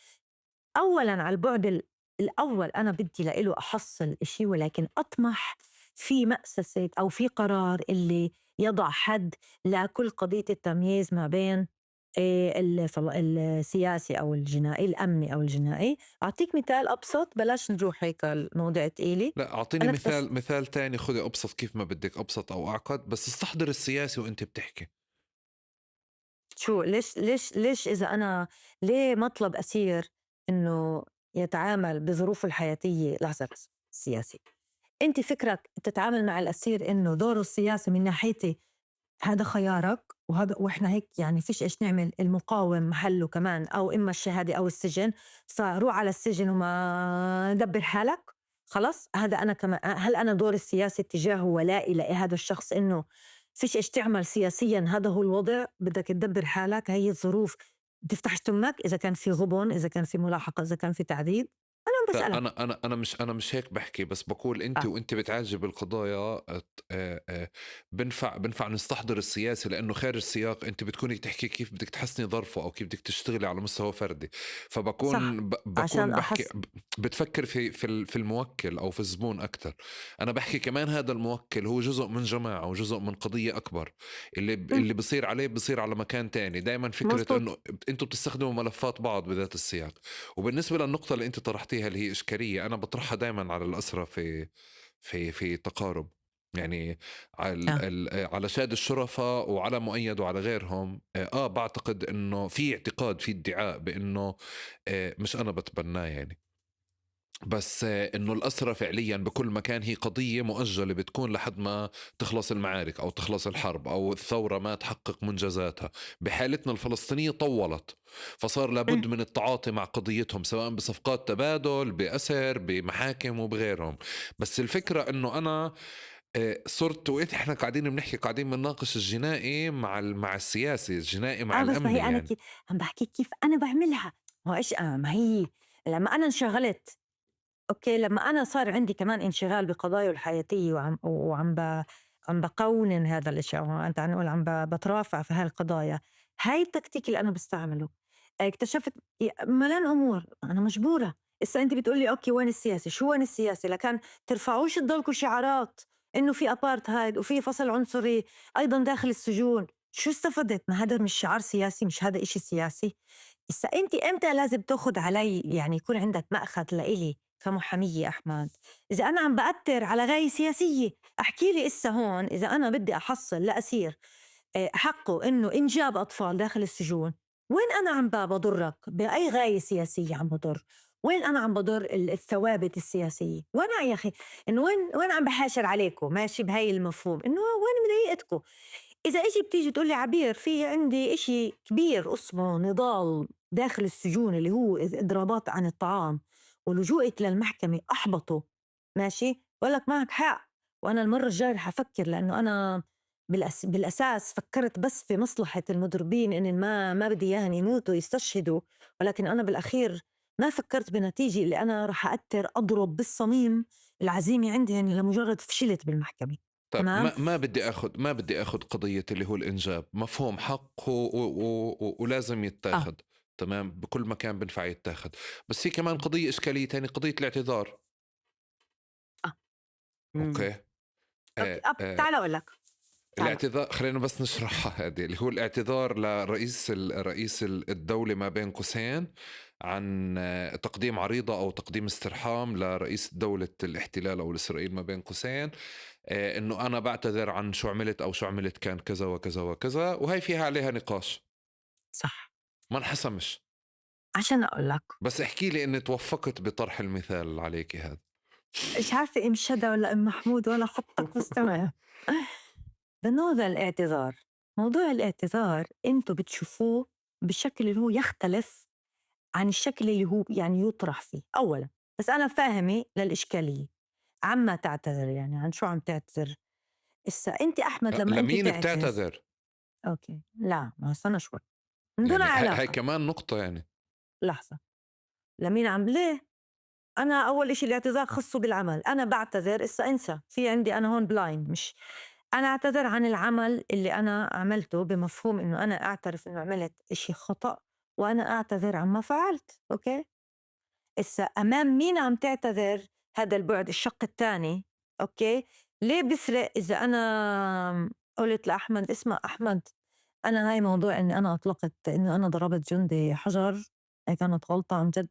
أولاً على البعد الأول أنا بدي لإله أحصل إشي، ولكن أطمح في مأسسة أو في قرار اللي يضع حد لكل قضية التمييز ما بين السياسي أو الجنائي، الأمني أو الجنائي. أعطيك مثال أبسط، بلاش نروح هيك الموضوع تقيلي. لا، أعطيني مثال تاني، خذي أبسط كيف ما بدك، أبسط أو أعقد، بس استحضر السياسي وأنت بتحكي. شو ليش ليش ليش إذا أنا ليه مطلب أسير إنه يتعامل بظروفه الحياتية؟ لحظة، السياسي أنت فكرك تتعامل مع الأسير إنه دوره السياسي من ناحيتي هذا خيارك، وهذا وإحنا هيك يعني فيش إيش نعمل، المقاوم محله كمان أو إما الشهادة أو السجن، فروح على السجن وما دبر حالك خلص. هذا أنا كمان، هل أنا دور السياسي اتجاهه ولائي لهذا الشخص إنه فيش إيش تعمل سياسيا، هذا هو الوضع، بدك تدبر حالك، هي الظروف، تفتحش تمك إذا كان في غبن، إذا كان في ملاحقة، إذا كان في تعذيب. أنا بسألك. أنا مش هيك بحكي، بس بقول أنت وأنت بتعالجي بالقضايا بنفع نستحضر السياسي، لأنه خارج السياق أنت بتكوني تحكي كيف بدك تحسني ظرفه أو كيف بدك تشتغلي على مستوى فردي، فبكون بكون بحكي بتفكر في الموكل أو في الزبون أكتر. أنا بحكي كمان هذا الموكل هو جزء من جماعة وجزء من قضية أكبر، اللي بصير عليه بصير على مكان تاني. دائما فكرة إنه أنتوا بتستخدموا ملفات بعض بذات السياق. وبالنسبة للنقطة اللي أنت طرحتيها اللي هي إشكالية، أنا بطرحها دائما على الأسرة في في في تقارب، يعني على شاد الشرفاء وعلى مؤيد وعلى غيرهم. بعتقد إنه في اعتقاد، في ادعاء بإنه مش أنا بتبناه يعني، بس إنه الأسرة فعليا بكل مكان هي قضية مؤجلة بتكون لحد ما تخلص المعارك أو تخلص الحرب أو الثورة ما تحقق منجزاتها. بحالتنا الفلسطينية طولت، فصار لابد من التعاطي مع قضيتهم سواء بصفقات تبادل، بأسر، بمحاكم وبغيرهم. بس الفكرة إنه أنا صرت وقت إحنا قاعدين بنحكي، قاعدين بنناقش الجنائي مع السياسي، الجنائي مع الأمني. بس ما هي يعني. أنا كيف عم بحكي كيف أنا بعملها، هو إيش ما هي لما أنا انشغلت، okay، لما أنا صار عندي كمان انشغال بقضايا الحياتية وعم عم بقونن هذا الإشي، أو أنت عم نقول عم بترافع في هالقضايا، هاي التكتيك اللي أنا بستعمله. اكتشفت ملان أمور أنا مجبورة. إسا أنت بتقولي okay وين السياسي، شو وين السياسي؟ لكن ترفعوش تضلكوا شعارات إنه في أبارتهايد وفي فصل عنصري أيضا داخل السجون. شو استفدت؟ ما هذا مش شعار سياسي، مش هذا إشي سياسي. إسا أنت إمتى لازم تاخد علي، يعني يكون عندك مأخذ لإلي كمحامية أحمد، إذا أنا عم بأثر على غاية سياسية؟ أحكي لي إسا هون إذا أنا بدي أحصل لأسير حقه إنه إنجاب أطفال داخل السجون، وين أنا عم بضرك؟ بأي غاية سياسية عم بضر؟ وين أنا عم بضر الثوابت السياسية؟ وين يا أخي إنه وين عم بحاشر عليكم؟ ماشي بهاي المفهوم إنه وين مضايقتكم؟ إذا إجي بتيجي تقول لي عبير في عندي إشي كبير اسمه نضال داخل السجون اللي هو إضرابات عن الطعام ولجوءك للمحكمة أحبطه، ماشي، بقول لك معك حق، وأنا المرة الجاية رح أفكر، لأنه أنا بالأساس فكرت بس في مصلحة المضربين إن ما بدي إياهم يموتوا يستشهدوا، ولكن أنا بالأخير ما فكرت بنتيجة اللي أنا رح أقدر أضرب بالصميم العزيمة عندهم لمجرد فشلت بالمحكمة. طيب ما بدي أخذ قضية اللي هو الإنجاب، مفهوم حقه ولازم يتاخد. تمام، بكل مكان بنفع يتاخد. بس في كمان قضية إشكالية تانية، قضية الاعتذار. okay. تعال أقول لك الاعتذار، خلينا بس نشرحها هذه، اللي هو الاعتذار لرئيس رئيس الدولة ما بين قوسين عن تقديم عريضة أو تقديم استرحام لرئيس دولة الاحتلال أو الإسرائيل ما بين قوسين، إنه أنا بعتذر عن شو عملت أو شو عملت كان كذا وكذا وكذا، وهي فيها عليها نقاش. صح. ما انحسمش. عشان أقول لك. بس احكي لي إني توفقت بطرح المثال عليك هذا. مش عارفة إم شدا ولا إم محمود ولا خطك، بس تمام. بنوضع الاعتذار، موضوع الاعتذار انتو بتشوفوه بالشكل اللي هو يختلف عن الشكل اللي هو يعني يطرح فيه أولا. بس أنا فاهمة للإشكالية عما تعتذر، يعني عن شو عم تعتذر إسا أنت أحمد؟ لما أنت لمين تعتذر بتعتذر؟ okay، لا ما استنى شوي، من دون يعني علاقة. هاي كمان نقطة يعني. لحظة، لمين عم ليه؟ أنا أول إشي الاعتذار خصه بالعمل، أنا بعتذر إسا انسى، في عندي أنا هون blind، مش أنا أعتذر عن العمل اللي أنا عملته بمفهوم إنه أنا أعترف إنه عملت إشي خطأ وأنا أعتذر عما فعلت، okay؟ إسا أمام مين عم تعتذر؟ هذا البعد الشق الثاني، okay؟ ليه بفرق إذا أنا قلت لأحمد اسمع أحمد، أنا هاي موضوع إني أنا أطلقت إنه أنا ضربت جندي حجر، هاي كانت غلطة عن جد،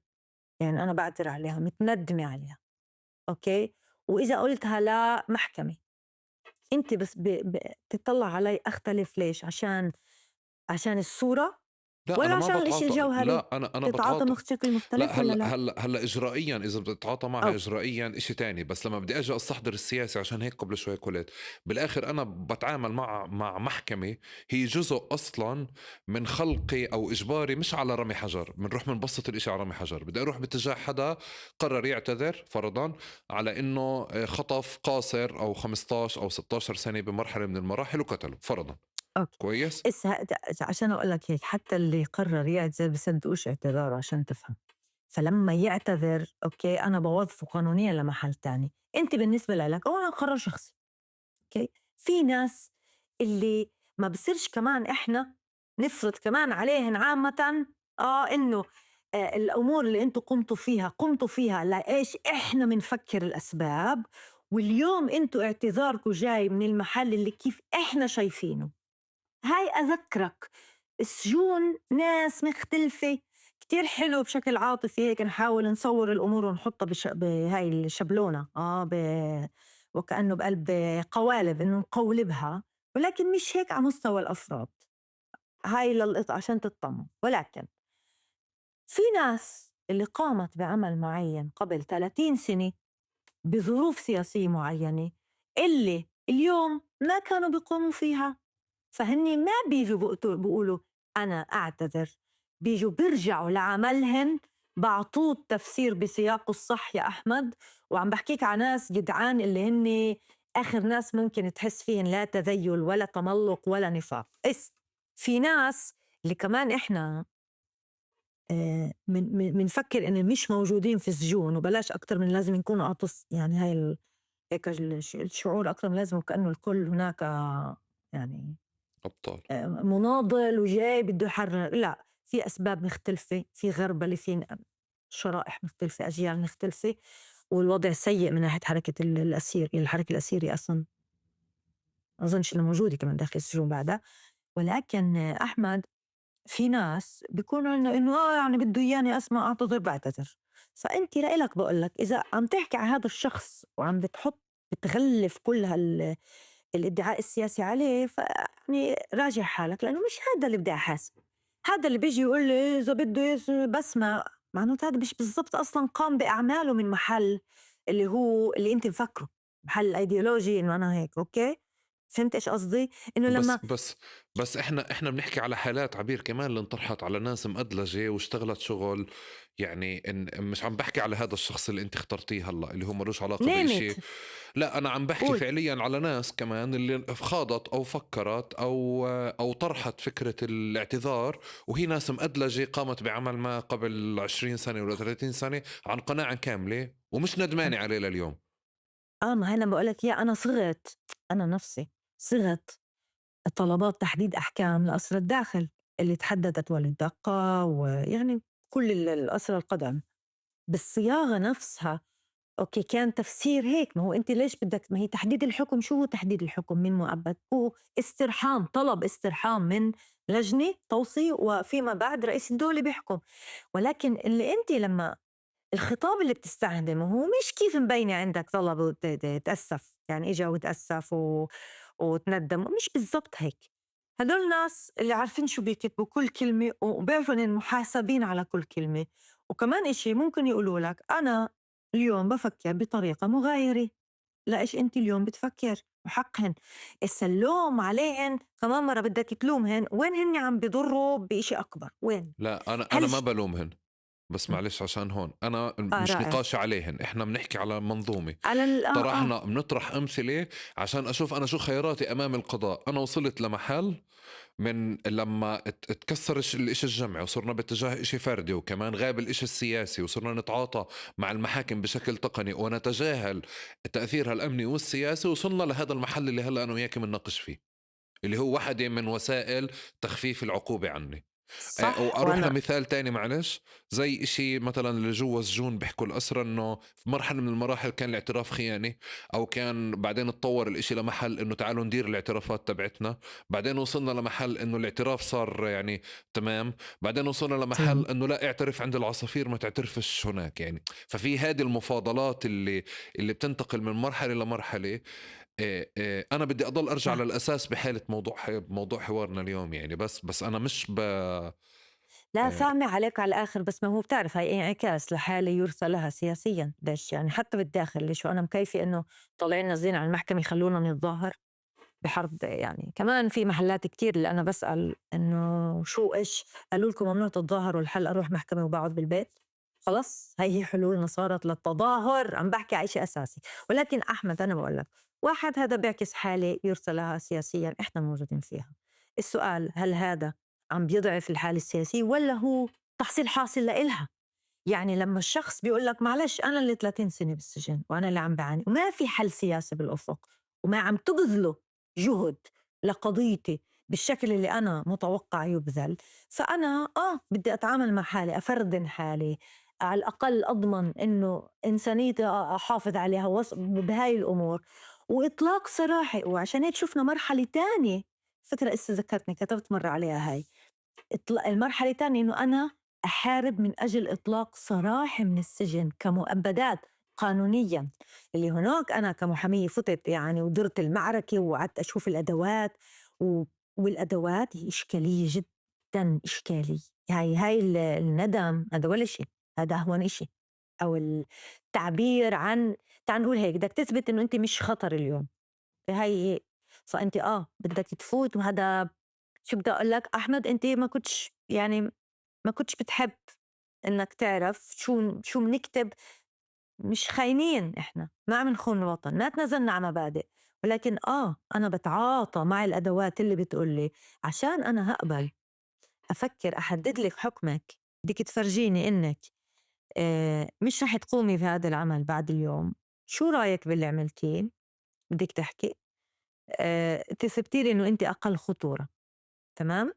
يعني أنا بعتذر عليها، متندمة عليها، okay؟ وإذا قلتها لمحكمة أنت بس بتطلع علي أختلف. ليش؟ عشان الصورة لا، ولا أنا ما عشان الإشي بتعاطى. الجوهري؟ لا، أنا بتتعاطى بتعاطى. بشكل مختلف لا، ولا هلا لا؟ هلا اجرائيا اذا بدي اتعاطى معها أو. اجرائيا إشي تاني، بس لما بدي اجي استحضر السياسة، عشان هيك قبل شوي قلت بالاخر انا بتعامل مع محكمة هي جزء اصلا من خلقي او اجباري، مش على رمي حجر، بنروح بنبسط الإشي على رمي حجر. بدي اروح باتجاه حدا قرر يعتذر فرضا على انه خطف قاصر او 15 او 16 سنة بمرحلة من المراحل وقتله فرضا. okay. كويس؟ إسا عشان أقول لك هيك، حتى اللي قرر يعتذر بصدقوش اعتذاره عشان تفهم. فلما يعتذر okay أنا بوظفه قانونيا لمحل تاني. أنت بالنسبة لك أولا قرار شخصي، okay؟ في ناس اللي ما بصيرش كمان إحنا نفرض كمان عليهن عامة، إنه، الأمور اللي أنتوا قمتوا فيها لإيش إحنا بنفكر الأسباب، واليوم أنتوا اعتذاركم جاي من المحل اللي كيف إحنا شايفينه. هاي أذكرك السجون ناس مختلفة كتير، حلو بشكل عاطفي هيك نحاول نصور الأمور ونحطها بهاي الشبلونة، وكأنه بقلب قوالب إنه نقولبها، ولكن مش هيك على مستوى الأفراد. هاي عشان تطمن. ولكن في ناس اللي قامت بعمل معين قبل 30 سنة بظروف سياسية معينة اللي اليوم ما كانوا بيقوموا فيها، فهني ما بيجوا بيقولوا أنا أعتذر، بيجوا بيرجعوا لعملهن بعطوه التفسير بسياقه الصح يا أحمد. وعم بحكيك على ناس جدعان اللي هني آخر ناس ممكن تحس فيهن لا تذيل ولا تملق ولا نفاق. في ناس اللي كمان إحنا، منفكر إن مش موجودين في السجون، وبلاش أكتر من لازم يكونوا أعطوا يعني هاي هيك الشعور أكتر من لازم، وكأنه الكل هناك يعني أبطال. مناضل وجاي بده يحرر. لا، في أسباب مختلفة، في غربلة، في شرائح مختلفة، أجيال مختلفة، والوضع سيء من ناحية حركة الأسير. يعني الحركة الأسيرية أصلاً ما أظنش إنه موجودة كمان داخل السجون بعدها. ولكن أحمد في ناس بيكونوا إنه يعني بده إياني أسمع أعتذر بعتذر. فأنت لإلك بقول لك إذا عم تحكي على هذا الشخص وعم بتغلف كل الادعاء السياسي عليه، فيعني راجع حالك، لأنه مش هذا اللي بدي أحاسب. هذا اللي بيجي يقول لي إذا بده بسمع، معناته هذا مش بالضبط أصلاً قام بأعماله من محل اللي هو اللي أنت مفكره، محل أيديولوجي إنه أنا هيك. okay؟ فهمت إيش قصدي؟ إنه لما بس إحنا بنحكي على حالات عبير كمان اللي انطرحت على ناس مأدلجة واشتغلت شغل، يعني إن مش عم بحكي على هذا الشخص اللي أنت اخترتيه هلا اللي هو ملوش علاقة نامت. بإشي. لا، أنا عم بحكي قول. فعليا على ناس كمان اللي خاضت أو فكرت أو طرحت فكرة الاعتذار، وهي ناس مأدلجة قامت بعمل ما قبل 20 سنة ولا 30 سنة عن قناعة كاملة ومش ندمانة عليه لليوم. ما هنا بقول لك يا أنا صغت، أنا نفسي صغت طلبات تحديد أحكام لأسرى الداخل اللي تحددت وللدقة، ويعني كل الأسرى القدم بالصياغة نفسها. okay، كان تفسير هيك. ما هو أنت ليش بدك، ما هي تحديد الحكم، شو هو تحديد الحكم من مؤبد؟ هو استرحام، طلب استرحام من لجنة توصي وفيما بعد رئيس الدولة بيحكم. ولكن اللي أنت لما الخطاب اللي بتستخدمه هو مش كيف مبينة عندك طلب تأسف، يعني إجا وتأسف وتندم، مش بالضبط هيك. هدول الناس اللي عارفين شو بيكتبوا كل كلمة وبيعرفوا إنهم محاسبين على كل كلمة. وكمان إشي ممكن يقولوا لك أنا اليوم بفكر بطريقة مغايرة لإيش أنت اليوم بتفكر، وحقهن السلوم عليهن. كمان مرة بدك تلومهن وين هن عم بيضروا بإشي أكبر؟ وين؟ لا أنا ما بلومهن، بس معلش عشان هون أنا مش رائع. نقاش عليهن، إحنا بنحكي على منظومة، على طرحنا بنطرح أمثلة عشان أشوف أنا شو خياراتي أمام القضاء. أنا وصلت لمحل من لما تكسر الإشي الجمعي وصرنا باتجاه إشي فردي، وكمان غاب الإشي السياسي وصرنا نتعاطى مع المحاكم بشكل تقني ونتجاهل تأثيرها الأمني والسياسي، وصلنا لهذا المحل اللي هلأ أنا وياك بنناقش فيه، اللي هو واحدة من وسائل تخفيف العقوبة عني. صح. وأروح لمثال تاني معلش، زي إشي مثلا اللي جوا السجون بيحكوا الأسرى إنه في مرحلة من المراحل كان الاعتراف خيانة، أو كان بعدين اتطور الإشي لمحل إنه تعالوا ندير الاعترافات تبعتنا، بعدين وصلنا لمحل إنه الاعتراف صار يعني تمام، بعدين وصلنا لمحل إنه لا اعترف عند العصافير ما تعترفش هناك يعني. ففي هذه المفاضلات اللي بتنتقل من مرحلة لمرحلة. أنا بدي أضل أرجع للأساس بحالة موضوع حوارنا اليوم يعني، بس أنا مش لا فاهمة عليك على الآخر، بس ما هو بتعرف هاي انعكاس لحالة يرثى لها سياسيا. ليش يعني حتى بالداخل ليش أنا مكيفة إنه طالعين نازلين على المحكمة يخلونا نتظاهر بحرب يعني. كمان في محلات كتير اللي أنا بسأل إنه شو إيش قالوا لكم ممنوع تتظاهروا، الحل أروح محكمة وبقعد بالبيت، خلص هاي هي حلولنا صارت للتظاهر. عم بحكي على شيء أساسي. ولكن أحمد أنا بقول لك واحد، هذا بيعكس حالة يرثى لها سياسيا إحنا موجودين فيها. السؤال هل هذا عم بيضعف الحالة السياسية ولا هو تحصيل حاصل لإلها؟ يعني لما الشخص بيقول لك معلش أنا اللي 30 سنة بالسجن وأنا اللي عم بعاني وما في حل سياسي بالأفق وما عم تبذله جهد لقضيتي بالشكل اللي أنا متوقع يبذل، فأنا بدي أتعامل مع حالي، أفردن حالي على الأقل، أضمن إنه إنسانيتي أحافظ عليها بهاي الأمور، وإطلاق سراحي. وعشان هيك شفنا مرحلة تانية، فكرة إسا ذكرتني كتبت مرة عليها هاي المرحلة الثانية، إنه أنا أحارب من أجل إطلاق سراحي من السجن كمؤبدات قانونيا. اللي هناك أنا كمحامية فتت يعني ودرت المعركة وقعدت أشوف الأدوات، والأدوات هي إشكالية جدا، إشكالية. هاي الندم هذا ولا شيء، هذا أهون إشي، أو التعبير عن تعال نقول هيك بدك تثبت إنه أنت مش خطر اليوم، هاي فأنت بدك تفوت. وهذا شو بدي أقول لك أحمد، أنت ما كنتش يعني ما كنتش بتحب إنك تعرف شو بنكتب. مش خاينين إحنا، ما عم نخون الوطن، ما تنزلنا على مبادئ، ولكن أنا بتعاطى مع الأدوات اللي بتقولي عشان أنا هقبل أفكر أحدد لك حكمك. بدك تفرجيني إنك مش رح تقومي في هذا العمل بعد اليوم، شو رأيك باللي عملتيه؟ بدك تحكي تثبتي لي إنه أنت أقل خطورة، تمام؟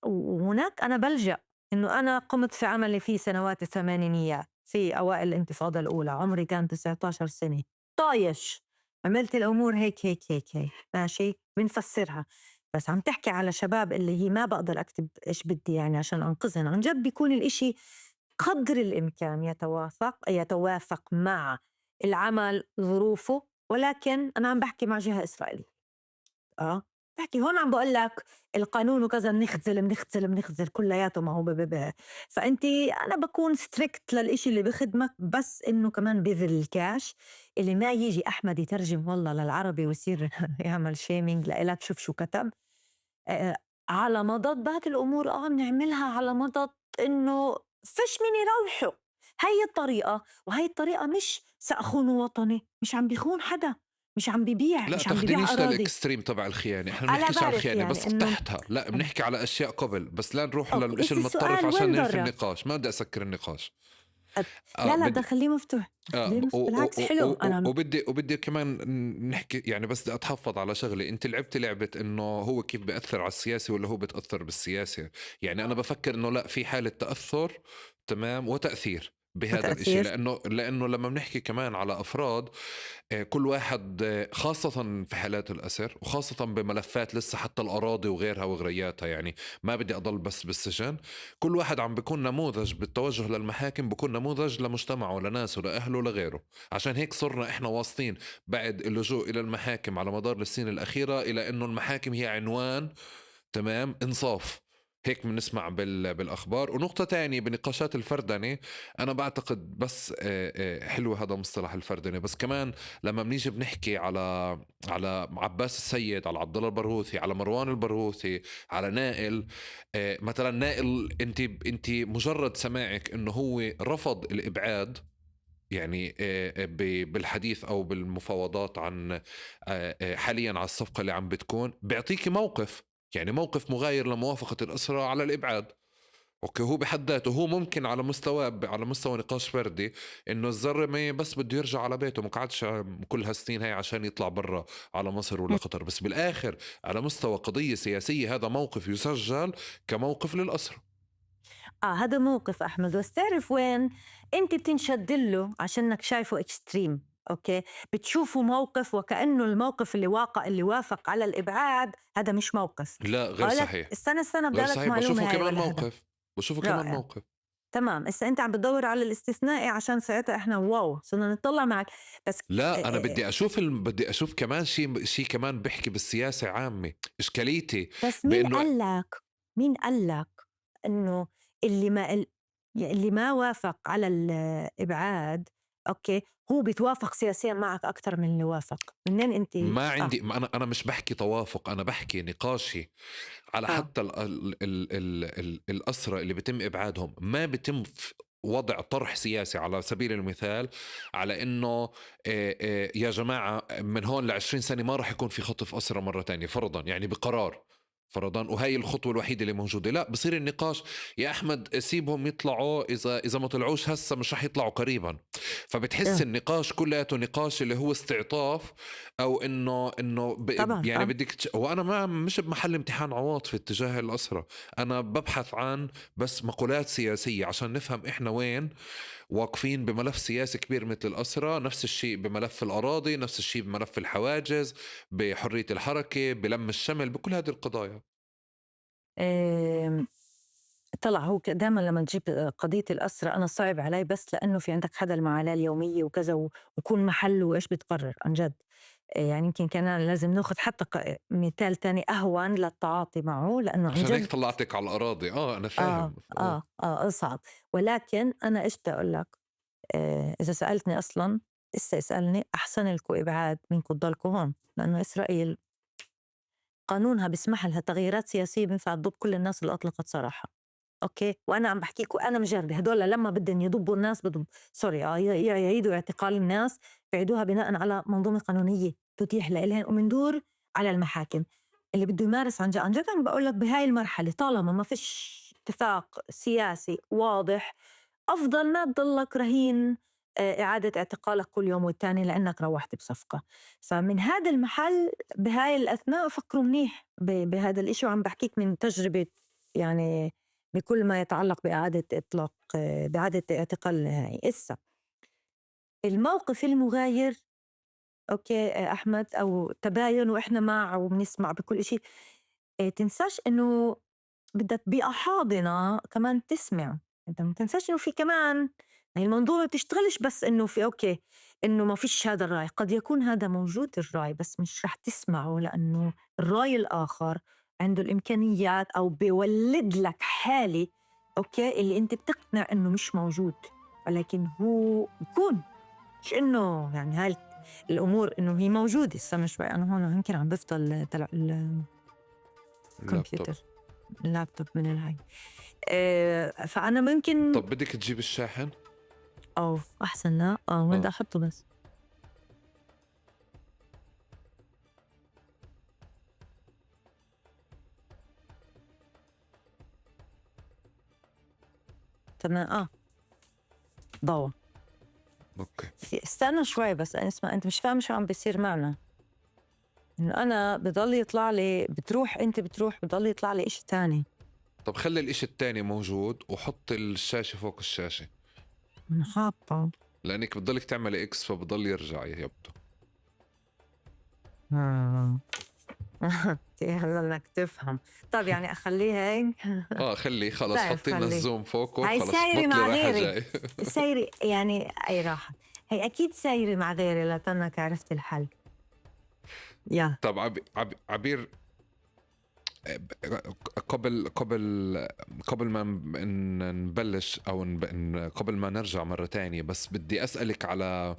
وهناك أنا بلجأ إنه أنا قمت في عملي في سنوات الثمانينيات في أوائل الانتفاضة الأولى، عمري كان 19 سنة، طايش، عملت الأمور هيك هيك هيك هيك، ماشي، بنفسرها. بس عم تحكي على شباب اللي هي ما بقدر أكتب إيش بدي يعني عشان أنقذهن. عن جد بيكون الإشي قدر الإمكان يتوافق مع العمل ظروفه، ولكن أنا عم بحكي مع جهة إسرائيلية. بحكي هون عم بقول لك القانون وكذا، بنخزل بنخزل بنخزل كلياته، ما هو ببه. فأنت أنا بكون strict للإشي اللي بخدمك، بس إنه كمان بذل الكاش اللي ما يجي أحمد يترجم والله للعربي ويصير يعمل shaming لإلك، شوف شو كتب. على مضض بعض الأمور بنعملها على مضض إنه فش من يروحوا. هاي الطريقة، وهي الطريقة مش سأخون وطني، مش عم بيخون حدا، مش عم ببيع، لا مش عم ببيع تاخدينيش أراضي. لل extreme تبع الخيانة، احنا بنحكيش على الخيانة يعني بس تحتها، لا بنحكي على أشياء قبل، بس لا نروح للإشي المتطرف عشان ننفي النقاش، ما بدي أسكر النقاش. لا بدي خليه مفتوح، بالعكس حلو. أنا وبدي كمان نحكي يعني، بس بدي أتحفظ على شغلة. أنت لعبت لعبة إنه هو كيف بيأثر على السياسي ولا هو بتأثر بالسياسة، يعني أنا بفكر إنه لا، في حالة تأثر تمام وتأثير. بهذا الشيء، وتأثير. لأنه لما بنحكي كمان على أفراد، كل واحد، خاصة في حالات الأسر وخاصة بملفات لسه حتى الأراضي وغيرها وغرياتها، يعني ما بدي أضل بس بالسجن، كل واحد عم بيكون نموذج بالتوجه للمحاكم، بيكون نموذج لمجتمعه لناسه لأهله لغيره. عشان هيك صرنا إحنا واصلين بعد اللجوء إلى المحاكم على مدار السنين الأخيرة إلى إنه المحاكم هي عنوان، تمام، إنصاف، هيك بنسمع بالأخبار. ونقطة تانية بنقاشات الفردنة، أنا بعتقد بس حلو هذا مصطلح الفردنة، بس كمان لما بنيجي بنحكي على عباس السيد، على عبد الله البرغوثي، على مروان البرغوثي، على نائل، مثلا نائل أنت مجرد سماعك إنه هو رفض الإبعاد، يعني بالحديث أو بالمفاوضات عن حاليا على الصفقة اللي عم بتكون، بيعطيكي موقف، يعني موقف مغاير لموافقة الأسرة على الإبعاد. okay، هو بحد ذاته هو ممكن على مستوى نقاش فردي إنه الزلمة بس بده يرجع على بيته، ما قعدش كل هالسنين هاي عشان يطلع برا على مصر ولا قطر، بس بالآخر على مستوى قضية سياسية هذا موقف يسجل كموقف للأسرة. هذا موقف أحمد، بس تعرف وين أنت بتنشد له عشانك شايفه extreme. okay، بتشوفوا موقف وكأنه الموقف اللي وافق على الإبعاد هذا مش موقف. لا، غير صحيح. استنى بدي لك معلومة. بشوفه كمان موقف، بشوفه كمان موقف. تمام، هسه انت عم بتدور على الاستثنائي عشان ساعتها احنا wow صرنا نطلع معك. بس لا، انا بدي اشوف بدي اشوف كمان شيء كمان بحكي بالسياسة عامة اشكاليتي. بس مين قال لك انه اللي ما وافق على الابعاد okay هو بيتوافق سياسيا معك اكثر من اللي وافق؟ منين انت؟ ما عندي انا مش بحكي توافق، انا بحكي نقاشي على حتى ال ال ال ال ال الأسرى اللي بتم ابعادهم ما بتم وضع طرح سياسي على سبيل المثال على انه يا جماعة من هون ل20 سنة ما راح يكون في خطف أسرى مرة تانية فرضا، يعني بقرار فرضا، وهي الخطوة الوحيدة اللي موجودة. لا، بصير النقاش يا أحمد سيبهم يطلعوا، إذا ما طلعوش هسه مش رح يطلعوا قريبا. فبتحس النقاش كلياته نقاش اللي هو استعطاف، أو إنه يعني بدك وأنا ما مش بمحل امتحان عواطفي اتجاه الأسرة، أنا ببحث عن بس مقولات سياسية عشان نفهم إحنا وين واقفين بملف سياسي كبير مثل الأسرة. نفس الشيء بملف الأراضي، نفس الشيء بملف الحواجز، بحرية الحركة، بلم الشمل، بكل هذه القضايا. طلع هو دائما لما تجيب قضية الأسرة أنا صعب علي، بس لأنه في عندك حدا المعالاه اليومية وكذا وكون محله وإيش بتقرر عن جد. يعني يمكن كان لازم ناخذ حتى مثال تاني أهون للتعاطي معه، لأنه عن جد عشان هيك طلعتك على الأراضي. أنا فاهم. صعب. ولكن أنا إيش بدي أقول لك، إذا سألتني أصلا إسا اسألني أحسن لكم إبعاد منكم تضلكم هون، لأنه إسرائيل قانونها بيسمح لها تغييرات سياسية بينفع تضب كل الناس اللي أطلقت سراحها. okay، وأنا عم بحكيكم أنا مجربة هدول لما بدهم يضبوا الناس بدهم sorry يعيدوا اعتقال الناس، بيعيدوها بناء على منظومة قانونية تتيح لإلهن، ومندور على المحاكم. اللي بده يمارس عن جد عن جد أنا بقول لك بهاي المرحلة طالما ما فيش اتفاق سياسي واضح، أفضل ما تضلك رهين إعادة اعتقالك كل يوم والتاني لأنك روحت بصفقة. فمن هذا المحل بهاي الأثناء فكروا منيح بهذا الإشي، وعم بحكيك من تجربة يعني بكل ما يتعلق بإعادة إطلاق بإعادة اعتقال نهائي. إسا الموقف المغاير okay أحمد أو تباين، وإحنا مع وبنسمع بكل إشي، تنساش إنه بدك بيئة حاضنة كمان تسمع. أنت ما تنساش إنه في كمان المنظومة بتشتغلش بس إنه في okay إنه ما فيش هذا الرأي، قد يكون هذا موجود الرأي بس مش رح تسمعه، لأنه الرأي الآخر عنده الإمكانيات أو بيولد لك حالة okay اللي أنت بتقنع إنه مش موجود، ولكن هو بيكون. مش إنه يعني هاي الأمور إنه هي موجودة. استنى شوي، أنا هون يمكن عم بفضل تلع الكمبيوتر اللابتوب من الهاي. فأنا ممكن. طب بدك تجيب الشاحن؟ أو أحسن لا وين بدي أحطه بس؟ تمام. ضوء. okay استنى شوي بس اسمع، انت مش فاهم شو عم بيصير معنا. انه انا بضل يطلع لي، بتروح انت بتروح بضل يطلع لي اشي تاني. طب خلي الاشي التاني موجود وحط الشاشة فوق الشاشة. حاطة. لأنك بتضلك تعملي X فبضل يرجع يبدو. انك تفهم. طيب يعني اخليها هيك؟ اه خلي، خلص. طيب، حطي لنا خلي. ال zoom فوق. هاي وخلص. سايرة بطلي مع رايحة غيري. جاي. سايرة يعني، اي راحت هي اكيد سايرة مع غيري لتنك عرفت الحل. يا طب عبير، قبل ما نبلش او قبل ما نرجع مرة تانية، بس بدي اسألك على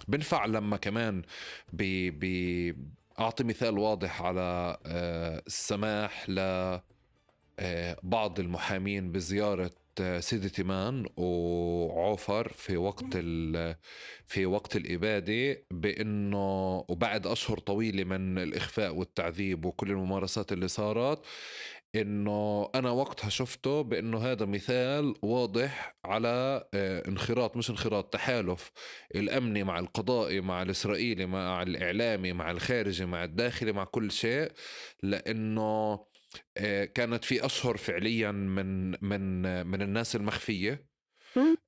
بنفع لما كمان ب اعطي مثال واضح على السماح ل بعض المحامين بزيارة سيدي تيمان وعوفر في وقت الإبادة، بأنه وبعد أشهر طويلة من الإخفاء والتعذيب وكل الممارسات اللي صارت، إنه أنا وقتها شفته بأنه هذا مثال واضح على انخراط، مش انخراط، تحالف الأمني مع القضائي مع الإسرائيلي مع الإعلامي مع الخارجي مع الداخلي مع كل شيء، لأنه كانت في أشهر فعليا من الناس المخفية،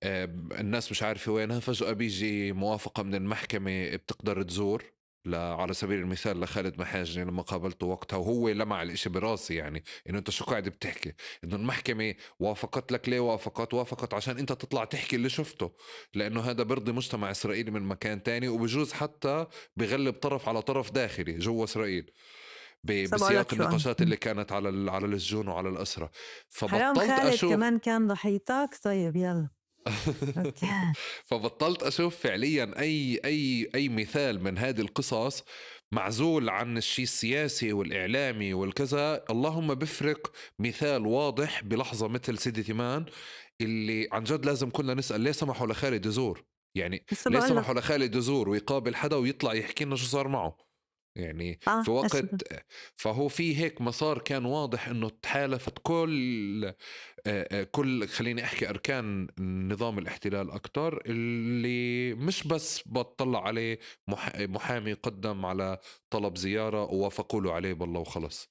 الناس مش عارفة وينها، فجأة بيجي موافقة من المحكمة بتقدر تزور. على سبيل المثال لخالد محاجني لما قابلته وقتها، وهو لمع الاشي براسي، يعني انه انت شو قاعد بتحكي، انه المحكمة وافقت لك. ليه وافقت؟ وافقت عشان انت تطلع تحكي اللي شفته، لانه هذا برضي مجتمع اسرائيلي من مكان تاني، وبجوز حتى بغلب طرف على طرف داخلي جوا اسرائيل بسياق النقاشات اللي كانت على السجون وعلى الأسرة. فبطلت أشوف كمان كان ضحيتك. طيب يلا. فبطلت أشوف فعليا أي أي أي مثال من هذه القصص معزول عن الشيء السياسي والإعلامي والكذا. اللهم بفرق مثال واضح بلحظة مثل سيدي تيمان، اللي عن جد لازم كلنا نسأل ليه سمحوا لخالد يزور، يعني ليه سمحوا لخالد يزور ويقابل حدا ويطلع يحكي لنا شو صار معه، يعني في وقت. فهو في هيك مسار كان واضح انه تحالفت كل خليني احكي اركان نظام الاحتلال اكثر، اللي مش بس بطلع عليه محامي قدم على طلب زيارة ووافقوا له عليه بالله وخلص.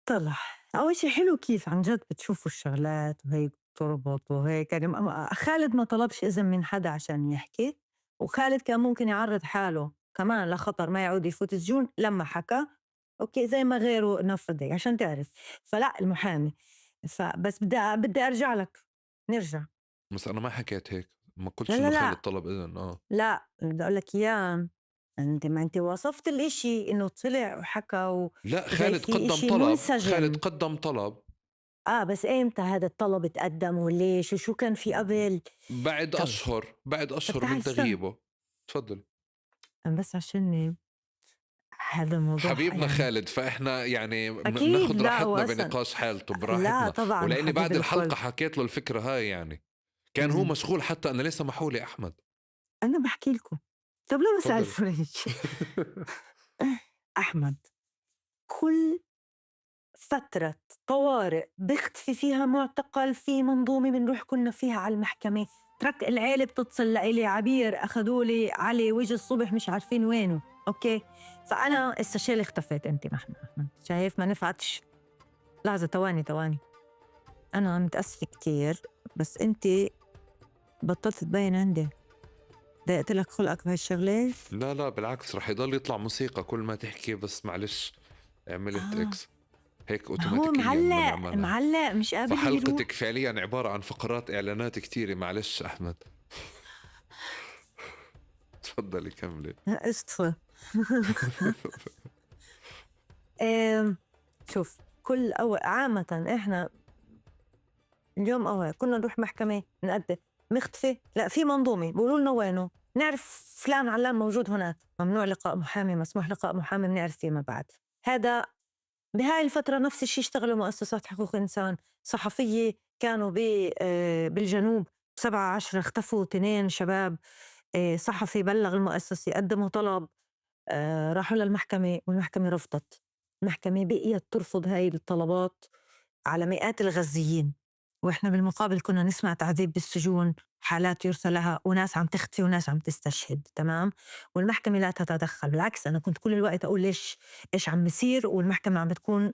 طلع اول شيء حلو كيف عن جد بتشوفوا الشغلات وهيك تربط وهيك. يعني خالد ما طلبش اذن من حدا عشان يحكي، وخالد كان ممكن يعرض حاله كمان لخطر ما يعود يفوت السجون لما حكى، okay، زي ما غيره نفذ عشان تعرف. فلا المحامي، فبس بدي ارجع لك، نرجع. بس انا ما حكيت هيك، ما قلتش انه خالد طلب اذن. لا بدي اقول لك اياه، انت ما انت وصفت الاشي انه طلع وحكى لا خالد قدم طلب منسجم. خالد قدم طلب. بس امتى هذا الطلب تقدم وليش وشو كان في قبل؟ بعد اشهر، بعد اشهر من تغييبه. تفضل. بس عشان هذا الموضوع حبيبنا يعني خالد، فاحنا يعني ناخذ راحتنا بنقاش حالته براحتنا. لا طبعا، ولاني بعد الحلقه حكيت له الفكره هاي، يعني كان هو مشغول حتى انا ليه سمحوا لي احمد. انا بحكي لكم. طب لو بسال فريج احمد، كل فترة طوارئ بيختفي فيها معتقل في منظومة بنروح كنا فيها على المحكمة، ترك العيلة بتتصل لإلي عبير أخذوا لي علي وجه الصبح مش عارفين وينه، okay. فأنا السشيل اختفيت أنت محمد، شايف ما نفعتش. لحظة، ثواني، أنا متأسفة كتير بس أنت بطلت تبين عندي، ضايقت لك خلقك بهالشغلة؟ لا لا بالعكس، رح يضل يطلع موسيقى كل ما تحكي، بس معلش عملت X هيك اوتوماتيكيا. هو معلق معلق مش قابل. فحلقتك فعليا عبارة عن فقرات اعلانات كثيرة، معلش احمد. تفضلي كملي. قشطة. شوف، كل أول عامة احنا اليوم أول كنا نروح محكمة نقدم مختفي، لا في منظومة بيقولوا لنا وينه، نعرف فلان علان موجود هناك، ممنوع لقاء محامي، مسموح لقاء محامي، بنعرف فيما بعد. هذا بهاي الفترة نفس الشيء اشتغلوا مؤسسات حقوق إنسان صحفية كانوا بالجنوب 17 اختفوا 2 شباب، صحفي بلغ المؤسسة، قدموا طلب، راحوا للمحكمة والمحكمة رفضت. المحكمة بقيت ترفض هاي الطلبات على مئات الغزيين، وإحنا بالمقابل كنا نسمع تعذيب بالسجون، حالات يرثى لها، وناس عم تختفي وناس عم تستشهد، تمام؟ والمحكمة لا تتدخل. بالعكس أنا كنت كل الوقت أقول ليش إيش عم بصير، والمحكمة عم بتكون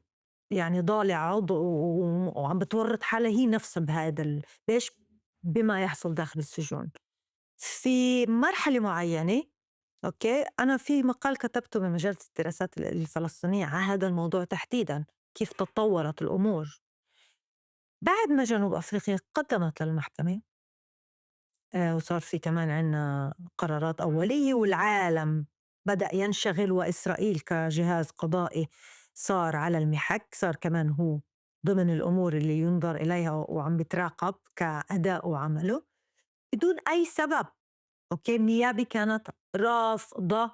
يعني ضالعة وعم بتورط حالها هي نفسها بهذا ليش بما يحصل داخل السجون. في مرحلة معينة، okay، أنا في مقال كتبته بمجلة الدراسات الفلسطينية على هذا الموضوع تحديداً، كيف تطورت الأمور بعد ما جنوب أفريقيا قدمت للمحكمة، وصار في كمان عنا قرارات أولية والعالم بدأ ينشغل، وإسرائيل كجهاز قضائي صار على المحك، صار كمان هو ضمن الأمور اللي ينظر إليها وعم بتراقب كأداء وعمله بدون أي سبب. okay، النيابة كانت رافضة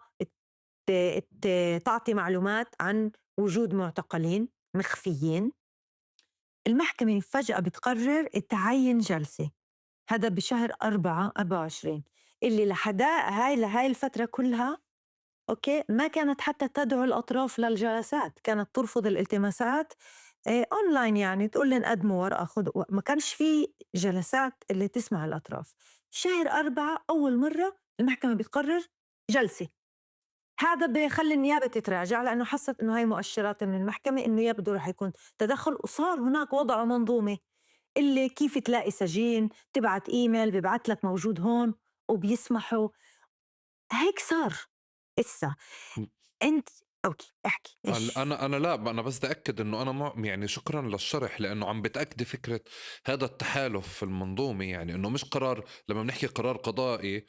تعطي معلومات عن وجود معتقلين مخفيين. المحكمة فجأة بتقرر تعين جلسة، هذا بشهر 4/24، اللي لحدا لهاي الفترة كلها okay ما كانت حتى تدعو الأطراف للجلسات، كانت ترفض الالتماسات أونلاين، يعني تقول لهم قدموا ورقة خذوا، ما كانش في جلسات اللي تسمع الأطراف. شهر 4 أول مرة المحكمة بتقرر جلسة، هذا بخلي النيابة تتراجع لأنه حست إنه هاي مؤشرات من المحكمة إنه يبدو رح يكون تدخل، وصار هناك وضع منظومة اللي كيف تلاقي سجين، تبعت إيميل ببعت لك موجود هون وبيسمحوا. هيك صار. إسا أنت okay احكي إيش؟ أنا لا، أنا بس بدي أكد إنه أنا مع، يعني شكراً للشرح، لأنه عم بتأكد فكرة هذا التحالف في المنظومة، يعني إنه مش قرار، لما بنحكي قرار قضائي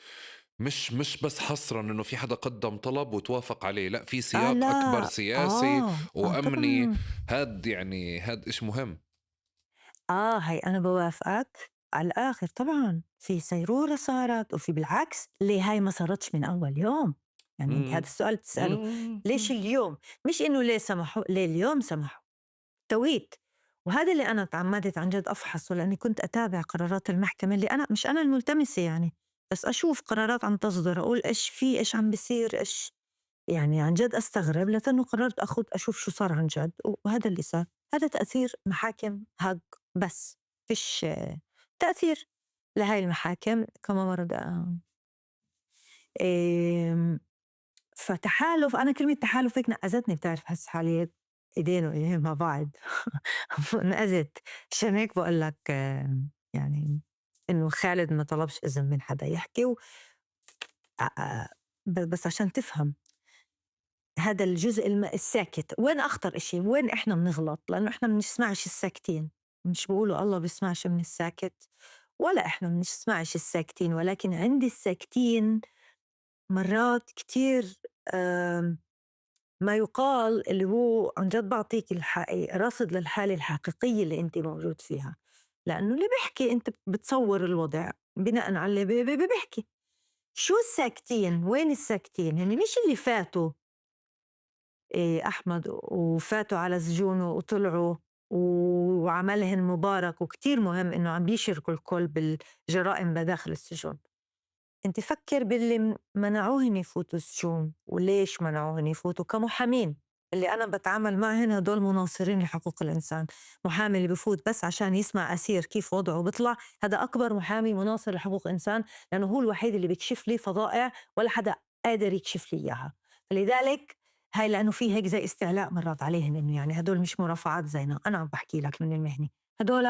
مش بس حصراً إنه في حدا قدم طلب وتوافق عليه، لا في سياق لا. أكبر سياسي وأمني. طبعاً. هاد إشي مهم. هاي أنا بوافقك على الآخر. طبعاً في سيرورة صارت، وفي بالعكس ليه هاي ما صارتش من أول يوم؟ يعني أنت هذا السؤال بتسأله. ليش اليوم؟ مش إنه ليه سمحوا، ليه اليوم سمحوا توقيت. وهذا اللي أنا تعمدت عن جد أفحصه، لأني كنت أتابع قرارات المحكمة اللي أنا مش أنا الملتمسة يعني، بس أشوف قرارات عم تصدر أقول إيش في، إيش عم بيصير، إيش يعني عن جد أستغرب، لأنه قررت أخذ أشوف شو صار عن جد، وهذا اللي صار. هذا تأثير محاكم هاج بس، فيش تأثير لهاي المحاكم كما مرة. فتحالف، أنا كلمة تحالف هيك نقزتني، بتعرف حس حالي إيدين وإيدين مع بعض نقزت، عشان هيك بقول لك إنه خالد ما طلبش إذن من حدا يحكي بس عشان تفهم هذا الجزء الساكت وين أخطر إشي، وين إحنا بنغلط، لأنه إحنا بنسمعش الساكتين. مش بيقولوا الله بيسمعش من الساكت، ولا إحنا بنسمعش الساكتين، ولكن عند الساكتين مرات كتير ما يقال اللي هو عن جد بعطيك رصد للحالة الحقيقية اللي أنت موجود فيها، لأنه اللي بيحكي أنت بتصور الوضع بناءً على اللي بيحكي. شو الساكتين؟ وين الساكتين؟ يعني مش اللي فاتوا أحمد وفاتوا على سجونه وطلعوا وعملهن مبارك، وكتير مهم إنه عم بيشركوا الكل بالجرائم بداخل السجون. أنت فكر باللي منعوهن يفوتوا السجون، وليش منعوهن يفوتوا كمحامين اللي أنا بتعامل معهن، هدول مناصرين لحقوق الإنسان. محامي اللي بفوت بس عشان يسمع أسير كيف وضعه بيطلع، هذا أكبر محامي مناصر لحقوق الإنسان، لأنه هو الوحيد اللي بيكشف لي فظائع ولا حدا قادر يكشف لي إياها. فلذلك هاي لأنه في هيك زي استعلاء مرات عليهن، إنه هدول مش مرافعات زينا. أنا عم بحكي لك من المهنة، هدول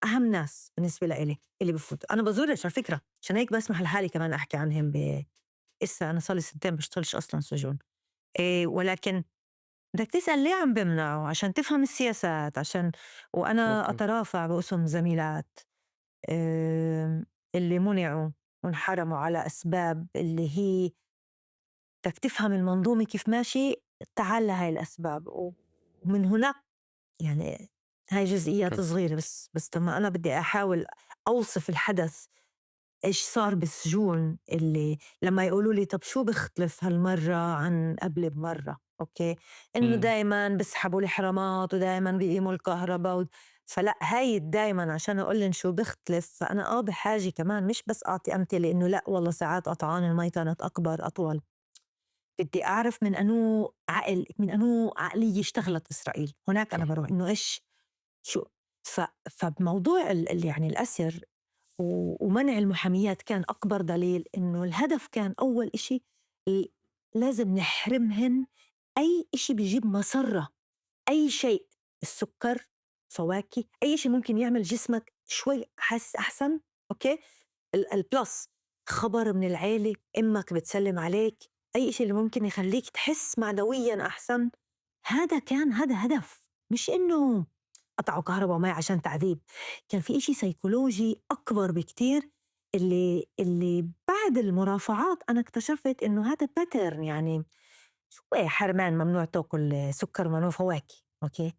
أهم ناس بالنسبة لإلي اللي بفوتوا. أنا بزورش على فكرة، عشان هيك بسمح لحالي كمان أحكي عنهم إسا أنا صار لي سنتين بشتغلش أصلاً سجون. ولكن بدك تسأل ليه عم بمنعوا، عشان تفهم السياسات، عشان وأنا أترافع باسم زميلات اللي منعوا وانحرموا على أسباب اللي هي بدك تفهم المنظومة كيف ماشي، تعال لهاي الأسباب. ومن هناك هاي جزئيات صغيرة بس لما أنا بدي أحاول أوصف الحدث إيش صار بالسجون، اللي لما يقولوا لي طب شو بيختلف هالمرة عن قبل بمرة، أوكي إنه دايماً بيسحبوا الحرامات ودايماً بيقيموا الكهرباء فلا هاي دايماً عشان أقول لهم شو بيختلف. فأنا بحاجة كمان مش بس أعطي أمثلة إنه لا والله ساعات قطعان المي كانت أكبر أطول، بدي أعرف من أنو عقل، من أنو عقلية اشتغلت إسرائيل هناك. أنا بروح إنه إيش شو فبموضوع الأسر ومنع المحاميات كان أكبر دليل إنه الهدف كان أول إشي لازم نحرمهن أي إشي بيجيب مسرة، أي شيء، السكر، فواكه، أي شيء ممكن يعمل جسمك شوي حاسس أحسن. okay؟ ال plus خبر من العيلة، أمّك بتسلّم عليك، أي إشي اللي ممكن يخلّيك تحس معنوياً أحسن. هذا كان هذا هدف، مش إنه قطعوا كهرباء ومي عشان تعذيب. كان في إشي سيكولوجي أكبر بكتير اللي بعد المرافعات أنا اكتشفت إنه هذا pattern. يعني شو حرمان، ممنوع تاكل سكر، ممنوع فواكه، okay؟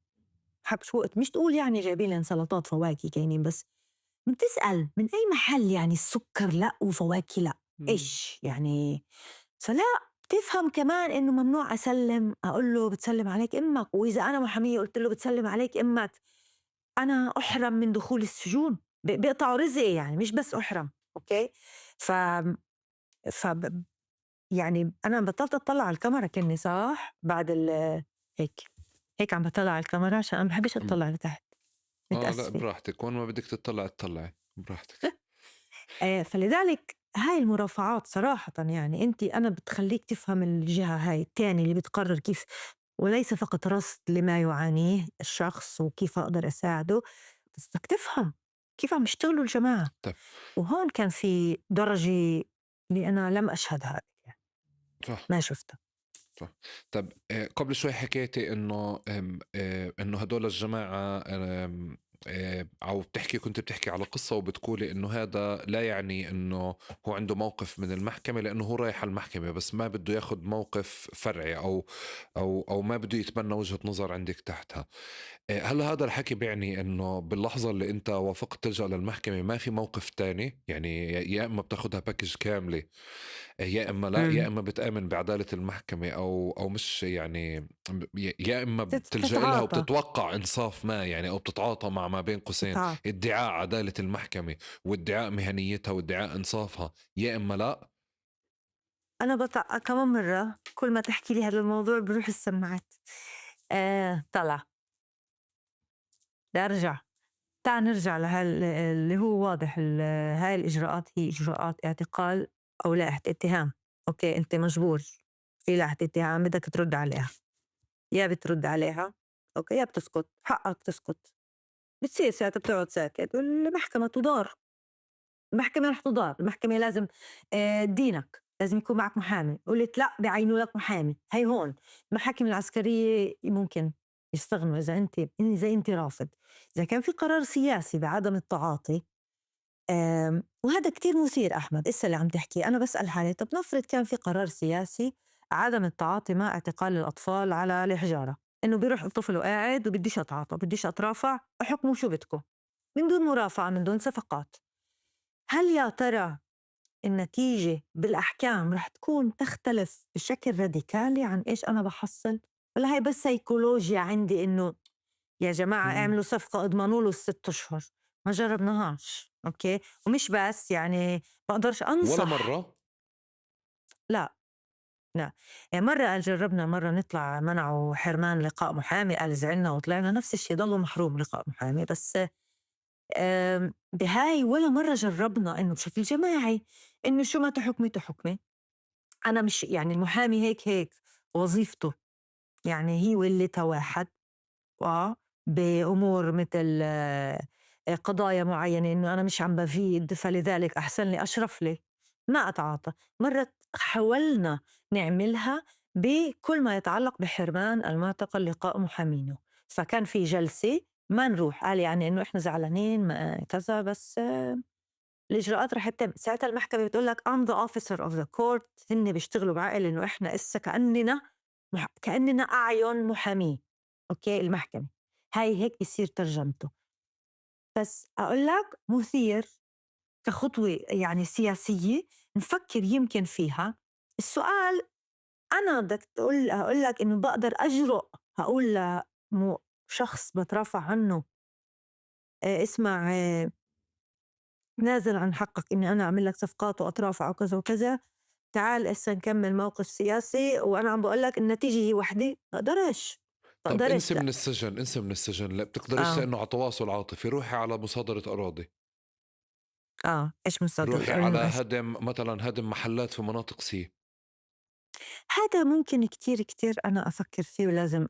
حب شو مش تقول يعني جايبين لنا سلطات فواكه كاينين، بس بتسأل من أي محل يعني السكر لا وفواكه لا، إيش يعني؟ فلا بتفهم كمان إنه ممنوع أسلم، أقول له بتسلم عليك أمك، وإذا أنا محامية قلت له بتسلم عليك أمك أنا أحرم من دخول السجون، بيقطعوا رزقي يعني، مش بس أحرم، okay؟ ف يعني أنا بطلت أطلع على الكاميرا كني صح بعد هيك هيك عم بطلع على الكاميرا عشان أنا ما بحبش أطلع لتحت. لا براحتك، وين ما بدك تطلع اطلعي براحتك. فلذلك هاي المرافعات صراحة يعني أنت أنا بتخليك تفهم الجهة هاي الثانية اللي بتقرر كيف، وليس فقط رصد لما يعانيه الشخص وكيف أقدر أساعده، بس بدك تفهم كيف عم يشتغلوا الجماعة. طيب. وهون كان في درجة اللي أنا لم أشهدها، صح. ما شفتها. صح. طب قبل شوي حكيتي إنه إنه هدول الجماعة أو بتحكي، كنت بتحكي على قصة وبتقولي إنه هذا لا يعني إنه هو عنده موقف من المحكمة لأنه هو رايح على المحكمة، بس ما بده ياخد موقف فرعي أو أو أو ما بده يتبنى وجهة نظر عندك تحتها. هل هذا الحكي بيعني إنه باللحظة اللي أنت وافقت تلجأ للمحكمة ما في موقف تاني؟ يعني يا إما بتاخدها package كاملة يا إما لا، يا إما بتآمن بعدالة المحكمة أو مش، يعني يا إما بتلجأ لها وبتتوقع إنصاف ما يعني، أو بتتعاطى مع ما بين قوسين ادعاء عدالة المحكمة وادعاء مهنيتها وادعاء إنصافها، يا إما لا. أنا بطلع كمان مرة كل ما تحكي لي هذا الموضوع بروح السماعات. طلع أرجع، تعال نرجع لهال اللي هو واضح. هاي الإجراءات هي إجراءات اعتقال أو لائحة اتهام، okay؟ أنت مجبور في لائحة اتهام بدك ترد عليها، يا بترد عليها okay يا بتسكت، حقك تسكت، بتصير ساعتها بتقعد ساكت والمحكمة تدار، المحكمة رح تدار، المحكمة لازم دينك، لازم يكون معك محامي، قلت لا بعينوا لك محامي. هي هون المحاكم العسكرية ممكن يستغنوا إذا أنت رافض، إذا كان في قرار سياسي بعدم التعاطي. وهذا كتير مثير أحمد إسا اللي عم تحكي. أنا بسأل حالي طب نفرض كان في قرار سياسي عدم التعاطي مع اعتقال الأطفال على الحجارة، إنه بيروح الطفل وقاعد وبديش أتعاطى بديش أترافع، حكموا شو بدكم من دون مرافعة من دون صفقات. هل يا ترى النتيجة بالأحكام رح تكون تختلف بشكل راديكالي عن إيش أنا بحصل؟ ولا هاي بس سيكولوجيا عندي إنه يا جماعة اعملوا صفقة اضمنوا له 6 أشهر؟ ما جربناهاش okay. ومش بس يعني بقدرش أنصح ولا مرة، لا لا يعني مرة قال جربنا مرة نطلع منعوا حرمان لقاء محامي، قال زعلنا وطلعنا نفس الشيء، ضلوا محروم لقاء محامي. بس بهاي ولا مرة جربنا إنه بشكل جماعي إنه شو ما تحكمي تحكمي. أنا مش يعني المحامي هيك هيك وظيفته يعني هي ولتها واحد بأمور مثل قضايا معينة إنه أنا مش عم بفيد فلذلك أحسن لي أشرف لي ما أتعاطى. مرة حاولنا نعملها بكل ما يتعلق بحرمان المعتقل لقاء محامينه، فكان في جلسة ما نروح، قال يعني إنه إحنا زعلانين ما كذا، بس الإجراءات رح تتم. ساعتها المحكمة بتقول لك I'm the officer of the court، هن بيشتغلوا بعقل إنه إحنا إسا كأننا أعين محامي، okay؟ المحكمة هاي هيك بيصير ترجمته. بس أقول لك مثير كخطوة يعني سياسية نفكر يمكن فيها. السؤال أنا بدك تقول، أقول لك إنه بقدر أجرؤ هقول لمو شخص بترافع عنه اسمع نازل عن حقك إني أنا أعمل لك صفقات وأترافع وكذا وكذا، تعال هسه نكمل موقف سياسي وأنا عم بقول لك النتيجة هي وحدة. بقدرش. طب انسى من السجن، انسى من السجن، لا بتقدرش لأنه على تواصل عاطفي. روحي على مصادرة أراضي. إيش مصادرة؟ روحي على هدم، مثلا هدم محلات في مناطق C. هذا ممكن كتير كتير أنا أفكر فيه ولازم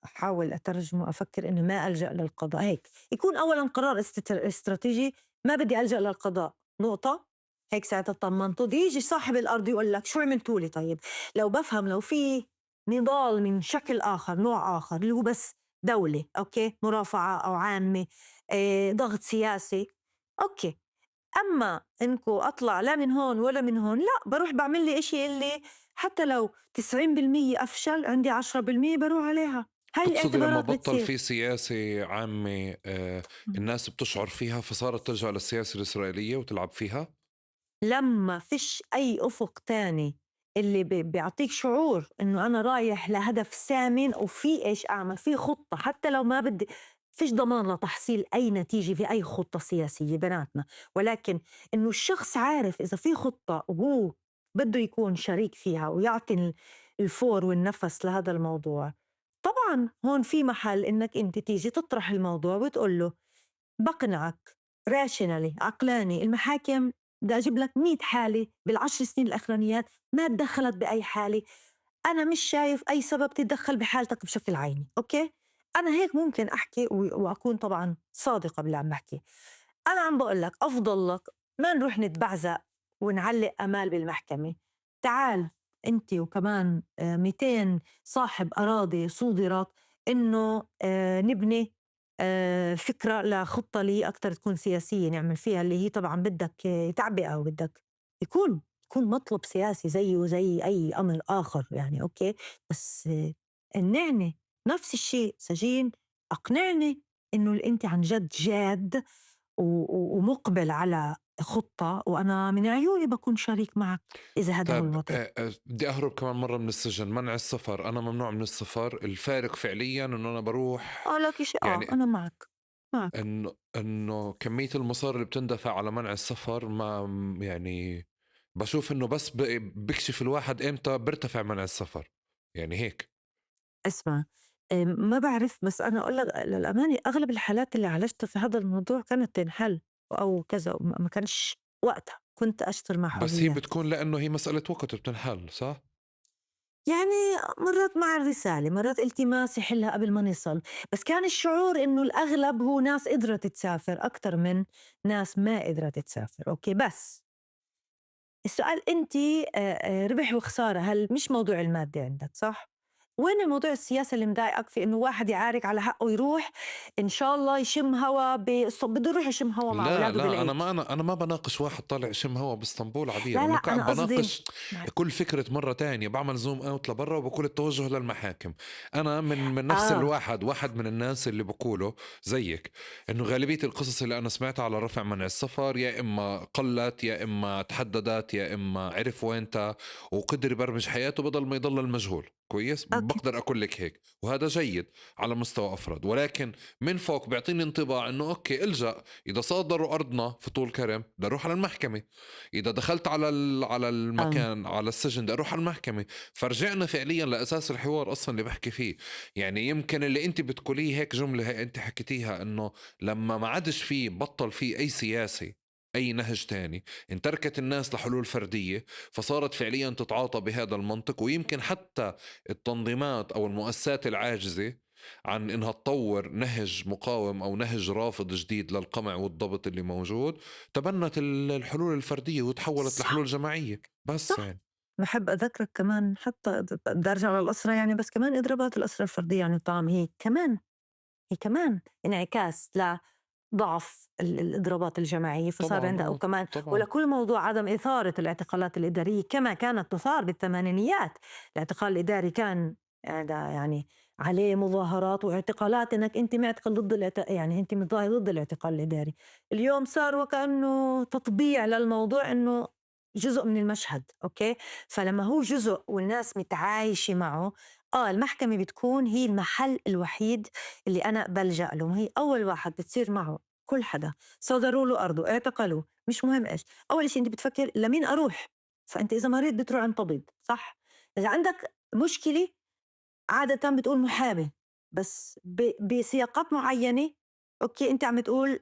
أحاول أترجمه، أفكر إنه ما ألجأ للقضاء. هيك يكون أولاً قرار استراتيجي ما بدي ألجأ للقضاء، نقطة. هيك ساعتها اطمنته. بده يجي صاحب الأرض يقول لك شو عملتوا لي؟ طيب لو بفهم، لو في نضال من شكل آخر، نوع آخر، اللي هو بس دولة، okay، مرافعة أو عامة، ضغط سياسي، okay. أما إنكو أطلع لا من هون ولا من هون، لا، بروح بعمل لي إشي اللي حتى لو 90% أفشل، عندي 10% بروح عليها. هاي تقصدي لما الاعتبارات بطل بتصير. في سياسة عامة، الناس بتشعر فيها فصارت ترجع للسياسة الإسرائيلية وتلعب فيها؟ لما فيش أي أفق تاني اللي بيعطيك شعور إنه أنا رايح لهدف سامن وفي إيش أعمل، في خطة، حتى لو ما بدي، فيش ضمان لتحصيل أي نتيجة في أي خطة سياسية بناتنا، ولكن إنه الشخص عارف إذا في خطة وهو بده يكون شريك فيها ويعطي الفور والنفس لهذا الموضوع. طبعا هون في محل إنك أنت تيجي تطرح الموضوع وتقول له بقنعك rationally، عقلاني. المحاكم بدي أجيب لك 100 حالة بالعشر سنين الأخرانيات ما تدخلت بأي حالة، أنا مش شايف أي سبب تتدخل بحالتك بشكل عيني، okay؟ أنا هيك ممكن أحكي وأكون طبعا صادقة باللي عم بحكي. أنا عم بقول لك أفضل لك ما نروح نتبعزق ونعلق أمال بالمحكمة. تعال أنت وكمان، 200 صاحب أراضي صودرت إنه، نبني، فكرة لخطة لي أكتر تكون سياسية نعمل فيها، اللي هي طبعا بدك، تعبئة وبدك يكون مطلب سياسي زيه زي أي أمر آخر يعني، okay؟ بس، النعني نفس الشيء، سجين أقنعني إنه أنت عن جد جاد ومقبل على خطة، وأنا من عيوني بكون شريك معك إذا هذا هو الوضع. بدي أهرب كمان مرة من السجن، منع السفر، أنا ممنوع من السفر. الفارق فعليا إنه أنا بروح لا، كل شيء. أنا معك. إنه كمية المصاري اللي بتندفع على منع السفر ما يعني بشوف إنه بس بكشف الواحد إمتى برتفع منع السفر يعني هيك. اسمع، ما بعرف، بس أنا أقول لك للأمانة أغلب الحالات اللي عالجتها في هذا الموضوع كانت تنحل أو كذا، ما كانش وقتها كنت أشتغل مع بس هي حريات. بتكون لأنه هي مسألة وقت بتنحل، صح؟ مرات مع الرسالة، مرات التماس يحلها قبل ما نصل، بس كان الشعور إنه الأغلب هو ناس قدرت تسافر أكتر من ناس ما قدرت تسافر. okay، بس السؤال أنت، ربح وخسارة، هل مش موضوع المادة عندك، صح؟ وين الموضوع السياسي اللي مضايقك في إنه واحد يعارك على حقه يروح إن شاء الله يشم هوا بده يروح يشم هوا مع لا، أولاده لا، بالعيد. أنا ما بناقش واحد طالع يشم هوا باسطنبول عبير. لا، أنا لا، قاعد أنا قصدي بناقش كل فكرة مرة تانية، بعمل zoom out لبرا وبقول التوجه للمحاكم. أنا من نفس الواحد، واحد من الناس اللي بقوله زيك إنه غالبية القصص اللي أنا سمعتها على رفع منع السفر يا إما قلت يا إما تحددت يا إما عرف وينتا وقدر يبرمج حياته بدل ما يضل المجهول. كويس؟ بقدر أقول لك هيك، وهذا جيد على مستوى أفراد، ولكن من فوق بيعطيني انطباع إنه okay الجأ، إذا صادروا أرضنا في طول كرم بدي أروح على المحكمة، إذا دخلت على على المكان، على السجن بدي أروح على المحكمة. فرجعنا فعليا لأساس الحوار أصلا اللي بحكي فيه. يمكن اللي أنت بتقوليه هيك جملة هي أنت حكيتيها، إنه لما ما عادش فيه، بطل فيه أي سياسي، أي نهج تاني، انتركت الناس لحلول فردية، فصارت فعليا تتعاطى بهذا المنطق. ويمكن حتى التنظيمات أو المؤسسات العاجزة عن إنها تطور نهج مقاوم أو نهج رافض جديد للقمع والضبط اللي موجود، تبنت الحلول الفردية وتحولت لحلول جماعية. بس بحب أذكرك كمان، حتى بدي أرجع للأسرة بس كمان إضرابات الأسرة الفردية عن الطعام هي كمان انعكاس ل ضعف الإضرابات الجماعية، فصار عندها وكمان ولكل موضوع عدم إثارة الاعتقالات الإدارية كما كانت تثار بالثمانينيات. الاعتقال الإداري كان هذا عليه مظاهرات واعتقالات، إنك أنت معتقل ضد يعني أنت متظاهر ضد الاعتقال الإداري. اليوم صار وكأنه تطبيع للموضوع، إنه جزء من المشهد. أوكي، فلما هو جزء والناس متعايشة معه، المحكمة بتكون هي المحل الوحيد اللي أنا بلجأ له، هي أول واحد بتصير معه كل حدا صدروا له أرضه، اعتقلوه، مش مهم إيش. أول شيء أنت بتفكر لمين أروح، فأنت إذا مريض بتروح عند طبيب، صح؟ إذا عندك مشكلة عادة بتقول محامي، بس بسياقات معينة. okay، أنت عم تقول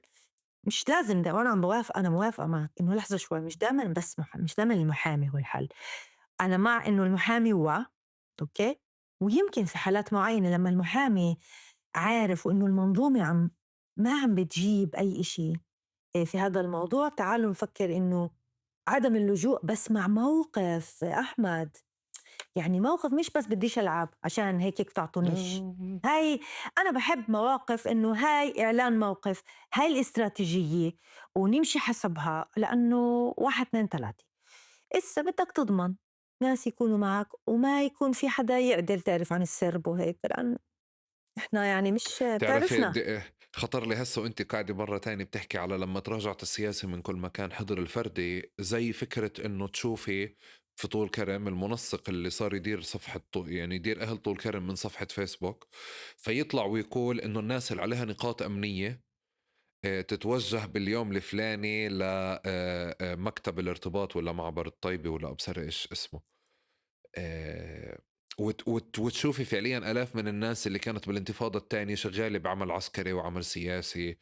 مش لازم ده، وأنا عم بوافق، أنا موافقة معك إنه لحظة شوي، مش دايماً بس مش دايماً المحامي هو الحل. أنا مع إنه المحامي هو okay، ويمكن في حالات معينة لما المحامي عارف إنه المنظومة ما عم بتجيب أي إشي، في هذا الموضوع. تعالوا نفكّر إنه عدم اللجوء بس مع موقف أحمد، يعني موقف مش بس بديش ألعب عشان هيك هيك تعطونيش. هاي أنا بحب مواقف إنه هاي إعلان موقف، هاي الاستراتيجية ونمشي حسبها، لأنه 1 2 3. إسا بدك تضمن ناس يكونوا معك وما يكون في حدا يعدل تعرف عن السرب وهيك، لأن إحنا يعني مش بتعرفي بتعرفنا. خطر لي هسه وانت قاعدة مرة تانية بتحكي على لما تراجعت السياسة من كل مكان حضر الفردي، زي فكرة انه تشوفي في طول كرم المنسق اللي صار يدير صفحة يعني يدير أهل طول كرم من صفحة فيسبوك، فيطلع ويقول إنه الناس اللي عليها نقاط أمنية تتوجه باليوم الفلاني لمكتب الارتباط ولا معبر الطيبة ولا أبصر إيش اسمه، وتشوفي فعليا آلاف من الناس اللي كانت بالانتفاضة الثانية شغالة بعمل عسكري وعمل سياسي،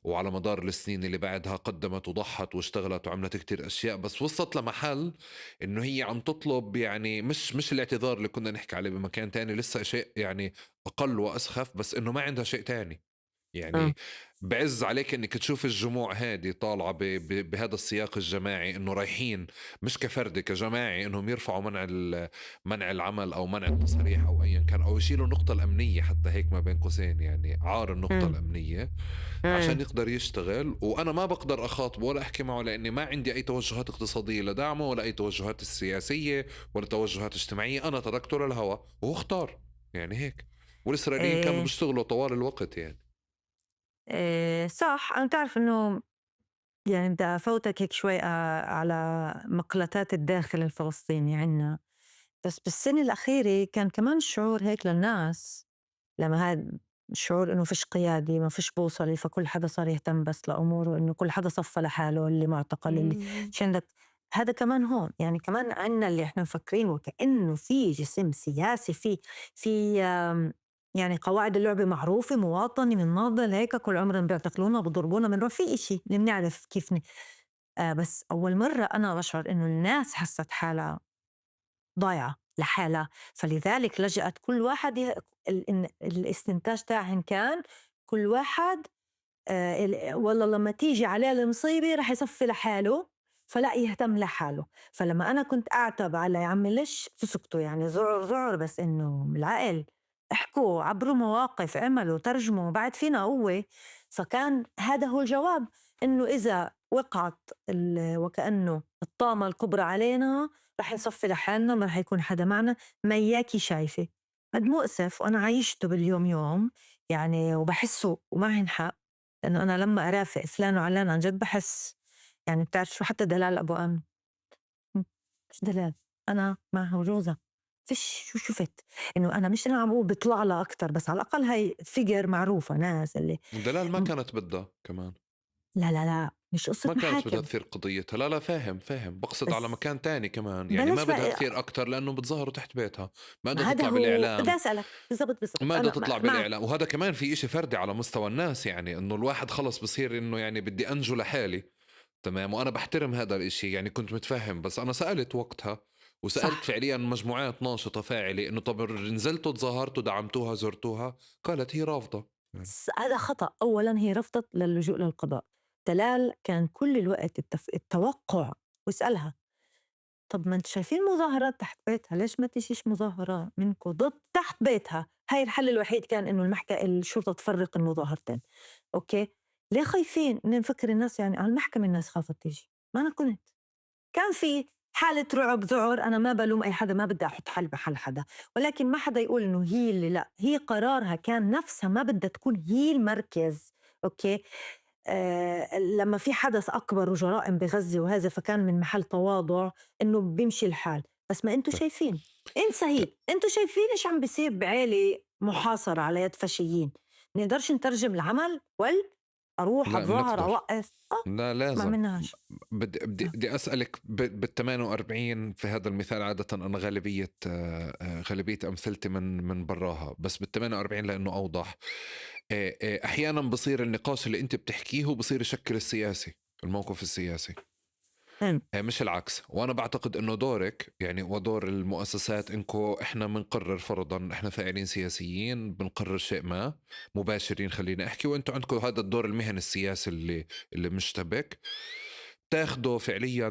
وعلى مدار السنين اللي بعدها قدمت وضحت واشتغلت وعملت كتير أشياء، بس وصلت لمحل إنه هي عم تطلب يعني مش الاعتذار اللي كنا نحكي عليه بمكان تاني، لسه شيء يعني أقل وأسخف، بس إنه ما عندها شيء تاني. يعني بعز عليك إنك تشوف الجموع هذه طالعة بهذا السياق الجماعي، إنه رايحين مش كفرد كجماعي إنهم يرفعوا منع العمل أو منع التصريح أو أيا كان، أو يشيلوا النقطة الأمنية حتى هيك ما بين قوسين، يعني عار النقطة الأمنية عشان يقدر يشتغل. وأنا ما بقدر أخاطبه ولا أحكي معه لأني ما عندي أي توجهات اقتصادية لدعمه ولا أي توجهات السياسية ولا توجهات اجتماعية، أنا تركته للهوى وهو اختار يعني هيك. والإسرائيليين كانوا بيشتغلوا طوال الوقت يعني. صح. أنا بتعرف إنه يعني بدي أفوتك هيك شوي على مقلتات الداخل الفلسطيني عنا، بس بالسنة الأخيرة كان كمان الشعور هيك للناس لما هاد الشعور إنه فيش قيادة، ما فيش بوصلة، فكل حدا صار يهتم بس لأموره، إنه كل حدا صفى لحاله، اللي معتقل اللي شو عندك. هذا كمان هون يعني كمان عنا اللي إحنا مفكرين وكأنه في جسم سياسي، في يعني قواعد اللعبة معروفة، مواطنة من ناضل هيك كل عمرنا بيعتقلونا بضربونا بنروح في إشي اللي بنعرف كيف بس أول مرة أنا بشعر إنه الناس حست حالها ضايعة لحالها، فلذلك لجأت كل واحد الاستنتاج تاعهن كان كل واحد والله لما تيجي عليه المصيبة رح يصفي لحاله، فلا يهتم لحاله. فلما أنا كنت أعتب على يا عمي ليش تسكتوا يعني زعر زعر، بس إنه بالعقل احكوا، عبروا مواقف، عملوا، ترجموا، بعد فينا قوة. فكان هذا هو الجواب، إنه إذا وقعت وكأنه الطامة الكبرى علينا رح نصفي لحالنا، ما رح يكون حدا معنا. ما إياكي شايفة قد مؤسف، وأنا عايشته باليوم يوم يعني، وبحسه ومعهن حق، لأنه أنا لما أرافق فلان وعلان عن جد بحس يعني بتعرف شو، حتى دلال أبو أمن مش دلال، أنا معها وجوزها فيش شو شفت إنه أنا مش أنا عم بقول بيطلع لها أكتر، بس على الأقل هاي فيجر معروفة ناس اللي دلال ما كانت بدها كمان. لا لا لا مش قصة ما كانت بدها محاكم، تثير قضيتها. لا لا فاهم بقصد على بس مكان تاني كمان يعني، ما بلاش بدها بقى تثير أكتر لأنه بتظاهروا تحت بيتها، ما بدها هذا تطلع هو بالإعلام، بدي أسألك بالضبط بالضبط. ما بدها أنا تطلع معك. بالإعلام. وهذا كمان في إشي فردي على مستوى الناس، يعني إنه الواحد خلص بصير إنه يعني بدي أنجو لحالي، تمام. وأنا بحترم هذا الإشي يعني، كنت متفهم، بس أنا سألت وقتها وسألت صح. فعليا مجموعات ناشطة فاعلة إنه طب نزلتوا تظاهرتوا دعمتوها زرتوها، قالت هي رافضة يعني. هذا خطأ. أولا هي رفضت للجوء للقضاء. دلال كان كل الوقت التوقع، واسألها طب ما انتم شايفين مظاهرات تحت بيتها، ليش ما تجيش مظاهرة منكم ضد تحت بيتها؟ هاي الحل الوحيد كان إنه المحكمة الشرطة تفرق المظاهرتين. أوكي ليه خايفين؟ نفكر الناس يعني على المحكمة الناس خافت تيجي. ما أنا كنت كان في حالة رعب ذعر، أنا ما بلوم أي حدا، ما بدي أحط حل بحل حدا، ولكن ما حدا يقول إنه هي اللي لا، هي قرارها كان نفسها ما بدها تكون هي المركز. أوكي لما في حدث أكبر وجرائم بغزة وهذا، فكان من محل تواضع إنه بيمشي الحال. بس ما أنتوا شايفين، انسى هي، أنتوا شايفين إيش عم بيصير بعيلة محاصرة على يد فاشيين. نقدرش نترجم العمل وال أروح أتظاهر أوقف. لا لازم ما عملناش. بدي أسألك بال 48 في هذا المثال، عادة أنا غالبية أمثلتي من براها، بس بال 48 لأنه أوضح. أحيانا بصير النقاش اللي أنت بتحكيه بصير يشكل السياسي، الموقف السياسي. مش العكس. وأنا بعتقد إنه دورك يعني ودور المؤسسات إنكو إحنا بنقرر، فرضا إحنا فاعلين سياسيين بنقرر شيء ما مباشرين خليني أحكي، وإنتو عندكم هذا الدور المهني السياسي اللي مشتبك تاخده فعليا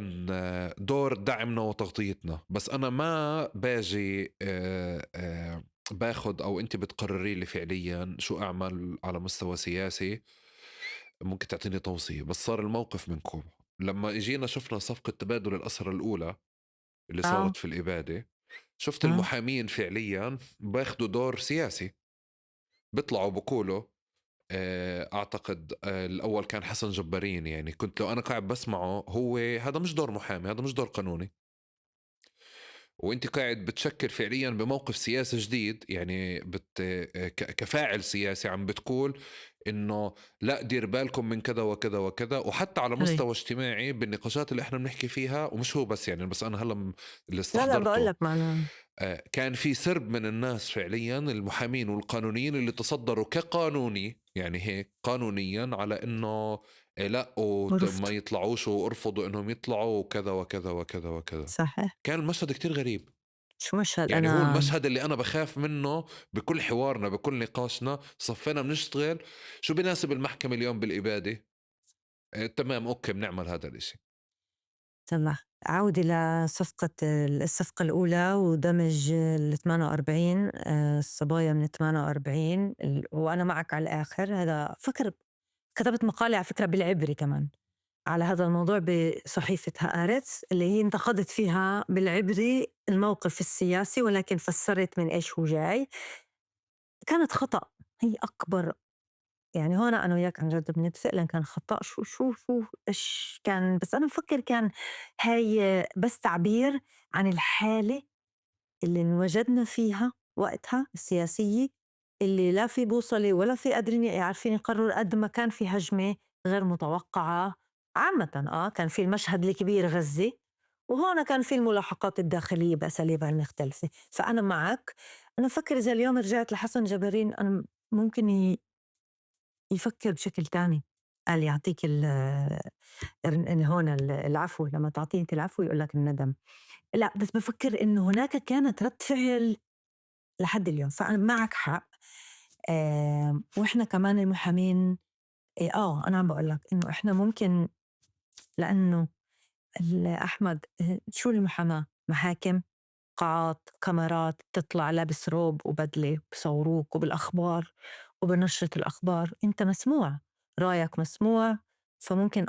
دور دعمنا وتغطيتنا. بس أنا ما باجي باخد أو أنت بتقرري لي فعليا شو أعمل على مستوى سياسي، ممكن تعطيني توصية. بس صار الموقف منكم لما اجينا شفنا صفقة تبادل الأسرى الأولى اللي صارت في الإبادة، شفت المحامين فعليا باخدوا دور سياسي، بيطلعوا بقولوا أعتقد الأول كان حسن جبارين، يعني كنت لو أنا قاعد بسمعه هو هذا مش دور محامي، هذا مش دور قانوني، وانت قاعد بتشكر فعليا بموقف سياسي جديد، يعني كفاعل سياسي عم بتقول انه لا دير بالكم من كذا وكذا وكذا، وحتى على مستوى اجتماعي بالنقاشات اللي احنا بنحكي فيها، ومش هو بس يعني، بس انا هلا اللي استحضرته، لا بقول لك معنا كان في سرب من الناس فعليا المحامين والقانونيين اللي تصدروا كقانوني، يعني هيك قانونيا على انه لا وما يطلعوش وارفضوا انهم يطلعوا وكذا وكذا وكذا وكذا. صحيح، كان المشهد كتير غريب. شو مشهد؟ يعني هو المشهد اللي انا بخاف منه بكل حوارنا بكل نقاشنا، صفينا بنشتغل شو بناسب المحكمة اليوم بالإبادة، تمام okay بنعمل هذا الاشي. تمام. عودة لصفقة الصفقة الأولى ودمج ال 48، الصبايا من 48، وأنا معك على الآخر. هذا فكر، كتبت مقالة على فكرة بالعبري كمان على هذا الموضوع بصحيفة هآرتس، اللي هي انتقدت فيها بالعبري الموقف السياسي، ولكن فسرت من إيش هو جاي. كانت خطأ، هي أكبر، يعني هون أنا وياك عن جد بنتفق، لأن كان خطأ. شو شو شو إيش كان؟ بس أنا بفكر كان هاي بس تعبير عن الحالة اللي انوجدنا فيها وقتها السياسية، اللي لا في بوصلة ولا في قادرين عارفين يقرروا، قد ما كان في هجمة غير متوقعة عامة. كان في المشهد الكبير غزة، وهون كان في الملاحقات الداخلية بأساليبها المختلفة. فأنا معك. أنا بفكر إذا اليوم رجعت لحسن جبارين أنا ممكن يفكر بشكل تاني. قال يعطيك هون العفو، لما تعطيه أنت العفو يقول لك الندم. لا بس بفكر إنه هناك كانت رد فعل لحد اليوم. فأنا معك حق. وإحنا كمان المحامين أنا عم بقول لك إنه إحنا ممكن، لأنه أحمد شو المحاماة؟ محاكم، قاعات، كاميرات، تطلع لابس روب وبدلة، بصوروك وبالأخبار وبنشرة الأخبار، أنت مسموع، رأيك مسموع. فممكن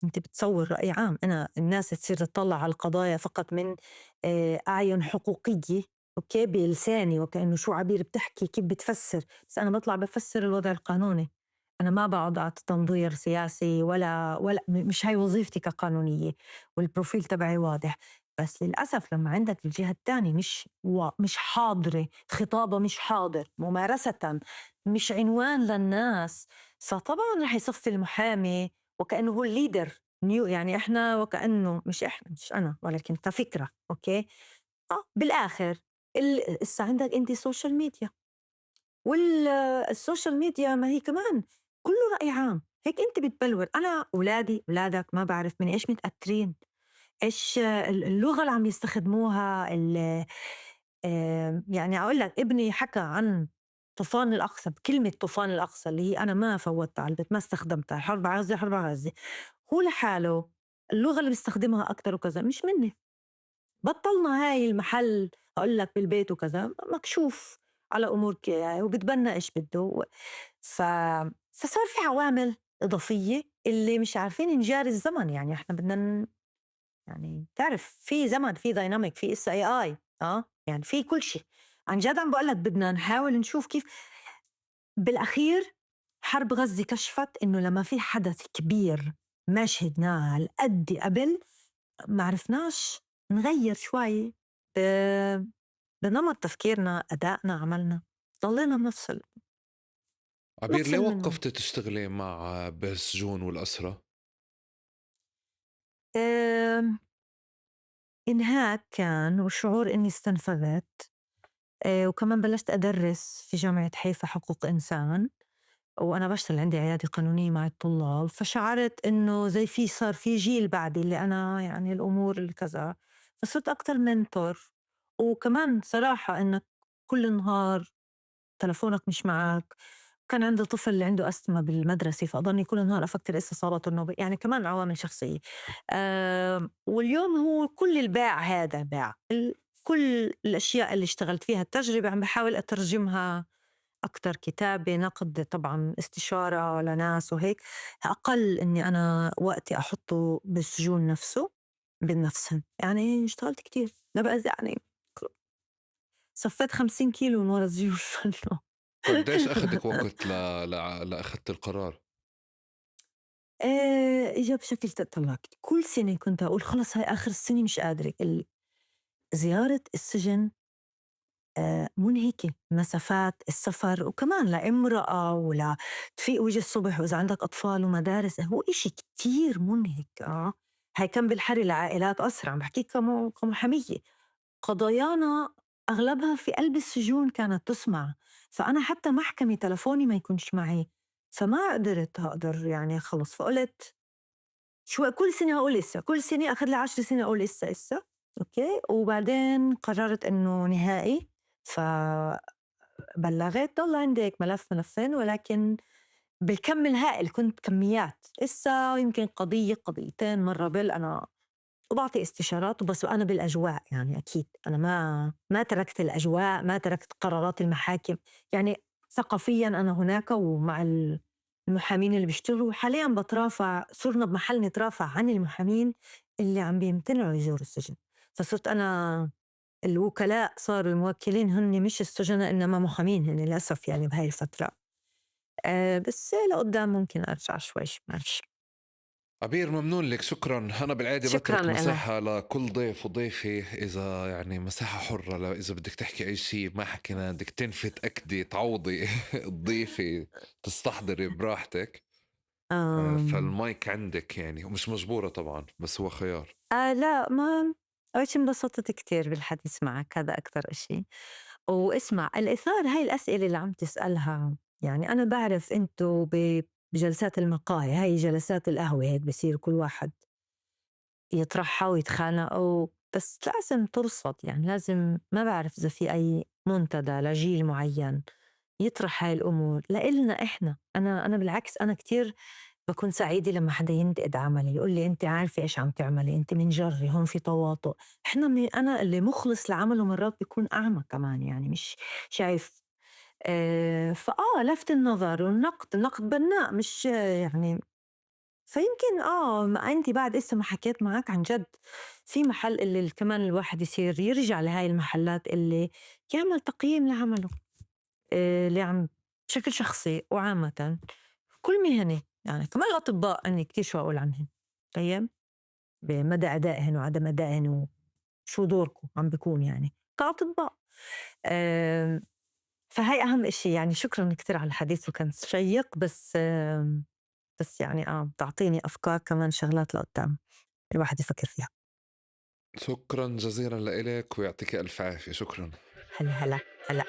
أنت بتصور رأي عام. أنا الناس تصير تطلع على القضايا فقط من أعين حقوقية، okay، بلساني، وكأنه شو عبير بتحكي، كيف بتفسر. بس أنا بطلع بفسر الوضع القانوني، أنا ما بقعد أعطي تنظير سياسي ولا مش هاي وظيفتي كقانونية، وال profile تبعي واضح. بس للأسف لما عندك الجهة الثانية مش حاضرة، خطابة مش حاضر، ممارسة مش عنوان للناس، فطبعا رح يصفي المحامي وكأنه هو ال leader new. يعني إحنا وكأنه مش إحنا، مش أنا، ولكن كفكرة okay. بالآخر هسه عندك أنت social media، وال social media ما هي كمان كله رأي عام، هيك أنت بتبلور. أنا أولادي أولادك ما بعرف من إيش متأثرين، إيش اللغة اللي عم يستخدموها. يعني أقول لك ابني حكى عن طوفان الأقصى بكلمة طوفان الأقصى اللي هي أنا ما فوتها على البيت، ما استخدمتها، حرب غزة حرب غزة، هو لحاله اللغة اللي بيستخدمها أكتر وكذا مش مني. بطلنا هاي المحل أقول لك بالبيت وكذا، مكشوف على أمور وبتبنى إيش بده. فصار في عوامل إضافية اللي مش عارفين نجاري الزمن. يعني إحنا بدنا يعني تعرف في زمن، في dynamic، في إس اي اي، يعني في كل شيء. عن جد عم بقول لك بدنا نحاول نشوف كيف. بالأخير حرب غزة كشفت إنه لما في حدث كبير ما شهدناه على قد قبل، ما عرفناش نغير شوي بنمط تفكيرنا، أدائنا، عملنا، ضلينا بنفس عبير، ليه وقفتي تشتغلي مع بالسجون والأسرة؟ إنهاك كان، وشعور إني استنفذت، وكمان بلشت أدرس في جامعة حيفا حقوق إنسان. وأنا بشتغل عندي عيادة قانونية مع الطلاب، فشعرت إنه زي في صار في جيل بعدي اللي أنا يعني الأمور الكذا، فصرت أكتر mentor. وكمان صراحة إنك كل نهار تلفونك مش معك، كان عندي طفل اللي عنده أستما بالمدرسة، فأضلني كل نهار أفكر إسا صارت النوبة، يعني كمان عوامل شخصية. واليوم هو كل الباع، هذا باع كل الأشياء اللي اشتغلت فيها، التجربة عم بحاول أترجمها أكتر كتابة، نقد، طبعا استشارة لناس وهيك، أقل إني أنا وقتي أحطه بالسجون نفسه بالنفس. يعني اشتغلت كتير، يعني صفيت 50 كيلو من ورا السجون. قديش أخذك وقت لأخذت القرار؟ إجا بشكل تطلعت كل سنة كنت أقول خلص هاي آخر السنة مش قادرة. زيارة السجن منهكة، مسافات السفر، وكمان لامرأة ولا تفيق وجه الصبح، وإذا عندك أطفال ومدارس، هو إشي كتير منهك. هاي كان بالحري لعائلات أسرى، عم بحكيك كمحامية قضايانا أغلبها في قلب السجون كانت تسمع، فأنا حتى محكمة تلفوني ما يكونش معي، فما قدرت أقدر يعني خلص. فقلت شو كل سنة أقول إسا، كل سنة أخذ لي 10 سنين أقول إسا إسا، okay. وبعدين قررت إنه نهائي، فبلغت، ضل عندك ملف ملفين، ولكن بالكم الهائل كنت كميات إسا يمكن قضية قضيتين مرة بال أنا وبعطي استشارات وبس، وأنا بالأجواء يعني أكيد أنا ما تركت الأجواء، ما تركت قرارات المحاكم، يعني ثقافيا أنا هناك ومع المحامين اللي بيشتغلوا. حاليا بترافع، صرنا بمحل نترافع عن المحامين اللي عم بيمتنعوا يزوروا السجن، فصرت أنا الوكلاء صاروا الموكلين هن مش السجناء إنما محامين هن للأسف يعني بهاي الفترة. بس لقدام ممكن أرجع شوي، معلش. عبير ممنون لك، شكرا. أنا بالعادة شكراً بترك لك. مساحة لكل ضيف وضيفة، إذا يعني مساحة حرة، إذا بدك تحكي أي شيء ما حكينا، بدك تنفي، تأكدي، تعوضي، تضيفي، تستحضري براحتك. فالمايك عندك يعني، ومش مجبورة طبعا، بس هو خيار. لا، ما أول شيء انبسطت كتير بالحديث معك، هذا أكتر إشي. واسمع الإثار، هاي الأسئلة اللي عم تسألها، يعني أنا بعرف أنتو بجلسات المقاهي، هاي جلسات القهوة هيك بصير كل واحد يطرحها ويتخانقوا، بس لازم ترصد، يعني لازم، ما بعرف إذا في أي منتدى لجيل معين يطرح هاي الأمور لإلنا إحنا. أنا بالعكس أنا كتير بكون سعيدة لما حدا ينتقد عملي، يقول لي أنت عارفة إيش عم تعملي، أنت من جري، هون في تواطؤ. أنا اللي مخلص لعمله مرات بيكون أعمى كمان، يعني مش شايف. فآه، لفت النظر والنقد، النقد بناء، مش يعني. فيمكن ما أنت بعد إسا ما حكيت معك عن جد في محل اللي كمان الواحد يصير يرجع لهاي المحلات اللي يعمل تقييم لعمله، اللي عم بشكل شخصي وعامة كل مهنة، يعني كمان الأطباء أنا كتير شو أقول عنهم، طيب بمدى أدائهن وعدم أدائهن وشو دوركم عم بيكون يعني كأطباء. فهي أهم إشي يعني. شكراً كتير على الحديث وكان شيق، بس بتعطيني أفكار كمان شغلات لقدام الواحد يفكر فيها. شكراً جزيلاً لإلك ويعطيك ألف عافية. شكراً. هلا هلا هلا.